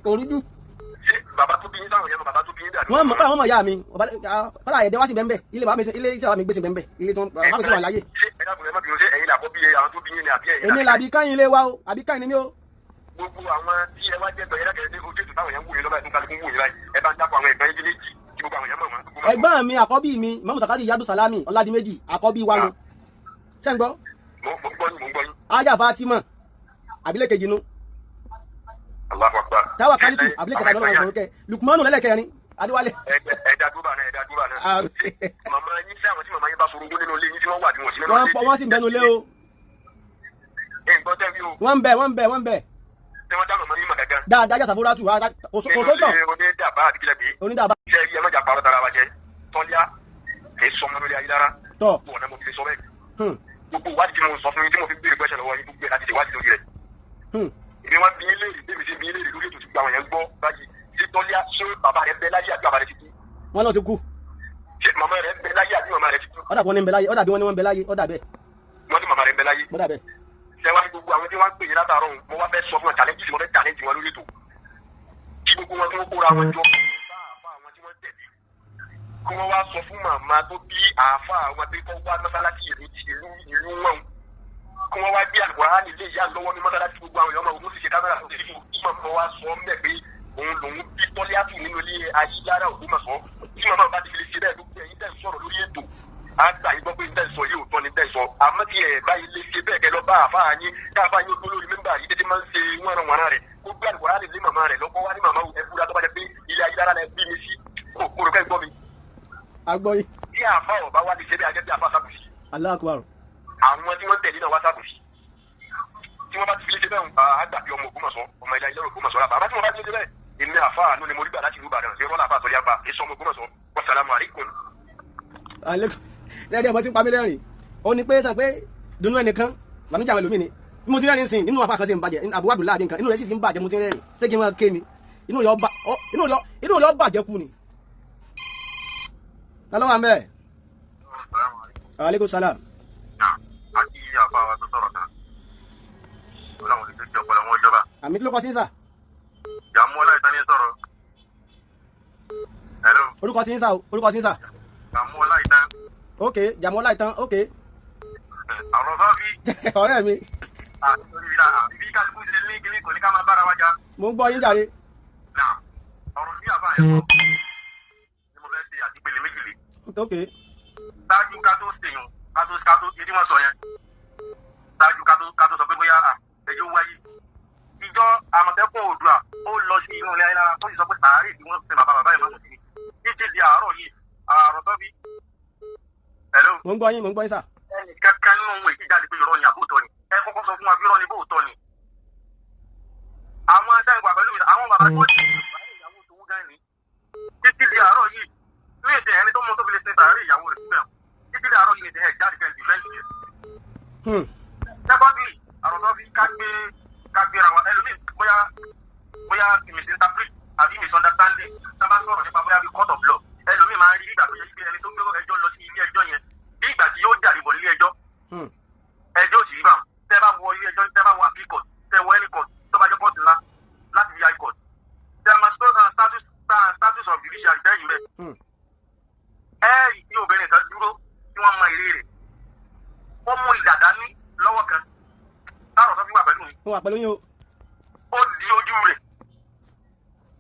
kò rújú. Ṣé bàbá tó bí yín sáwọn yẹn mọ̀ bàbá tó bí yín dàdú? Wọ́n mọ̀ kọ́lá wọn mọ̀ ìyá mi, kọ́lá ẹ̀dẹ́ wá sí bẹ́ẹ̀ ilé bàbá mi ilé iṣẹ́ bàbá mi gbé sí bẹ́ẹ̀ ilé tí wọ́n bàbá mi sì wà láyé. Ṣé ẹ dákun ẹ má bínú ṣé ẹ̀yin làkọ́ bí àwọn tó bí yín ni àbí ẹ̀yin? Èmi làbí káyìn ilé wa o, àbí káyìn ni mí o. Gbogbo àwọn tí ẹ wá jẹ́ gbẹ̀yẹ́ lákẹ́rẹ́ dé ojú ètò táwọn yẹn ń wò yín lọ́ba ẹ̀dùn kálukú ń wò yín báyìí ẹ bá ń dákọ̀ àwọn ẹ̀gbọ́n yín méjì tí gbogbo àwọn yẹn mọ̀ wọ́n. Ẹ̀gbọ́n mi àkọ́bí mi Mọ́mú Tàkádì Yadu Salami Ọládìméjì àkọ́bí wa nu. Ṣé ń gbọ́? Mo gbọ́ yín, mo gbọ́ yín. Ájà Fatima àbílẹ̀ kejì nu. Allahu Akbar. Táwa Kálítù àbílẹ̀ kẹta lọ́wọ́ ọ̀rọ̀ kẹ Lukumanu lẹ́lẹ́kẹrin Adéwálé. Ẹ̀dá dúbà náà, ẹ̀dá dúbà náà. Màmá yín sí àwọn tí màmá yín bá sorogún nínú ilé yín tí wọ́n wà bí wọ́n sí nínú ilé. Wọ́n sì ń bẹnu ilé o. Ẹ gbọ́ tẹ́ wí o. Wọ́n ń bẹ, wọ́n ń bẹ, wọ́n ń bẹ. Ṣé wọ́n dá màmá yín mọ̀ gángan? Dáadáa Ajá Sàfúrátù kò sóńtọ̀. Nínú ilé onídàbà àbí kílẹ̀ pé. Onídàbà. Ṣé ẹ má jà parọ́ tara wa jẹ? Tọ́lá kì í sọmọ lórí ayélujára. Tọ́. Bọ̀ ọ̀nà mo fi lè sọ bẹ́ẹ̀. Gbogbo ìwádìí tí mo sọ fún yín tí mo fi béèrè question lọ́wọ́ yín gbogbo ẹ̀ láti ṣèwádìí lórí rẹ̀. Èmi wá bí yín léèrè bí mi ṣe bí yín léèrè lórí ètò tí gbogbo àwọn yẹn gbọ́ báyìí. Ṣé Tọ́lá ṣé bàbá rẹ̀ bẹ láyé àbí bàbá rẹ̀ ti kú? Wọ́n náà ti kú. Ṣé màmá rẹ̀ bẹ láyé àbí màmá rẹ̀ ti kú? Ọ̀dà bí wọ́n ní ń bẹ láyé, ọ̀dà bí wọ́n ní wọ́n ń bẹ láyé, ọ̀dà bẹ́ẹ̀. Wọ́n ní màmá rẹ̀ ń bẹ láyé. Ọ̀dà bẹ́ẹ̀. Ṣé wá ní gbogbo àwọn tí wọ́n ń pè yín látàárọ̀ òun, mo wá fẹ́ sọ fún wọn challenge mo fẹ́ challenge wọn lórí ètò. Kí gbogbo wọn tí wọ́n kóra wọn jọ bá àfa àwọn tí wọ́n tẹ̀lé. Kí wọ́n wá sọ fún màmá tó bí àfa àwọn pé kọ́ wá mọ́sálásí ìlú ìlú wọn. Kí wọ́n wá gbé Àlùkùránì lé ìyá lọ́wọ́ ní mọ́sálásí gbogbo àwọn èèyàn máa wọ́n sì ṣe kámẹ́rà tó ti fi kí màmá wa sọ mẹ́ pé òun lòun bí Tọ́líátù nínú ilé ayélujára Ògbómọ̀ṣọ́. Tí màmá bá ti fi lè ṣe bẹ́ẹ̀ gbogbo ẹ̀yin tẹ́ ń sọ̀rọ̀ lórí ètò á gbà yín gbọ́ pé ń tẹ́ ń sọ yìí òótọ́ ni tẹ́ ń sọ àmọ́ tí ẹ̀ báyìí lè ṣe bẹ́ẹ̀ kẹ́ lọ bá àfáà yín káfáà yín ó tó lórí mẹ́mbà yìí tètè máa ń ṣe wọ́nranwọ̀nran rẹ̀ kó gbé Àlùkùránì lé màmá rẹ̀ lọ́kọ́ wá ní màmá ẹ búra tó bá gbọ́ mi. A gbọ́ yín. Bí àfa ọba wa lè ṣe bí ajẹ́ bí àfa sábùsì. Allahu Akbar. Àwọn tí wọ́n tẹ̀lé náà wá sábùsì. Tí wọ́n bá ti fi lè ṣe bẹ́ẹ̀ á gbà bí ọmọ Ògbómọ̀ṣọ́, ọmọ ilẹ̀ ilẹ̀ Ògbómọ̀ṣọ́ la bàbá tí wọ́n bá ti lè ṣe bẹ́ẹ̀. Èmi àfa àánú ni mo rí gbà láti ìlú Ìbàdàn, ṣé rọ́lá àfa àtọ́lé àgbà, èso ọmọ Ògbómọ̀ṣọ́. Wassalamu alaikum. Alaikum. Ṣé ọmọ tí ń pa mí lẹ́rìn? Ó ní pé sọ pé dunu ẹnìkan, bàmíjà àwọn ẹlòmíì ni. Bí mo ti rẹ́rìn sìn, nínú àfa kan sì ń bàjẹ́, Abu Abdullah nǹkan, inú rẹ̀ sì ti ń bàjẹ́, mo ti rẹ́rìn. Ṣé kí n máa ké ni? Inú rẹ̀ ó bàjẹ́ kú ni. Ta ló wà ńbẹ̀? Aleykum salam. A kí àfa wa tó sọ̀rọ̀ tán. Ọlọ́run lè jẹ́ ọpọlọ wọn jọba. Àmì kí ló kọ sí ń sà? Jàmú Ọláìtàn ní sọ̀rọ̀. Hello. Orúkọ tí ń sà o, orúkọ tí ń sà. Jàmú Ọláìtàn. Ok, Jàmú Ọláìtàn, ok. Ọ̀rọ̀ sọ́fí. Ọ̀rẹ́ mi. Ibi kálukú ṣe ní kíní kò ní ká máa bára wa jà. Mo ń gbọ́ yín jàre. Ọ̀rọ̀ tí àfa yẹn sọ ni mo fẹ́ ṣe àtìpele méjìlé. Ok. Ṣáájú ká tó ṣèyàn, ká tó etí wọ́n sọ yẹn. Ṣáájú ká tó sọ pé bóyá ẹjọ́ wáyé. Ìjọ Àmọ̀tẹ́kùn Oòduà ó lọ sí inú ilé ayélujára tó sì sọ pé sàárè tí wọ́n sin bàbá bàbá ìmọ̀ sí ni. Títí di àárọ̀ yìí, àárọ̀ sọ́bí. Hello. Mo ń gbọ́ yín, mo ń gbọ́ yín sà. Ẹnì kankan nínú ohun èyí jáde pé irọ́ ni àbóòtọ́ ni. Ẹ kọ́kọ́ sọ fún wa bí irọ́ ni bóòtọ́ ni. Àwọn aṣáájú wà pẹ̀lú mi, àwọn bàbá tí wọ́n ti ìyàwó tòun gan ni. Títí di àárọ̀ yìí, ní ìsìn ẹni tó mọ tó fi lè sin sàárè ìyàwó rẹ̀ síbẹ̀. Títí di àárọ̀ yìí ní ìsìn ẹ̀ jáde kẹ́ dìfẹ́ǹsì rẹ̀. Secondly, àròsọ fi ká gbéra wa ẹlòmíì bóyá misinterpret àbí misunderstanding tá a bá sọ̀rọ̀ nípa bóyá bí court of law ẹlòmíì máa ń rí ìgbà tó yẹ pé ẹni tó gbé ẹjọ́ lọ sí ilé ẹjọ́ yẹn bí ìgbà tí yóò jàre bọ̀ nílé ẹjọ́ ẹjọ́ ò sì rí bá wọn. Tẹ́ bá wọ ilé ẹjọ́, tẹ́ bá wọ appeal court, tẹ́ wọ any court tó bá jẹ́ court ńlá láti fi high court, tẹ́ ma status of judiciary tẹ́yìn bẹ́ẹ̀. Ẹ rí tí obìnrin kan dúró tí wọ́n mọ èrè rẹ̀, ó mú ìdàdá ní lọ́wọ́ kan táàrọ̀ sọ fi wà pẹ̀lú mi. Ó wà pẹ̀lú yín o. Ó di ojú rẹ̀,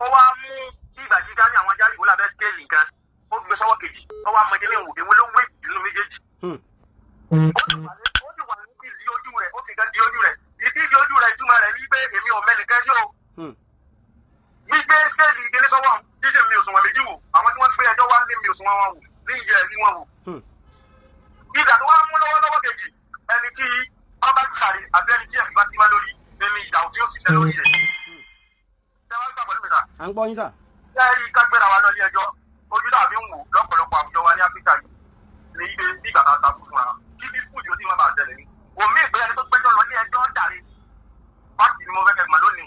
ó wá mú bí ìgbà tí ká ní àwọn jáde ìwọlé abẹ́ skéèlì nǹkan, ó gbé sọ́wọ́ kejì, ó wá mọ ìdílé ìwò èwo ló wé nínú méjèèjì. Ó sì wà níbi di ojú rẹ̀, ó sì kan di ojú rẹ̀, ìdí di ojú rẹ̀ ìtumọ̀ rẹ̀ ní pé èmi ò mẹ́nìkan yóò. Gbígbé skéèlì ìdílé sọ́wọ́ ṣíṣe mi ò sùnwọ̀n méjì wò, àwọn tí wọ́n gbé ẹjọ́ wá ní mi ò sùnwọ̀n wọn wò, ní ìyẹ́ ẹ̀rí wọn wò. Ìgbà tó wá mú lọ́wọ́lọ́wọ́ kejì, ẹni tí ọba sàrí àbí ẹni tí ẹ̀rí bá ti wá lórí nínú ìyàwó tí ó ṣiṣẹ́ lórí rẹ̀. Ṣé wàá gbà pẹ̀lú mi sà? À ń gbọ́ yín sà. Ṣé ẹ rí ká gbéra wa lọ ilé ẹjọ́? Ojú tàbí ń wò lọ́pọ̀lọpọ̀ àwùjọ wa ní Áfíríkà yìí ní ibi bí ìgbà tá a takú fún wa. Kí bí fúdì ó ti máa bà tẹ̀lé ni. Òmí ìgbé ẹni tó gbẹ́jọ́ lọ ilé ẹjọ́ jàre. Báàkì ni mo fẹ́ kẹ́ mọ̀ lónìí.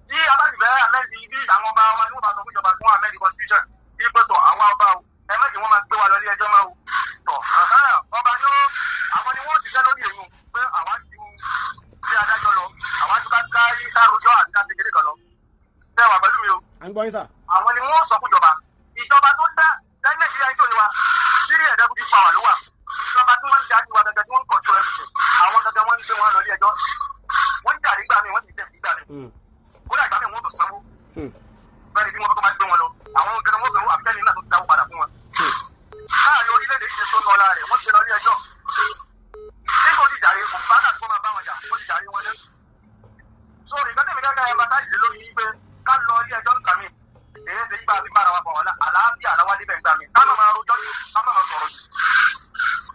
Tí a bá sì fẹ́ amẹ́ndì bí àwọn ọba wa ní wọ́n bá sọ fún ìjọba fún amẹ́ndì constitution bí pẹ̀tọ̀ àwọn ọba o ẹ má jẹ́ wọ́n máa gbé wa lọ ilé ẹjọ́ máa o. Tọ̀ ọba yóò àwọn ni wọ́n ṣiṣẹ́ lórí èyí pé àwa ju bí adájọ́ lọ, àwa ju ká ká rojọ́ àti ká kékeré kan lọ. Ṣé wà pẹ̀lú mi o? À ń gbọ́ yín sà. Àwọn ni wọ́n sọ fún ìjọba. Ìjọba tó dá Nàìjíríà yìí sọ̀rọ̀ wa, Síríà deputy power ló wà. Ìjọba tí wọ́n ń darí wa gẹ́gẹ́ tí wọ́n ń control everything. Àwọn gẹ́gẹ́ wọ́n ń gbé wọn lọ ilé ẹjọ́. Wọ́n ń jà nígbà míì, wọ́n ti jẹ̀ nígbà míì. Kódà ìgbà míì wọ́n tó sanwó. Bẹ́ẹ̀ni tí wọ́n tó máa gbé wọn lọ. Àwọn gẹ́gẹ́ wọ́n sanwó àbẹ́ni náà tó dáwó padà fún wọn. Láàrin orílẹ̀-èdè yìí ṣe tó lọ lára rẹ̀, wọ́n ti lọ ilé ẹjọ́. Nígbà ó ti jàre, kò bá dàgbọ́ máa bá wọn jà, ó ti jàre wọn lé. So ìgbà tẹ̀mí gẹ́gẹ́ ẹ bá sáyé lórí wípé ká lọ ilé ẹjọ́ nígbà míì. Èyí ṣe yípa àti bára wa bọ̀ wọ́n àlàáfíà àláwá níbẹ̀ gbà mí. Ká má máa rojọ́ jù, ká má máa sọ̀rọ̀ jù.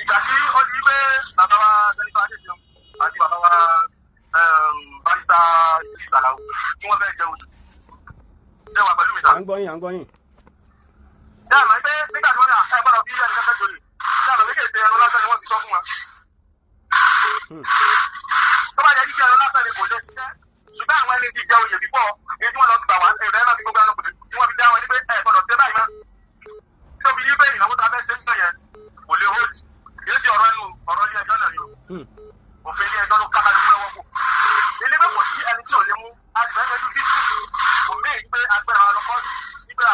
Ìgbà tí ó di pé bàbá wa Sẹ́nitọ́ Adéṣeun àti bàbá wa Barrister Idris Alao tí wọ́n fẹ́ jẹ odò. Ṣé wà pẹ̀lú mi sà? À ń gbọ́ yín, à ń gbọ́ yín. Ṣé àmọ́ pé nígbà tí wọ́n dà ẹ gbọ́dọ̀ fi ẹnì kankan joyè. Ṣé àmọ́ méjèèjì ẹnu lásán ni wọ́n fi sọ fún wa? Tó bá yẹ kí ẹnu lásán ni kò lè ṣiṣẹ́. Ṣùgbọ́n àwọn ẹni tí jẹ oyè bífọ́ èyí tí wọ́n lọ gbà wá ẹ̀rọ ẹ̀rọ fi gbogbo ẹnu kò tí wọ́n fi dá wọn ní pé ẹ gbọ́dọ̀ ṣe báyìí mọ́. Tóbi ní pé ìnáwó ta fẹ́ ṣe ń tàn yẹn kò lè hold. Kì í ṣe ọ̀rọ̀ ẹnu ọ̀rọ̀ ilé ẹjọ́ náà ni o. Òfin ilé ẹjọ́ ló ká kálukú lọ́wọ́ kù. Ilé bẹ́ẹ̀ kò sí ẹni tí ò lè mú agbẹ́rẹ́ bí kò mí pé agbára lọ́kọ́ọ̀tù nígbà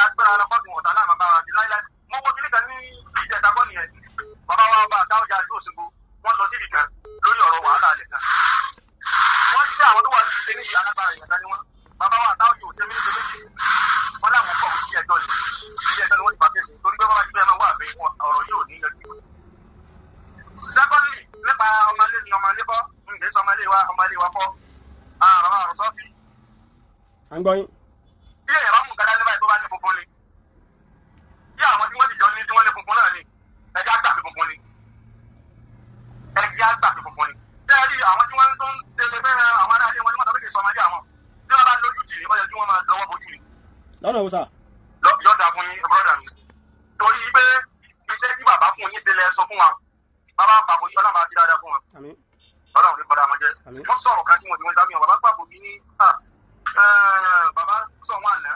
agbára lọ́kọ́ọ̀tù wọ̀tá láàmú bá wa di láíláí. Mo wo kíní kan ní ìjẹta bọ́ nìyẹn. Bàbá wa ọba àtàwọ̀jà ìlú Òṣogbo wọ́n lọ síbì kan lórí ọ̀rọ̀ wàhálà alẹ̀ kan. Wọ́n ti àwọn tó wà ní ìṣe ní alágbára ìyàtá ni wọ́n. Bàbá wa àtàwọ̀jà òṣèlú À ń gbọ́ yín. Tí èèyàn bá mú nǹkan dání báyìí tó bá ní funfun ni. Bí àwọn tí wọ́n sì jọ ní tí wọ́n ní funfun náà ni, ẹjẹ́ àgbà fi funfun ni. Ẹjẹ́ àgbà fi funfun ni. Tẹ́ ẹ rí àwọn tí wọ́n tó ń tẹ̀lé bẹ́ẹ̀ àwọn aráalé wọn ni wọ́n sọ pé kì í sọ ọmọdé àwọn. Tí wọ́n bá lójú tì ní, ó yẹ kí wọ́n máa lọ́wọ́ bojú ni. Lọ́nà wo sà? Yọ̀ọ̀dà fún yín, brọ́dà mi. Torí pé iṣẹ́ tí bàbá fún yín ṣe lẹ sọ fún wa. Bàbá pàbò yìí ọlọ́run bá ti dáadáa fún wọn. Àmín. Ọlọ́run ní kọ́dà wọn jẹ́. Àmín. Wọ́n sọ̀rọ̀ kan tí wọ́n ti wọ́n dábìyàn. Bàbá pàbò yìí ní bàbá sọ wọn àná.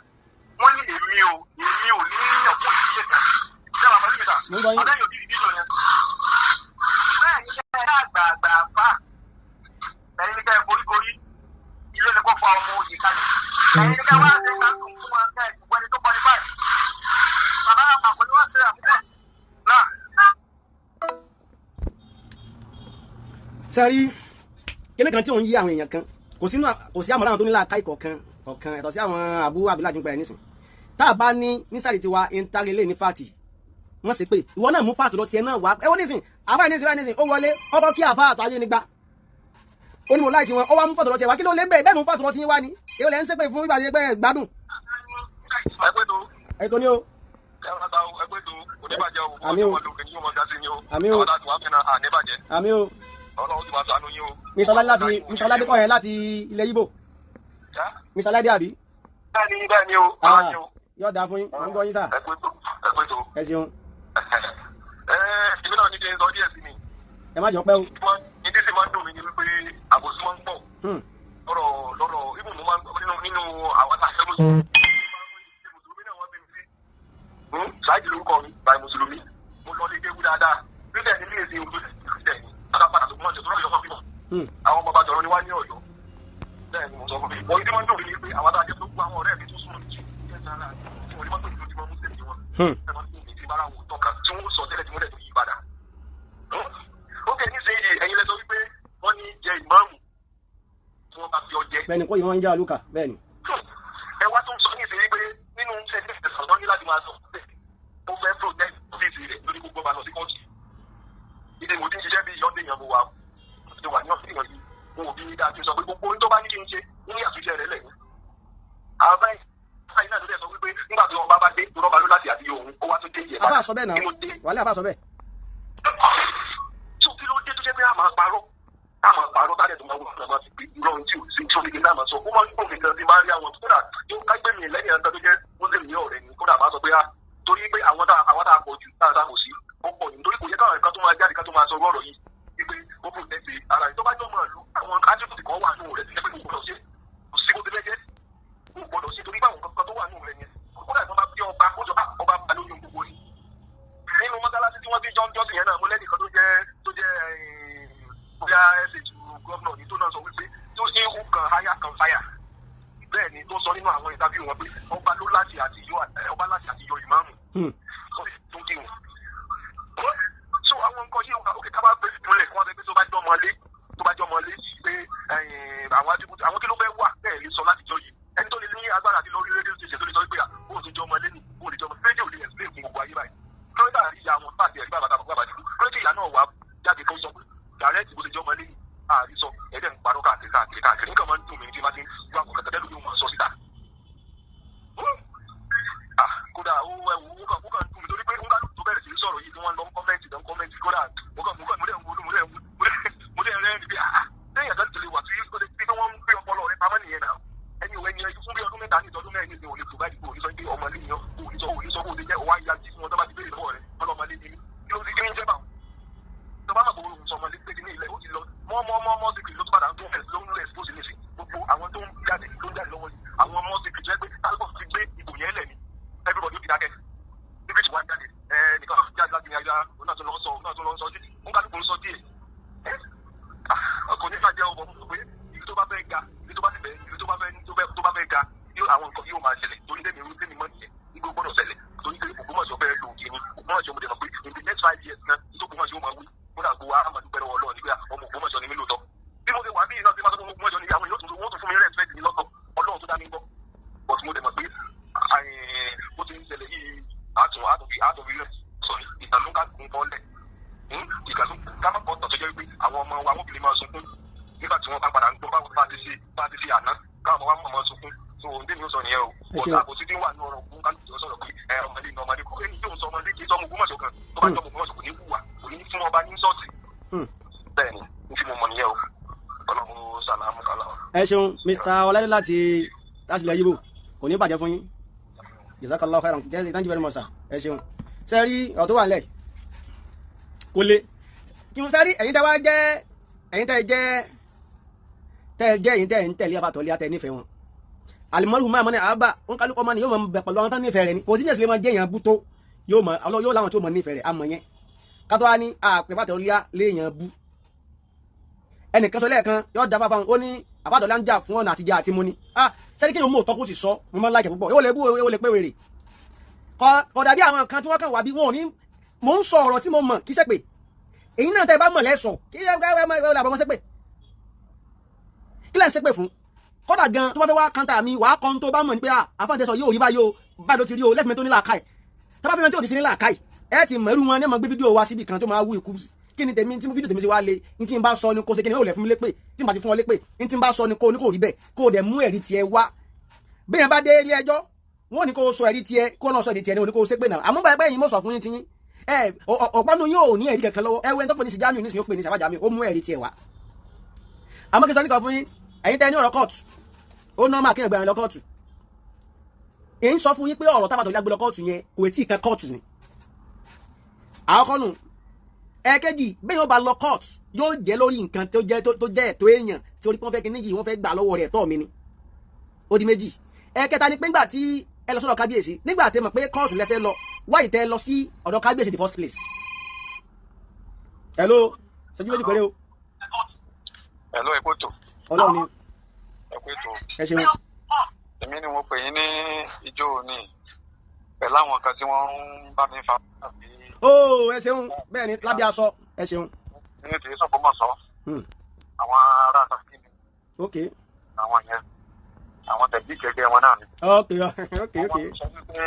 Wọ́n ní èmi ò ní yàn fún ìdílé kan. Ṣé bàbá mi ta? Mo ń gbọ́ yín. Ọ̀dọ́ yóò bí ìdílé yẹn. Bẹ́ẹ̀ ni kẹ́ ẹ àgbààgbà fà. Ẹ̀yin ni kẹ́ ẹ koríkorí. Ilé ni kò fa ọmọ òye kalẹ̀. Ẹ̀yin ni kẹ́ wá ṣe ṣàtún fún wọn kẹ́ ẹ wẹni tó qualify. Bàbá àpapọ̀ ni wọ́n ṣe àkókò náà. Sẹ́rí kíní kan tí òun yí àwọn èèyàn kan kò sínú kò sí àmọ́ láwọn tó ní làákà ìkọ̀kan ọ̀kan ẹ̀tọ́ sí àwọn àbú abilà jùpẹ̀ nísìn tá a bá ní nísàlẹ̀ tiwa intarele ní fàtì wọ́n sì pé ìwọ náà mú fàtì lọ tiẹ̀ náà wá ẹ wọ́n nísìn àfáà nísìn báyìí nísìn ó wọlé ọkọ kí àfáà àtọ́ ayé nígbà ó ní mo láìkí wọn ó wá mú fàtì lọ tiẹ̀ wá kí ló lé bẹ́ẹ̀ bẹ́ẹ̀ mú fàtì lọ tiẹ̀ wá ni èyí lẹ́ ń ṣépè fún ìbàdí ẹgbẹ́ gbádùn Ẹgbẹ́ tó ètò ni o ẹgbẹ́ tó kò ní bàjẹ́ o. Àmín o. Àmín o. Àwọn àti wàá fẹ́ràn àní bàjẹ́. Àmín o. Ọlọ́run ti máa ṣàánú yín o. Mr. Ọládé láti Mr. Ọládé kọ́ yẹn láti ilẹ̀ Yíbò. Mr. Ọládé àbí? Bẹ́ẹ̀ni bẹ́ẹ̀ni o. Ọlọ́run o. Yóò dáa fún yín, mò ń gbọ́ yín sà. Ẹgbẹ́ tó ẹgbẹ́ tó. Ẹ ṣeun. Ẹ èmi náà ní kí n sọ díẹ̀ sí ni. Ẹ má jọ pẹ́ o. Ìdí sì máa ń dùn mí ni wípé àbòsí máa ń pọ̀. Lọ́rọ̀ lọ́rọ̀ ibùn mo máa ń nínú àwọn àṣẹ mùsùlùmí. Mùsùlùmí náà wọ́n bí mi sí. Ṣáàjì lórúkọ mi, báyìí mùsùlùmí. Mo lọ lé kéwú dáadáa. Bíbẹ̀ ni ilé ìsìn òkú kìrìsìtẹ́nì. Alápàdà tó mọ̀ ṣe tó rọ̀ yọkọ̀ bímọ. Àwọn ọmọ bàbá jọ̀rọ̀ ni wá ní Ọ̀yọ́. Bẹ́ẹ̀ ni mo sọ fún mi. Oyin tí wọ́n ń dùn mí ni pé àwọn adájọ́ tó gbọ́ àwọn ọ̀rẹ́ mi tó súnmọ́ mi jù. Tí wọ́n ní mọ́tò ìlú tí wọ́n mú sí èmi wọn. Ẹ máa ń pè mí bára wò tọ́ka tí wọ́n sọ tẹ́lẹ̀ tí wọ́n dẹ̀ tó yí padà. Ó kẹ́ nísìnyí ẹ̀yin lẹ sọ wípé wọ́n ní jẹ ìmáàmù tí wọ́n bá fi ọ jẹ. Bẹ́ẹ̀ni kó ìwọ́n ń jẹ́ àlùkà bẹ́ẹ̀ni. Ẹ wá tó ń sọ nísìnyí pé nínú ṣẹ́ni ní láti máa sọ pé ó fẹ́ protect ọ́fíìsì rẹ̀ lórí gbogbo ọba lọ sí kóòtù. Ìdè mo ti ń ṣiṣẹ́ bí ìyọ́dé èèyàn mo wà mo ti wà ní ọ̀sẹ̀ èèyàn yìí mo ò bí dáa ti sọ pé gbogbo ohun tó bá ní kí n ṣe ní àtúnṣe rẹ̀ lẹ́yìn. Àbá yìí náà ló dẹ̀ sọ wípé nígbà tí ọba bá dé tó rọ́ba ló láti àti òun ó wá tó dé ìyẹn Àbá sọ bẹ́ẹ̀ náà wàlẹ́ àbá sọ bẹ́ẹ̀. Tó kí ló dé tó jẹ́ pé a máa parọ́ a máa parọ́ tá a dẹ̀ tó máa wọ́n máa fi pé irọ́ tí ò sí tí ó lè náà máa sọ ó máa ń gbọ̀n nìkan tí máa rí àwọn kódà tó ká gbé mi lẹ́yìn ẹ̀ka tó jẹ́ muslim ní ọ̀rẹ́ ni kódà máa sọ pé a torí pé àwọn tá a pọ̀ jù tá a kò sí ó pọ̀ jù nítorí kò yẹ káwọn ẹ̀ka tó máa jáde ká tó máa sọ ọ̀rọ̀ yìí wípé ó protect ara rẹ̀ tó bá jọ máa lu àwọn attribute kan wà nù rẹ̀ tí pé kò gbọdọ̀ ṣe kò sí bó ti fẹ́ jẹ́ kò gbọdọ̀ ṣe torí báwọn kankan tó wà nù rẹ̀ yẹn kódà tó bá bí ọba ó jọ ọba bá lóyún gbogbo ni nínú mọ́sálásí tí wọ́n ti jọ ń jọ́sìn yẹn náà mo lẹ́nìkan tó jẹ́ bóyá ẹ̀sìn gọ́vnọ̀ ní tó náà sọ wípé tó ṣe ń kan háyà kan fáyà bẹ́ẹ̀ ni tó sọ nínú àwọn ìtàbí wọn pé ọba ló láti àti yọ ọba láti àti yọ ìmáàmù tó kí wọn. So àwọn nǹkan yìí wà ókè ká bá gbé ìpínlẹ̀ kí wọ́n sọ pé tó bá jọ ọmọlé tó bá jọ ọmọlé pé àwọn adigun àwọn kí ló fẹ́ wà bẹ́ẹ̀ lè sọ láti jọ yìí ẹni tó lè ní agbára àti lórí rédíò station tó lè sọ pé bóun ti jọ ọmọlé ni bóun ti jọ ọmọ rédíò lè explain fún gbogbo ayé báyìí kílódé ìyá wọn bá tiẹ̀ rí bàbá bàbá dìbò kílódé ìyá náà wà jáde kó sọ pé direct bó ti jọ ọmọlé ni àrí sọ ẹ̀dẹ̀ ń parọ́ káàkiri káàkiri káàkiri nǹkan máa ń dùn mí tí máa ti ń gbọ́ àwọn kàkà tẹ́lẹ̀ yóò máa sọ síta. Kódà ó ẹ̀wù ó kàn dùn mí torí pé nǹkan tó bẹ̀rẹ̀ sí í sọ̀rọ̀ yìí tí wọ́n lọ ń kọ́mẹ́ǹtì lọ ń kọ́mẹ́ǹtì kódà mo kàn mo kàn mo dẹ̀ ń wo mo dẹ̀ ń mo dẹ̀ ń rẹ́rìn bí ah lẹ́yìn àgbà tó lè wà tí ó lè fi wọ́n ń gbé ọpọlọ rẹ pamọ́ nìyẹn náà ẹni ò ẹni fún bí ọdún mẹ́ta ní ìtọ́dún mẹ́rin ní òní provide kò ní sọ pé ọmọ lẹ́yìn ò ní sọ ò ní sọ kó o lè jẹ́ ọwọ́ ayé àti fún wọn tó bá ti béèrè lọ́wọ́ rẹ ọlọ́mọ lé ní kí ló ti kí ní jẹ́ báwọn tó bá mọ̀ pé òun sọmọ lé pé ní ilẹ̀ ó ti lọ mọ́ mọ́ mọ́ mọ́ sí kìlì ló tó padà tó ń ló ń lọ expose ní sí gbogbo àwọn tó ń jáde tó ń jáde lọ́wọ́ yìí àwọn mọ́ sí kìlì tó yẹ pé tálíbọ̀ ti gbé ìbò yẹn lẹ̀ ni everybody ó ti dákẹ́ níbi tí wàá jáde ẹ nìkan náà jáde láti ayélujára òun náà tó lọ sọ òun náà tó lọ sọ díẹ̀ òun kálukú ń sọ díẹ̀ ọkọ̀ nípa jẹ́ ọmọ mọ̀ pé ibi tó bá fẹ́ ga ibi tó bá fẹ́ ibi tó bá fẹ́ tó bá fẹ́ ga yóò àwọn nǹkan yóò máa ṣẹlẹ̀ torí tẹ́mi irú tẹ́mi mọ́ nìyẹn igbó gbọ́dọ̀ ṣẹlẹ̀ torí pé Ògbómọ̀ṣọ́ fẹ́ lò kí ni Ògbómọ̀ṣọ́ mo dẹ̀ mọ̀ pé in the next 5 years náà tó Ògbómọ̀ṣọ́ máa wí kódà gbowó àmàlú pẹ̀lú Ọlọ́run nígbà ọmọ Ògbómọ̀ṣọ́ ni mí lóòótọ́ bí mo ṣe wà bí iná tí máa sọ fún Ògbómọ̀ṣọ́ ni àwọn yóò tún wọ́n tún fún mi respect mi lọ́tọ̀ Ọlọ́run tó dá mi gbọ́ but mo dẹ̀ mọ̀ pé ó ti ń ṣẹlẹ̀ yìí àtún àtún fi sọ ìtàlóńkà gùn bọ́ọ̀lẹ̀ ìtàlóńkà bọ́ tọ̀ tó jẹ́ wípé àwọn ọmọ wa wọ́n fi lè máa sunkún nígbà tí wọ́n bá padà ń gbọ́ báwo bá ti ṣe àná káwọn ọmọ wa mọ̀ máa sunkún So ohun tí mi ò sọ nìyẹn o. Ọ̀tá àbòsí tí ń wà ní ọ̀rọ̀ ògùn kálukú tó sọ̀rọ̀ pé ọmọdé ní ọmọdé kò ní yóò sọ ọmọdé kì í sọ ọmọ Ògbómọ̀ṣọ́ kan tó bá jọ ọmọ Ògbómọ̀ṣọ́ kò ní hùwà kò ní fún ọba ní sọ́ọ̀tì. Bẹ́ẹ̀ ni n tí mo mọ̀ nìyẹn o. Ọlọ́run sàlámù kálá. Ẹ ṣeun Mr. Ọládé láti ilẹ̀ Yíbò, kò ní bàjẹ́ fún yín. Jazakallahu khairan, thank you very much sir. Ẹ ṣeun. Ṣé rí ọ̀rọ̀ tó wà nílẹ̀ kò le kí n sáré ẹ̀yin tẹ́ wá jẹ́ ẹ̀yin tẹ́ jẹ́ tẹ́ jẹ́ ẹ̀yin tẹ́ ń tẹ̀lé Afa Tọ́líà tẹ́ nífẹ̀ẹ́ wọn. Alimọ́lù máa mọ́ ní àbá wọn kálukọ́ máa ní yóò máa bẹ̀ pẹ̀lú àwọn tán nífẹ̀ẹ́ rẹ̀ ni kò sí ní ẹ̀sìn lè máa jẹ́ èèyàn bú tó yóò mọ yóò láwọn tó mọ nífẹ̀ẹ́ rẹ̀ àmọ́ yẹn kátó wá ní àpè Afa Tọ́líà léèyàn bú. Ẹnìkan sọ lẹ́ẹ̀kan yóò da fáfáwọn ó ní Afa Tọ́líà ń jà fún ọ̀nà àtijọ́ àti mu ni. Sẹ́ni kéèyàn mú òótọ́ kó sì sọ mo máa ń láìkẹ́ púpọ̀ yóò lè bú yóò lè pé wèrè. Kò dàbí àwọn kan tí wọ́n kàn wá bí wọn ò ní mò ń sọ ọ̀rọ̀ tí mo mọ̀ kí sẹ́pè èyí náà tẹ́ bá mọ̀ lẹ́sọ̀ kí kí lẹ́ ń ṣépè fún kódà gan tó bá fẹ́ wá kanta mi wàá kọ́ tó bá mọ̀ ní pé àfáàntẹ́sọ yóò rí báyìí o báyìí ló ti rí o lẹ́fìmẹ́ tó ní làákàì tó bá fẹ́ tí ò ní sí ní làákàì ẹ ti mọ̀ irú wọn ní ọmọ gbé fídíò wa síbi kan tó máa wú ikú kí ni tèmi tí fídíò tèmi ti wá le ní tí n bá sọ ni kò ṣe kí ni ó lẹ̀ fún mi lépè tí n bá ti fún ọ lépè ní tí n bá sọ ni kò ní kò rí bẹ́ẹ̀ kó o dẹ̀ mú ẹ̀rí tiẹ̀ wá bí yẹn bá dé ilé ẹjọ́ wọn ò ní kó o sọ ẹ̀rí tiẹ̀ kó o náà sọ ẹ̀rí tiẹ̀ ní o ní kó o ṣépè náà àmọ́ báyìí báyìí mo sọ fún yín tiyín ẹ ọ̀pánu yóò ní ẹ̀rí kankan lọ́wọ́ ẹ wẹ́n tó pè ní sìjámi ní sìn ó pè ní sàbájámi ó mú ẹ̀rí tiẹ̀ wá àmọ́ kí n sọ nìkan fún yín ẹ̀yin tẹ́ ní ọ̀rọ̀ kóòtù ó nọ́ọ̀mà kí n gbẹ̀rẹ̀ lọ kóòtù èyí ń sọ fún yín pé ọ̀rọ̀ tábàtọ̀ lágbé lọ kóòtù yẹn kò tí ì kan kóòtù ni àkọ́kọ́ nù. Ẹ̀kejì bẹ́ẹ̀ yóò bá lọ kóòtù yóò jẹ́ lórí nǹkan tó jẹ́ tó jẹ́ ẹ̀tọ́ èèyàn tí orí pé wọ́n fẹ́ kí níyì wọ́n fẹ́ gbà lọ́wọ́ rẹ̀ ẹ̀tọ́ mi ni ó di méjì. Ẹ̀kẹta ni pé nígbà tí ẹ lọ sọ́dọ̀ kábíyèsí nígbà tẹ́ mọ̀ pé kóòtù lẹ fẹ́ lọ wáyé tẹ́ lọ sí ọ̀dọ̀ kábíyèsí the first place. Hello ṣẹ́jú méjì péré o. Hello ẹ kú ètò. Ọlọ́run ni. Ẹ kú ètò. Ẹ ṣeun. Èmi ni mo pè yín ní ijó òní pẹ̀lú àwọn kan tí wọ́n ń bá mi fa. Ó ẹ ṣeun bẹ́ẹ̀ ni lábẹ́ aṣọ ẹ ṣeun. Ní ti Ògbómọ̀ṣọ́. Àwọn ará Ṣakí ni. Ok. Àwọn yẹn àwọn tẹ̀bí kẹ̀kẹ́ wọn náà ni. Ok ok ok. Wọ́n sọ wípé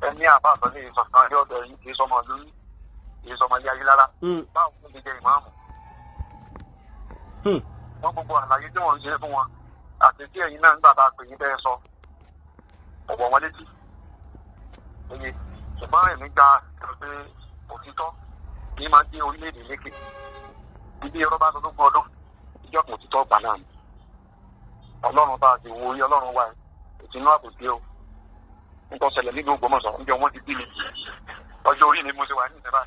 ẹni àbá àtọ́lé ìsọ̀kan ilé ọ̀dọ̀ yìí kì í sọmọ lórí kì í sọmọ ilé ayé lára. Báwo ló ti jẹ ìmáàmù? Wọ́n gbogbo àlàyé tí wọ́n ń ṣe fún wọn àti tí ẹ̀yin náà ń gbà bá pè yín bẹ́ẹ̀ sọ ọ̀wọ̀ wọn létí. Oye ṣùgbọ́n èmi gba ẹ̀rọ pé òtítọ́ kì í máa gbé orílẹ̀-èdè lékè. Ibi irọ́ bá lọ lógún ọdún ìjọ kan òtítọ́ gbà náà ni. Ọlọ́run bá a ti wo orí Ọlọ́run wa ìtinú àbòsí o. Nǹkan ṣẹlẹ̀ nílùú Ògbómọ̀ṣọ́ níjọ́ wọ́n ti bí mi. Ọjọ́ orí mi mo ṣe wà ní ìjọba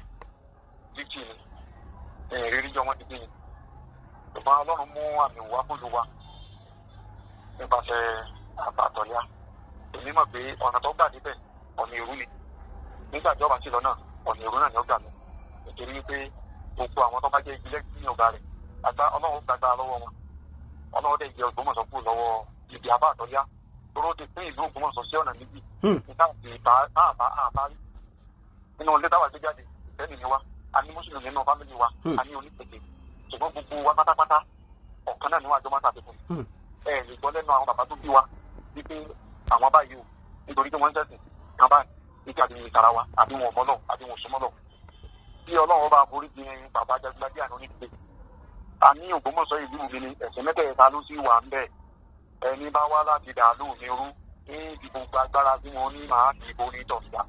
fífì ni ìrírí jọ wọ́n ti bí mi. Ṣùgbọ́n Ọlọ́run mú àmì wá fún wa nípasẹ̀ Afa Tọ́líà. Èmi mọ̀ pé ọ̀nà tó gbà débẹ̀ ọ̀nà èrú ni. Nígbà tí ọba sí lọ náà ọ̀nà èrú náà ni ó gbà lọ. Nítorí wípé gbogbo àwọn tó bá jẹ́ igi lẹ́yìn ọ̀gá rẹ̀ àgbà Ọlọ́run gbàgbà lọ́wọ́ wọn. Ọlọ́run dẹ̀ yẹ Ògbómọ̀ṣọ́ kúrò lọ́wọ́ ibi Afa Tọ́líà. Toró ti pín ìlú Ògbómọ̀ṣọ́ sí ọ̀nà méjì. Nígbà tí àbá rí nínú ilé táwa gbé jáde ìfẹ́ ni wa a ní mùsùlùmí nínú fámìlì wa a ní onípèké ṣùgbọ́n gbogbo wa pátápátá ọ̀kan náà ni wọ́n àjọ máa ń ṣàfikún. Ẹ lè gbọ́ lẹ́nu àwọn bàbá tó bí wa wípé àwọn báyìí o nítorí pé wọ́n ń ṣẹ̀sìn kan báyìí wípé àbí ìtara wa àbí wọn ò mọ́lọ̀ àbí wọn ò súnmọ́lọ̀. Bí Ọlọ́run bá forí jìn bàbá Jagunlabi àná onídìgbè a ní Ògbómọ̀ṣọ́ ìlú mi ni ẹ̀sìn mẹ́tẹ̀ẹ̀ta ló sì wà ń bẹ̀. Ẹni bá wá láti dàlú mi rú ní ìdìbò agbára tí mo ní màá dìbò ní tọ̀síà.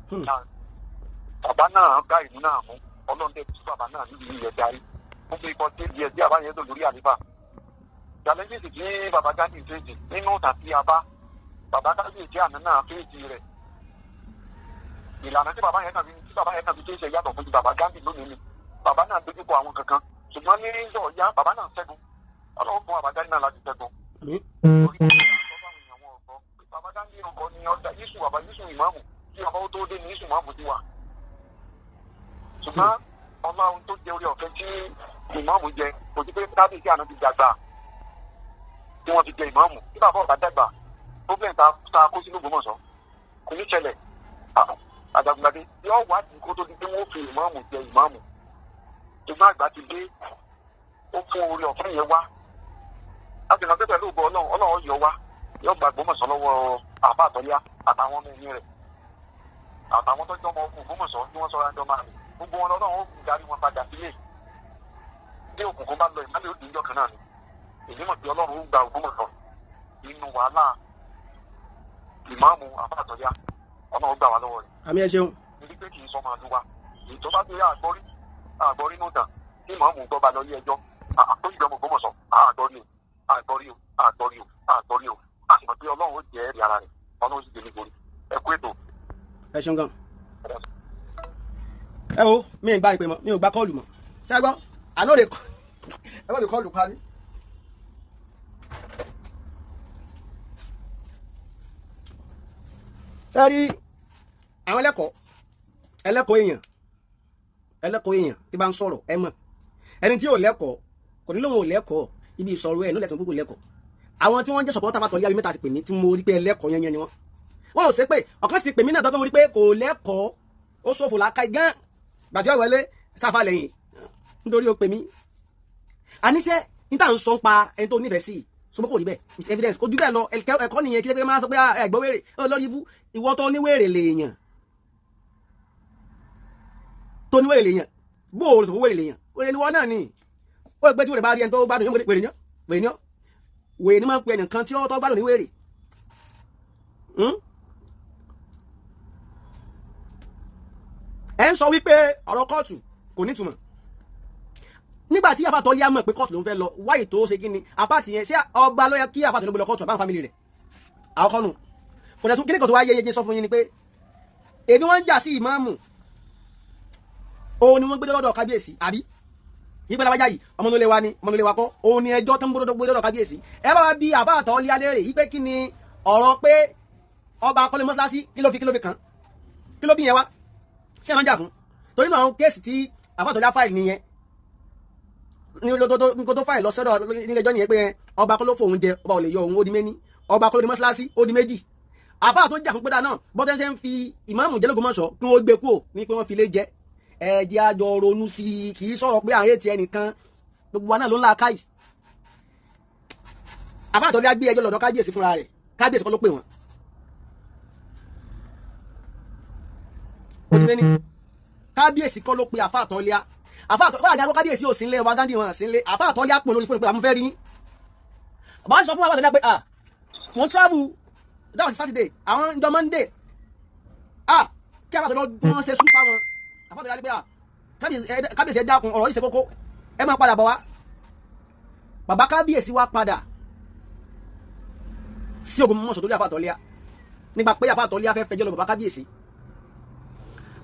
Bàbá náà gbá ìlú náà mú Ọlọ́run tẹ̀ tú bàbá náà níbi ilẹ̀ darí gbogbo ikọ̀ tí díẹ̀ tí àbá yẹn lò lórí àlefa. Challenges tí bàbá Gandhi fèsì nínú tàbí abá bàbá Gandhi tí àná náà fèsì rẹ̀. Ìlànà tí bàbá yẹn kàn fi tí bàbá yẹn kàn fi fèsì yàtọ̀ fún ti bàbá Gandhi lónìí ni. Bàbá náà dojúkọ àwọn kankan ṣùgbọ́n ní ìjọ ya bàbá náà ṣẹ́gun. Ọlọ́run fún bàbá Gandhi náà láti ṣẹ́gun. Bàbá Gandhi ọkọ ni ọjà Yíṣù bàbá Yíṣù ìmáàmù kí ọba ó tó dé ní Yíṣù ìmáàmù ti wà. Ṣùgbọ́n Ọlọ́run tó jẹ orí ọ̀fẹ́ tí ìmáàmù jẹ kò sí pé kábíyèsí àná ti dàgbà tí wọ́n fi jẹ ìmáàmù tí bàbá ọ̀gá dàgbà problem ta kó sínú Ògbómọ̀ṣọ́ kò ní ṣẹlẹ̀. Àjàgùnbàdé yóò wádìí kó tó di pé wọ́n fi ìmáàmù jẹ ìmáàmù ṣùgbọ́n àgbà ti dé ó fún orí ọ̀fẹ́ yẹn wá láti lọ pé pẹ̀lú ògo Ọlọ́run Ọlọ́run yọ wá yóò gba Ògbómọ̀ṣọ́ lọ́wọ́ Afa Tọ́líà àtàwọn ọmọ ẹ̀yìn rẹ̀ àtàwọn tó jọmọ ogun Ògbómọ̀ṣọ́ tí wọ́n sọra ẹjọ́ máa rìn gbogbo wọn lọ́wọ́ ó darí wọn padà sílé. Bí òkùnkùn bá lọ ìmọ́lẹ̀ ó di ìjọ kan náà ni. Èyí mọ̀ pé Ọlọ́run ó gba Ògbómọ̀ṣọ́ nínú wàhálà Ìmáàmù àbátọ̀yá ọlọ́run gbà wá lọ́wọ́ rẹ̀. Àmì, ẹ ṣeun. Níbi pé kì í sọmọ àdúrà èyí tó bá gbé àgbọ́rí àgbọ́rí nù tàn tí ìmáàmù gbọ́ bá lọ ilé ẹjọ́ tó ìjọba Ògbómọ̀ṣọ́, àgbọ́rí o, àgbọ́rí o, àgbọ́rí o, àgbọ́rí o. A sì mọ̀ pé ọlọ́run ó jẹ́ ẹ̀rí ara rẹ̀, ọlọ́run sì jẹ́ nítorí. Ẹ kú ètò. Ẹ ṣeun gan. Ẹ wo, mi ì gba ìpè mọ́, mi ò gba call mọ́. Ṣé ẹ gbọ́ àná rè? Ẹ wọ́n ti call pa mí. Ṣé rí àwọn ẹlẹ́kọ̀ọ́, ẹlẹ́kọ̀ọ́ èèyàn, ẹlẹ́kọ̀ọ́ èèyàn tí bá ń sọ̀rọ̀, ẹ mọ̀ ẹni tí ò lẹ́kọ̀ọ́ kò ní lóun ò lẹ́kọ̀ọ́. Ibi ìsọ̀rọ̀ ẹ̀ ló lẹ́sìn gbogbo lẹ́kọ̀ọ́. Àwọn tí wọ́n jẹ́ sọ̀pọ̀ tábàtọ̀ lé mẹ́ta sì pè mí tí mo rí pé ẹlẹ́kọ̀ọ́ yẹn yẹn ni wọ́n. Wọ́n ò ṣe pé ọ̀kan sì pè mí náà tọ́tọ́, mo rí pé kò lẹ́kọ̀ọ́, ó ṣòfò làákàyè gan. Gbàtí ọ̀rọ̀ wọlé sáfà lẹ́yìn nítorí ó pè mí. Àníṣe ní tá à ń sọ ń pa ẹni tó nífẹ̀ẹ́ sí sọ kò rí bẹ́ẹ̀ with evidence, kò jù bẹ́ẹ̀ lọ. Ẹ̀kọ́ nìyẹn. Kí ṣe pé máa sọ pé ẹ̀gbọ́n wèrè lórí ibú. Ìwọ tó ní wèrè lèèyàn, tó ní wèrè lèèyàn, bó o sọ wèrè lèèyàn, wèrè ni wọ́n náà ni. Ó lè pẹ́ tí wèrè bá rí ẹni tó gbádùn, yóò wèrè ní wèrè ní wèrè ní máa ń pe ẹnìkan tí ó tó gbádùn ní wèrè. Ẹ ń sọ wípé ọ̀rọ̀ kóòtù kò nítumọ̀ nígbà tí àfàtọ́ yá mọ̀ pé kóòtù ló ń fẹ́ lọ. Wáyé tó ṣe kí ni àpáàtì yẹn? Ṣé ọba ló yẹ kí àfàtọ́ ló gbé lọ kóòtù àbáwọn family rẹ̀? Àkọ́kọ́ nù. Kò dẹ̀ tún kíní kan tó wá yé sọ fún yín ni pé èmi wọ́n ń jà sí ìmáàmù, òun ni wọ́n gbé lọ́dọ̀ kábíyèsí, àbí yípe lábájá yìí ọmọ nílé wa ni, ọmọ nílé wa kọ́, òun ni ẹjọ́ tó ń gbọ́dọ̀ gbé lọ́dọ̀ kábíyèsí. Ẹ bá wa bí àfàtọ́ lé alẹ́ rè yí pé kí ni ọ̀rọ̀ pé ọba akọ́lé mọ́ṣáláṣí, kí ló fi kàn, kí ló bí yẹn wá? Ṣé ẹ máa ń jà fún torí náà? Àwọn case tí àfàtọ́ já file nìyẹn ní kó tó file lọ sọ́dọ̀ nílé ẹjọ́ nìyẹn pé ọba kọ́ ló fòun jẹ, ọba ò lè yọ òun, ó di méní. Ọba kọ́ ló ní mọ́ṣáláṣí, ó di méjì. Àfáà tó jà fún pẹ́dà náà bọ́tẹ́ ṣe ń fi ìmáàmù jẹ́ l'Ógbómọ̀ṣọ́ kí wọ́n gbé kúò ní pé wọ́n fi lé jẹ́. Ẹ jẹ́ àjọ ronú sí i. Kì í sọ̀rọ̀ pé àwọn ètì ẹnìkan, gbogbo wa náà ló ń la káyì. Àfáà tó gbé ẹjọ́ lọ́dọ̀ kábíyèsí fúnra rẹ̀, kábíyèsí kọ́ ló pè wọ́n. Ó ti lé ní kábíyèsí kọ́ ló pe àfáà tó lé àfáà tó kọ́lá jágbó. Kábíyèsí ò sí nílé wa, Gandhi wọn sí nílé. Àfáà tó lé àpò lórí fóònù pé àwọn fẹ́ rí yín. Bàbá sọ fún àfáà tó lé pé ah, wọ́n travel, that was Saturday, àwọn ìjọ Monday, ah, kí àfáà tó lọ wọ́n ṣe sùn fáwọn. Àfáà tó lé pé ah, kábíyèsí, ẹ dákun, ọ̀rọ̀ yìí ṣe kókó, ẹ máa padà bọ̀ wá. Bàbá kábíyèsí wa padà sí Ògbómọ̀ṣọ́ torí àfáà tó lé nígbà pé àfáà tó lé fẹ́ fẹjọ́ lọ bàbá kábíyèsí.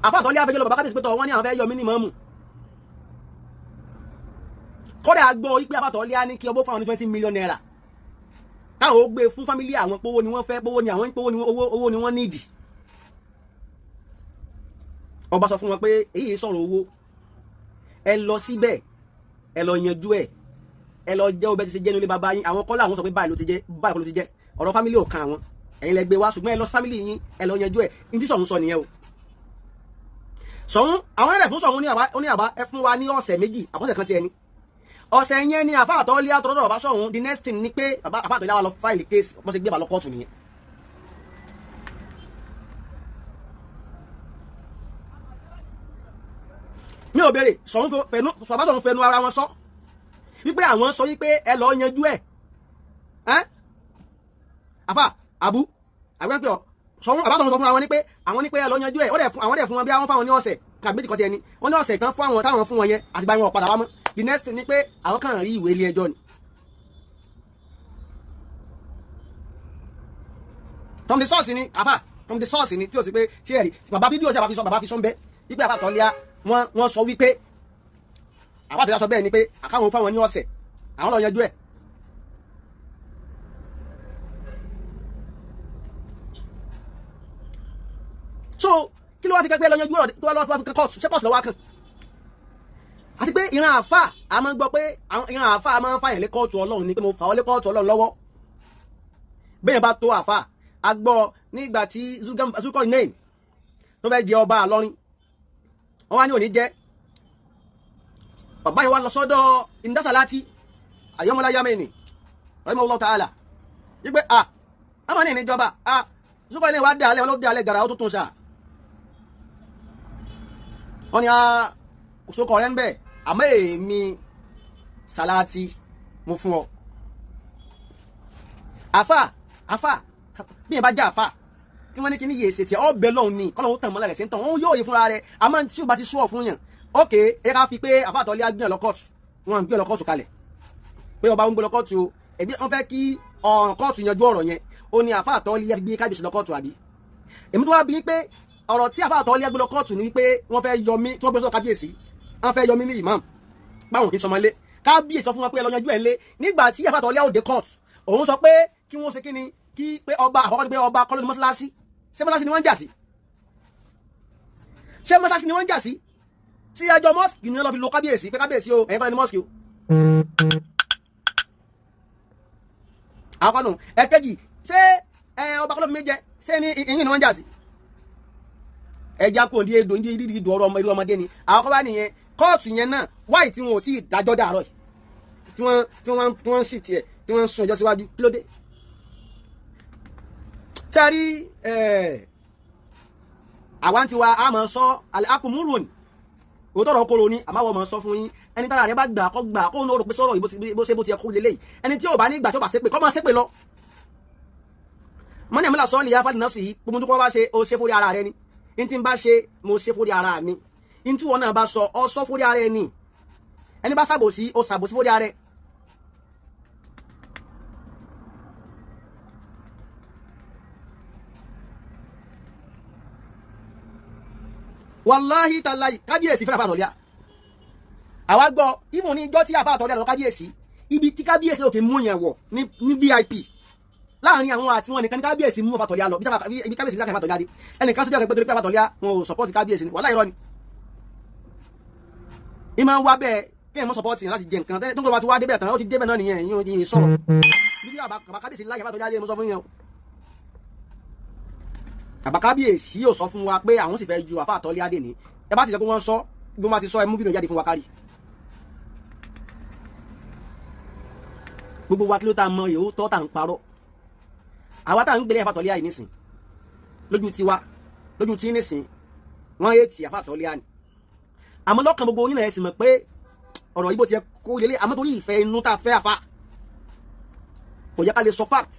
Àfáà tó lé fẹjọ́ lọ bàbá kábíyèsí pé tọ́ wọ́n ní àwọn fẹ́ yọ mí ní mọ́mù. Kódà gbọ́ wípé àfáà tó lé ní kí ọbọ̀ fáwọn ní ₦20 million káwọn ó gbé fún family àwọn, pówó ni wọ́n fẹ́, pówó ni àwọn, pówó ni owó, owó ni wọ́n nídìí. Ọba sọ fún wọn pé èyí sọ̀rọ̀ owó, ẹ lọ síbẹ̀, ẹ lọ yanjú ẹ, ẹ lọ jẹ́ ọbẹ̀ tí ṣe jẹ́ nílé bàbá yín. Àwọn kọ́lá àwọn sọ pé báyìí ló ti jẹ́, báyìí ló ti jẹ́. Ọ̀rọ̀ family ò kan àwọn, ẹ̀yin lẹ gbé wá, ṣùgbọ́n ẹ lọ sí family yín, ẹ lọ yanjú ẹ. Ní tí Ṣọ̀ún sọ nìyẹn o. Ṣọ̀ún àwọn ẹ̀rẹ̀ fún Ṣọ̀ún ní àbá, ó ní àbá, ẹ fún wa ní ọ̀sẹ̀ 2 àbọ̀sẹ̀ kan tiẹ̀ ni. Ọ̀sẹ̀ yẹn ni àfáà tó lé àtọ́rọ́dọ̀ bàbá Ṣọ̀ún. The next thing ni pé àfáà tó lé wa lọ file case, wọ́n ṣe gbé bàbá lọ kóòtù nìyẹn. Mi ò béèrè. Ṣọ̀ún fẹnu, bàbá Ṣọ̀ún fẹnu ara wọn sọ wípé àwọn sọ wípé ẹ lọ yanjú ẹ. Ẹ àfà àbú àgbẹ̀ pé ọ Ṣọ̀ún, bàbá Ṣọ̀ún sọ fúnra wọn ní pé àwọn ní pé ẹ lọ yanjú ẹ. Ó dẹ̀ fún àwọn, dẹ̀ fún wọn bí àwọn fáwọn ní ọ̀sẹ̀ kàbí méjì kan tiẹ̀ ni wọ́n ní ọ̀sẹ̀ kan fún àwọn táwọn fún wọn yẹn, àti báyìí wọn padà wá mọ́. The next thing ni pé àwọn kàn rí ìwé ilé ẹjọ́ ni. From the source ni àfà, from the source ni tí o sì pé tí ẹ rí bàbá fídíò sí àbá fi sọ, bàbá fi sọ ń bẹ wípé àfà tọ́líà wọ́n sọ wípé àfà tọ́líà sọ bẹ́ẹ̀ ni pé àkáwọn fáwọn ní ọ̀sẹ̀, àwọn lọ yanjú ẹ̀. So kí ló wá fi kẹ́gbẹ́ lọ yanjú ọ̀rọ̀ tó wá lọ́wọ́ fi kóòtù? Ṣé kóòtù lọ́wọ́ kan? Àti pé ìran àáfà a máa ń gbọ́ pé ìran àáfà a máa ń fàyàn lé kóòtù Ọlọ́run ni pé mo fà ọ́ lé kóòtù Ọlọ́run lọ́wọ́. Bẹ́ẹ̀ bá tó àáfà a gbọ́ nígbà tí Zulkarnain tó fẹ́ jẹ ọba Ìlọrin, wọ́n wá ní òní jẹ́. Bàbá yẹn wá lọ sọ́dọ̀ Indasalati Ayọ́mọlá Yamini rahimahullah ta'ala wípé a ọmọ ní ìníjọba a Zulkarnain wá dé alẹ́ wọn ló dé alẹ́ gàrà ó tó tún sáà. Wọ́n ní a kò sókọ rẹ̀ ń bẹ̀, àmọ́ èmi Salati mo fún ọ. Àfà, àfà, bí yẹn bá jẹ́ àfà tí wọ́n ní kí ní yé ṣe tiẹ̀ ọbẹ̀ lọ́hùn ni kọ́lọ́hún tàn mọ́lẹ̀ rẹ̀ sí ń tàn òun yóò rí fúnra rẹ̀. Àmọ́ tí o bá ti sọ fún yàn, ok, ẹ ká fi pé àfàtọ́lé gbé lọ kóòtù, wọn gbé lọ kóòtù kalẹ̀ pé ọba ń gbé lọ kóòtù o, ẹbí wọn fẹ́ kí ọ̀ràn kóòtù yanjú ọ̀rọ̀ yẹn, ó ní àfàtọ́lé gbé kábíyèsí lọ kóòtù àbí? Èmi tó wá bí pé ọ̀rọ̀ tí àfàtọ́lé gbé lọ kóòtù ni wípé wọ́n fẹ́ yọ mí, tí wọ́n gbé sọ kábíyèsí, wọ́n fẹ́ yọ mí ní ìmáàmù báwọn kì í sọmọlé, kábíyèsí sọ fún wọn pé ẹ lọ yanjú ẹ̀ lé. Nígbà tí àfàtọ́lé ó dé kóòtù, òun sọ pé kí wọ́n ṣe kí ni, kí pé ọba àkọ́kọ́ ni pé ọba kọ́ ló ní mọ́ṣáláṣí. Ṣé mọ́ṣáláṣí ni wọ́n ń jà sí? Ṣé mọ́ṣáláṣí ni wọ́n ń jà sí? Sí ẹjọ́ mọ́sìkì ni wọ́n lọ fi lo kábíyèsí pé kábíyèsí o, ẹ̀yin kọ́ ni mọ́sìkì o. Àkọ́kọ́ nù. Ẹ̀kejì, ṣé ọba kọ́ ló fi mí jẹ? Ṣé ní ìyìn ni wọ́n ń jà sí? Ẹja kò ní edo ní ìdí ọ̀rọ̀ ọmọ irú ọmọdé ni. Àkọ́kọ́ bá nìyẹn, kóòtù yẹn náà wáyé tí wọn ò tí ì dájọ́ dàárọ̀ yìí, tí wọ́n ń sì tiẹ̀, tí wọ́n ń sún ẹjọ́ síwájú, kí ló dé? Sẹ́rí àwa ti wa a máa sọ akumurun òótọ́ ọ̀rọ̀ kóró ni, àmọ́ àwọn máa sọ fún yín, ẹni tára rẹ bá gbà kó gbà kó ní o rò pé sọ̀rọ̀ bó ṣe bó ti yẹ kó lélẹ̀ yìí, ẹni tí ò bá ní gbà tí ó bá ṣépè kó máa ṣépè lọ. Mọ́ni àmúlà sọ́ọ̀lì yá fàdí náà sì gbogbo tó kọ́ bá ṣe o ṣe fórí ara rẹ ni, n tí n bá ṣe mo ṣe fórí ara mi, n tí wọn náà bá sọ ọ sọ fórí ara ẹ ni, ẹni bá ṣàbòsí o ṣàbòsí fórí ara ẹ. Wàláhí tàláyì kábíyèsí fẹ́ràn àfàtọ̀lẹ́à, àwa gbọ́ ìmọ̀ ní ijọ́ tí àfàtọ̀lẹ́à lọ kábíyèsí, ibi tí kábíyèsí òkè mú yẹn wọ̀ ní VIP láàrin àwọn àti wọn nìkan ní kábíyèsí mú àfàtọ̀lẹ́à lọ, ibi kábíyèsí láti àfàtọ̀lẹ́à dé, ẹnìkan sójú àgbẹ̀ torí pé àfàtọ̀lẹ́à wọn ò sọpọ́ọ̀tì kábíyèsí ni, wàláhí irọ́ ni. Ìmọ̀ ń wá bẹ́ẹ̀ kí ẹ̀ mọ́ sọpọ́ọ̀tì yẹn láti jẹ nǹkan tó ń gbọ́ bá ti wá débẹ̀ tán, ó ti débẹ̀ náà nìyẹn, ìyẹn ò sọ̀rọ̀ bí tí àbá kábíyèsí láyé àfàtọ̀lẹ́à dé, mo sọ fún yẹn o. Àbá kábíyèsí yóò sọ fún wa pé àwọn sì fẹ́ ju àfàtọ́lé adé ní, ẹ bá ti jẹ́ kó wọ́n sọ bí wọ́n bá ti sọ, ẹ mú fídíò jáde fún wa kárí. Gbogbo wa kí ló tá a mọ yòó tọ́ tá à ń parọ́, àwa tá à ń gbélé àfàtọ́lé àyè nísìn lójú tiwa, lójú tí nísìn wọ́n yé ti àfàtọ́lé àní, àmọ́ lọ́kàn gbogbo yín náà ẹ sì mọ̀ pé ọ̀rọ̀ yìí bó ti yẹ kó lélẹ̀, àmọ́ torí ìfẹ́ inú tá a fẹ́ àfa kò yẹ ká lè sọ fact.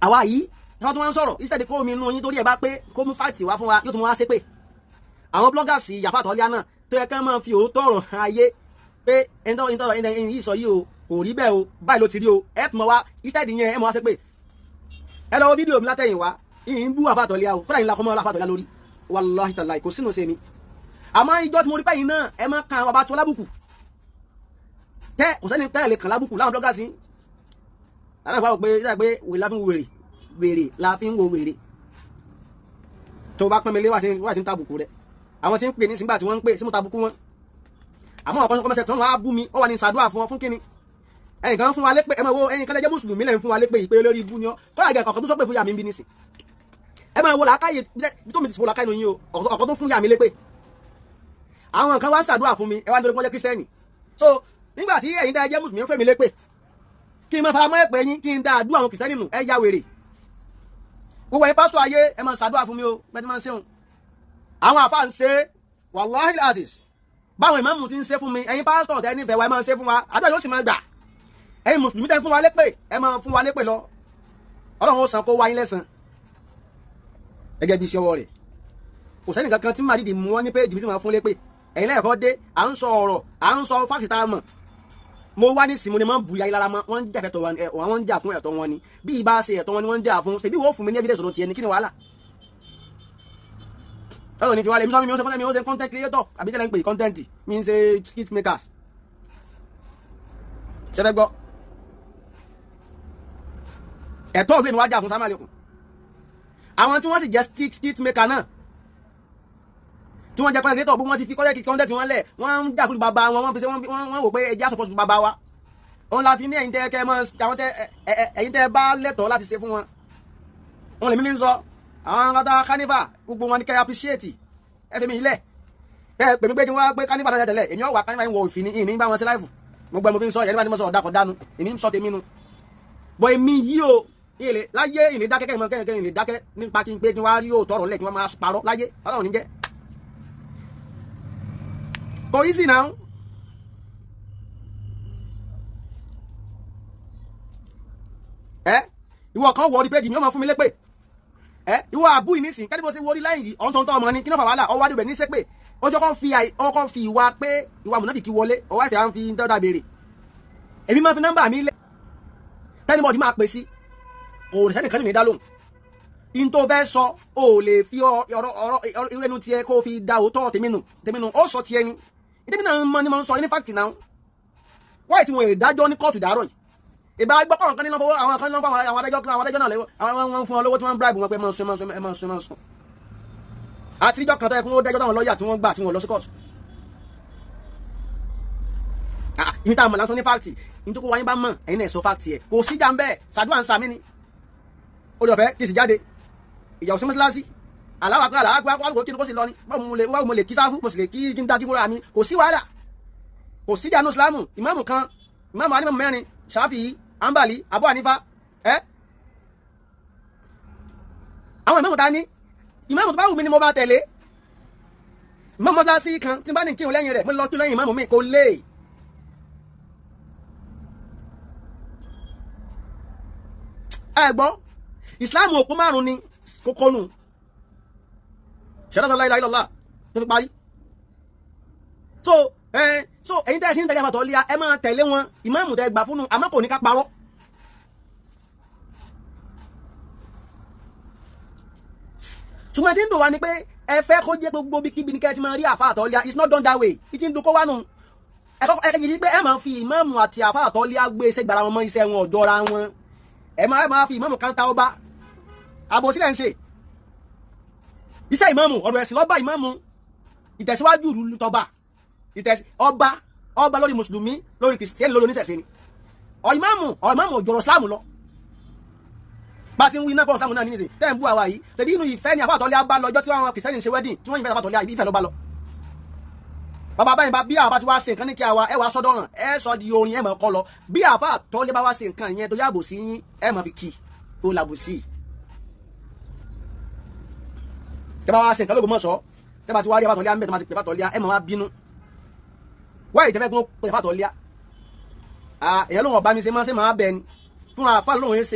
Àwa yìí wọ́n tún wá ń sọ̀rọ̀ instead kó omi inú yín torí ẹ̀ bá pé kó mú fáìtì wá fún wa, yóò tún wá ṣépè. Àwọn bloggers yàfa àtọ́lé náà tó yẹ ká máa fi òótọ́ ọ̀rọ̀ hàn ayé pé ẹni tó ẹni yìí sọ yìí o kò rí bẹ́ẹ̀ o, báyìí ló ti rí o, ẹ mọ̀ wá instead yẹn ẹ mọ̀ wá ṣépè. Ẹ lọ wo fídíò mi látẹ̀yìn wá, ìyìn bú àfa àtọ́lé o, kódà yìí la kọ́ mọ́ àfa àtọ́lé lórí, wàláhì tàláhì kò sínú ṣe mi. Àmọ́ ìjọ tí mo rí pẹ́ yìí náà ẹ máa kan ọba tó lábùkù tẹ́ kò sẹ́ni tẹ́ lè kàn lábùkù láwọn bloggers yìí. Láwọn ìfọwọ́ pé wèrè la fi ń wo wèrè, wèrè la fi ń wo wèrè. Tó bá pọ́n mi lé wá sí ń tàbùkù rẹ̀, àwọn tí ń pè ní sígbà tí wọ́n ń pè sí mo tàbùkù wọn, àmọ́ ọ̀kan kọ́mẹ́sẹ̀ tí wọ́n wá bú mi, ó wà ní sàdúrà fún ọ fún kíni. Ẹnì kan fún wa lépè, ẹ máa wo ẹnì kan lẹ́jẹ́ mùsùlùmí lẹ́yìn fún wa lépè ìpè lórí ibú ni ọ, kọ́lá ìgbà kọ̀ọ̀kan tó sọ pé fún yà mí ń bí nísìn. Ẹ máa wo làákàyè bí tó mi ti sọ làákàyè yín o, ọ̀kan tó fún yà mí lépè, àwọn kan wá sàdúrà fún mi, ẹ wá nítorí pé wọ́n jẹ́ kírísítẹ́nì. So nígbà tí ẹ̀yin tẹ́ ẹ jẹ́ mùsùlùmí ń fẹ́ mi lépè, kí n máa faramọ́ ẹ̀pẹ́ yín, kí n dá àdúrà àwọn kìrìsìtẹ́nì nù, ẹ ya wèrè. Gbogbo ẹ̀yin pásítọ̀ ayé ẹ máa ṣàdúrà fún mi o, bẹ́ẹ̀ tí máa ń ṣeun. Àwọn àfa ń ṣe wàláhì aziz, báwọn ìmáàmù ti ń ṣe fún mi, ẹ̀yin pásítọ̀ tẹ́ nífẹ̀ẹ́ wa ẹ máa ṣe fún wa, àdúrà yóò sì máa gbà. Ẹ̀yin mùsùlùmí tẹ́ ń fún wa lépè, ẹ máa fún wa lépè lọ, Ọlọ́run ó san kó wá yín lẹ́san gẹ́gẹ́ bí iṣẹ́ ọwọ́ rẹ̀. Kò sẹ́ni kankan tí màá dìde mú wọn ní péjì tí màá fún lépè. Ẹ̀yin lẹ́ẹ̀kọ́ dé, à ń sọ ọ̀rọ̀, à ń sọ fásitì tá a mọ̀. Mo wá ní sinmi ni mo ń bu ya lára mọ́, wọ́n ń jà fẹ́tọ̀ wọn, wọ́n ń jà fún ẹ̀tọ́ wọn ni, bí ibà ṣe ẹ̀tọ́ wọn ni wọ́n ń jà fún, ṣèbí wọ́n fún mi ní evidence ọ̀dọ̀ tiẹ̀ ni, kí ni wàhálà? Ọ̀rọ̀ ní fi wálé, mi sọ mi ò ṣe mi ò ṣe content creator, àbí kẹ́lẹ́ ń pè content, mi ń ṣe skit makers. Ṣé fẹ́ gbọ́? Ẹ̀tọ́ òbí mi wá jà fún Samuel Okun. Àwọn tí wọ́n sì jẹ́ skit maker náà, tí wọ́n jẹ́ content creator, bí wọ́n ti fi content wọn lẹ̀, wọ́n ń jà fún bàbá wọn, wọ́n fi ṣe wọ́n wò pé ẹja support bàbá wa. Òun la fi ní ẹ̀yin tẹ́ kẹ́ mọ́ àwọn tẹ́ ẹ̀yin tẹ́ bá lẹ́tọ̀ọ́ láti ṣe fún wọn. Òun lèmi ní sọ, àwọn kata carnival gbogbo wọn ni kẹ́ appreciate, ẹ fi mi ilẹ̀. Bẹ́ẹ̀ pèmí pé kí wọ́n pé carnival náà tẹ̀lé, èmi ò wá carnival ń wọ òfin ní ìní bá wọn ṣe láìfù. Mo gbẹ́ mo fi ń sọ, ẹ̀rí bá ní mo sọ ọ̀dà kọ̀ dánu, èmi ń sọ tèmi nu. Bọ̀ èmi yìí o, ìlè láyé ìlè dákẹ́ kẹ́yìn mọ́ kẹ́yìn ìlè dákẹ́ nípa kí n pé kí wọ́n á rí òótọ́ ọ̀rọ̀ lẹ̀ kí wọ́n máa parọ́ láyé, Ọlọ́run ní jẹ́. Kò easy now. Ẹ ìwọ kan wọ orí péjì mi, ó máa fún mi lépè. Ẹ ìwọ àbú yìí nísìn kẹ́ni bó ṣe wọrí láyìn yìí ọ̀n tó ń tọ́ ọmọ ni kí náà fà wàhálà ọwọ́ adébẹ̀ ní sẹ́pẹ̀ ọjọ́ kan fi ọkọ̀ fi ìwà pé ìwà mùnáfìkì wọlé ọwọ́ ẹ̀sẹ̀ à ń fi dọ́dà béèrè. Èmi máa fi nọ́mbà mi lẹ̀ tẹ́nibọ̀dì máa pè sí kò sẹ́nìkan ní dá lóhùn. In tó fẹ́ sọ o lè fi ọ̀rọ̀ ọ̀rọ̀ irú ẹnu tiẹ̀ kó fi da òótọ́ tèmi nù ó sọ tiẹ̀ ni ìtẹ́mi náà mọ ni mo ń sọ ní fact náà wáyé tí wọn ìdájọ́ ní kóòtù dàárọ̀ yìí ìbá gbọ́ kọ́ nǹkan nínú fowó àwọn kan nínú fún àwọn adájọ́ náà lẹ́wọ́ àwọn wọn fún wọn lówó tí wọ́n ń bribe wọn pé ẹ máa sún ẹ máa sún ẹ máa sún ẹ máa sún. Àtijọ́ kan tó yẹ kí wọ́n dájọ́ táwọn lọ́ọ̀yà tí wọ́n gbà tí wọ́n lọ sí kóòtù. Ìyẹn tá a mọ̀ lásán ní fact ní tó kó wáyé bá mọ̀ ẹ̀yin náà sọ fact ẹ̀ kò sí jà ń bẹ́ẹ̀ ṣàdúrà ń sàmí ni. Ó lè ọ̀fẹ́ kí sì jáde ìyàwó sí mọ́sálásí aláwàkọ́ aláwàkọ́ alùpùpù kí ni kó sì lọ ni báwo mo lè kí sáfù mo sì lè kí n dá kí fúnra mi kò sí wàhálà kò sí ìjà nùsùlámù. Ìmáàmù kan ìmáàmù anímọ̀ mẹ́rin Ṣáfì, Ambali, Abu Hanifa, ẹ́ àwọn ìmáàmù ta ní ìmáàmù tó bá wù mí ni mo bá tẹ̀lé. Ìmáàmù mọ́sálásí kan tí n bá ní kírun lẹ́yìn rẹ̀ mo lọ kírun lẹ́yìn ìmáàmù mi kò lè. Ẹ gbọ́ ìsìláàmù òpó márùn ni kókó nù ṣẹlẹ́sọ la ilaha illallah tó fi parí. So so ẹ̀yin tẹ́ ẹ sí ń tẹ̀lé àfàtọ́ lé ẹ máa tẹ̀lé wọn ìmáàmù tẹ́ gbà fún un àmọ́ kò ní ká parọ́. Ṣùgbọ́n tí ń dùn wá ni pé ẹ fẹ́ kó jẹ́ gbogbo bí kíbi ní kẹ́ ẹ ti máa rí àfàtọ́ lé. It's not done that way. Ìtì ń dùn kó wá nù. Ẹ kẹ́kẹ́ sí pé ẹ máa fi ìmáàmù àti àfàtọ́ lé gbé iṣẹ́ gbàrà wọn mọ́ iṣẹ́ wọn ọ̀dọ́ra wọn. Ẹ máa fi ìmáàmù kan ta ọba àbòsílẹ̀ ń ṣe iṣẹ́ ìmáàmù ọ̀rọ̀ ẹ̀sìn lọ́ba ìmáàmù ìtẹ̀síwájú ìlú tọba ìtẹ̀sí ọba ọba lórí mùsùlùmí lórí kìrìsìtẹ́nì lórí oníṣẹ̀ṣe ni ìmáàmù ọ̀rọ̀ ìmáàmù òjòrò ìsìláàmù lọ. Bá a ti ń wí iná pọ̀ ìsìláàmù náà nísìnyí tẹ́ ń bú àwa yìí ṣèbí inú ìfẹ́ ni àfàtọ́lé abá lọ́jọ́ tí àwọn kìrìsìtẹ́nì ṣe wedding tí wọ́n yìí fẹ́ àfàtọ́lé ìfẹ́ ló bá lọ. Bàbá báyìí bá bí àbá ti wá ṣe nǹkan ní kí àwa ẹ wá sọ́dọ̀ràn ẹ sọ di orin ẹ mọ̀ kọ́ lọ bí àfàtọ́lé bá wá ṣe nǹkan yẹn tó yàbò sí yín ẹ mọ̀ fi kì ó làbò sí i. Tẹ́ bá wá ṣe nǹkan lóògùn mọ̀ sọ tẹ́ bá ti wá rí àfàtọ́lé àmbẹ̀ tó máa ti pè àfàtọ́lé ẹ mọ̀ wá bínú wáyé tẹ́fẹ́ kún pè àfàtọ́lé èèyàn lóun ọba mi ṣe máa ṣe máa bẹ ni fúnra àfa lóun ṣe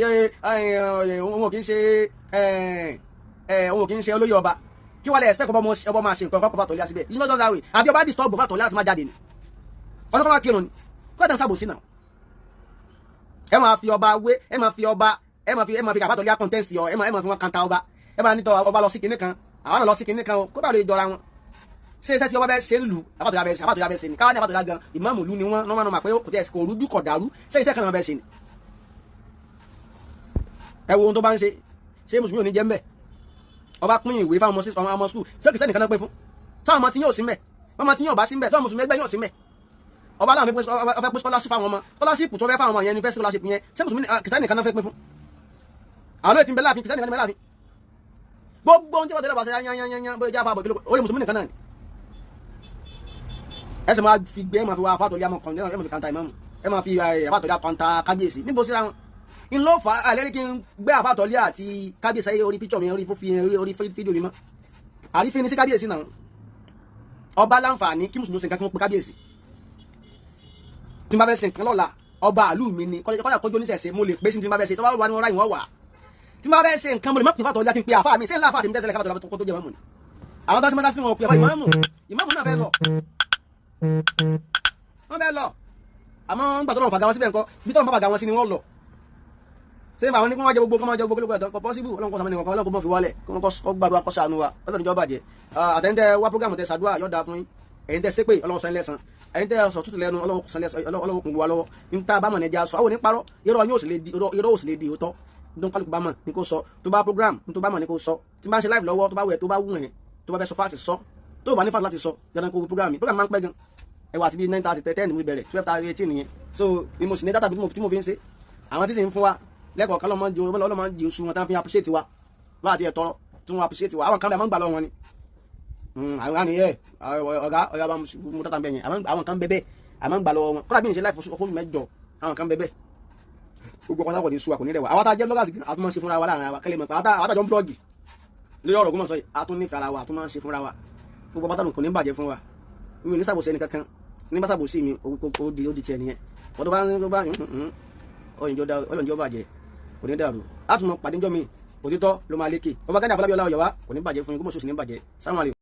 òun ò kì í ṣe òun ò kì í ṣe olóyè ọba kí wàá lè expect ọba máa ṣe nǹkan kọ́ àfàtọ́lé síbẹ̀. It's not done that way. Àbí ọba disturb àfàtọ́lé láti má jáde ni ọdún kan máa kírun ni kó ẹ̀dá ń sábò sí náà. Ẹ máa fi ọba wé ẹ máa fi ọba ẹ máa fi àfàtọ́lé contest yọ ẹ máa fi wọn kanta ọba ẹ máa nítọ ọba lọ sí kinní kan àwọn náà lọ sí kinní kan o kó bá lè jọra wọn. Ṣé iṣẹ́ tí ọba bẹ́ẹ̀ ṣe ń lù àfàtọ́lé abẹ́ ṣe àfàtọ́lé abẹ́ ṣe ni káwá ní àfàtọ́lé gan ìmáàmù ìlú ni wọ́n nọ́mà nọ́mà pé kò tẹ̀ kò rújú kò dàrú. Ṣé iṣẹ́ kan náà bẹ́ẹ̀ ṣe ni. Ẹ wo ohun tó bá ń ṣe ṣé mùsùlùmí ò ní jẹ́ ńbẹ̀ ọba pín ìwé fáwọn ọmọ ọmọ skul ṣé kìrìsìtẹ́nì kan náà pín fún sáwọn ọmọ tí yóò sí ńbẹ̀ ọmọ tí yóò bá sí ńbẹ̀ sáwọn mùsùlùmí ẹgbẹ́ yóò sí ńbẹ̀ ọba láwọn fẹ́ pín scholarship fáwọn ọmọ scholarship tó fẹ́ fáwọn ọmọ yẹn ní fẹ́ scholarship yẹn ṣé mùsùlùmí kìrìsìtẹ́nì kan náà fẹ́ pín fún àwọn olóyè tí ń bẹ láàfin kìrìsìtẹ́nì kan náà ń bẹ láàfin gbogbo ohun tí wọ́n tẹ́lẹ̀ bá ṣe yányányányá bóyá jáfa àbọ̀ kílókò orí mùsùlùmí nìkan náà ni ẹ sì máa fi gbé ẹ máa fi wá afátọ̀lẹ́ àmọ́ kọ̀ǹtẹ́ ẹ máa fi kàńtà ìmáàmù ẹ máa fi afátọ̀lẹ́ àkọ́ńtà kábíyèsí níbo síra wọn n ló fà á lẹ́rìí kí n gbé afátọ̀lẹ́ àti kábíyèsí ayé orí píṣọ̀ mi orí orí fídíò mi mọ́ àrífín ní sí kábíyèsí náà ọba láǹfààní kí mùsùlùmí ṣe nǹkan kí wọ́n pe kábíyèsí tí n bá fẹ́ ṣe nǹkan lọ́la ọba àlù mi ni kọ́jà kọjú oníṣẹ̀ṣe mo lè pé sí tí n bá fẹ́ ṣe tó bá wà ní wọn ráyìn wọ́n wà tí n bá fẹ́ ṣe nǹkan mo lè má pè fàtọ̀ ọjà kí n pe àfáà mi ṣé ńlá àfáà tèmi tẹ́tẹ́lẹ̀ káfàtọ̀ ọjà tó jẹ́ mọ́mù ni àwọn bá sí mọ́tà sí wọn pè àfáà ìmáàmù ìmáàmù náà fẹ́ lọ wọ́n fẹ́ lọ àmọ́ ń gbà tó lọ́wọ́ fàgà wọn síbẹ̀ nǹkan bí tọ́lọ́ fàgà wọn sí ni wọ́n lọ ṣé àwọn ní kí wọ́n jẹ gbogbo kí wọ́n jẹ gbogbo kílógún ẹ̀tọ́ kò possible. Ọlọ́run kọ́ sàmì nìkan ọlọ́run kò mọ̀ fi wálẹ̀ kí wọ́n kọ́ gbàdúrà kọ́ ṣàánú wa ọlọ́run ìjọba bàjẹ́ àtẹ̀yìntẹ́ wá program tẹ ṣàdúrà yọ̀ọ̀dà fún yín ẹ̀yin tẹ́ ṣépè ọlọ́run san lẹ́san ẹ̀yin tẹ́ sọ tútù lẹ́nu ọlọ́run san lẹ́san ọlọ́run kún wa lọ́wọ́ ní tá a bá mọ̀ ní ẹja sọ àwọn oníparọ́ irọ́ yóò sì lè di irọ́ ò sì lè di òótọ́ ní kálukú bá mọ̀ ní kó sọ tó bá program ní tó bá mọ̀ ní kó sọ tí bá ń ṣe live lọ́wọ́ tó bá wẹ̀ tó bá wù ẹ̀ tó bá fẹ́ sọ fáàtì sọ tó bá ní fáàtì láti sọ dandan kó program mi program máa ń pẹ́ gan ẹ wà àti bíi 9:30 10 mo bẹ̀rẹ̀ 12:30 18 nìyẹn. So ni mo sì ní data tí mo fi ń ṣe àwọn tí sì ń fún wa lẹ́kọ̀ọ́ kan lọ́mọ ju ọlọ́mọ di oṣù wọn tá fi appreciate wa bá àti ẹ̀ tọrọ tí wọ́n appreciate wa àwọn kan bẹ́ẹ̀ máa ń gbà lọ́wọ́ wọn ni àwọn àni ẹ ọ̀gá ọ̀gá bá mú data bẹ́ẹ̀ yẹn àwọn kan bẹ́ẹ̀ àmọ́ ń gbà lọ́wọ́ wọn kọ́lá bí n ṣe láì fún 8 fún àwọn kan bẹ́ẹ̀ gbogbo ọkọ̀ sákòó ní sú wa kò ní rẹwà àwọn tá a jẹ́ bloggers a tún máa ń ṣe fúnra wa láàrin wa kẹ́lẹ́ mọ̀ pé àwọn tá a jọ ń blog lórí ọ̀rọ̀ Ògbómọ̀ṣọ́ yìí a tún nífẹ̀ẹ́ ara wa a tún máa ń ṣe fúnra wa gbogbo pátánù kò ní bàjẹ́ fún wa mi ò ní sàbòsí ẹni kankan ní bá sàbòsí mi ó di tiẹ̀ nìyẹn wọ́n tó bá ọ̀yìnjọ́ bàjẹ́ kò ní dàrú a tún mọ pàdé ńjọ́ mi. Òtítọ́ ló máa lékè. Ọba Gani Àfọlábí Ọláọyọ̀ wa kò ní bàjẹ́ fún yín, kó mọ̀ sósì ní bàjẹ́. Sáwọn àlè.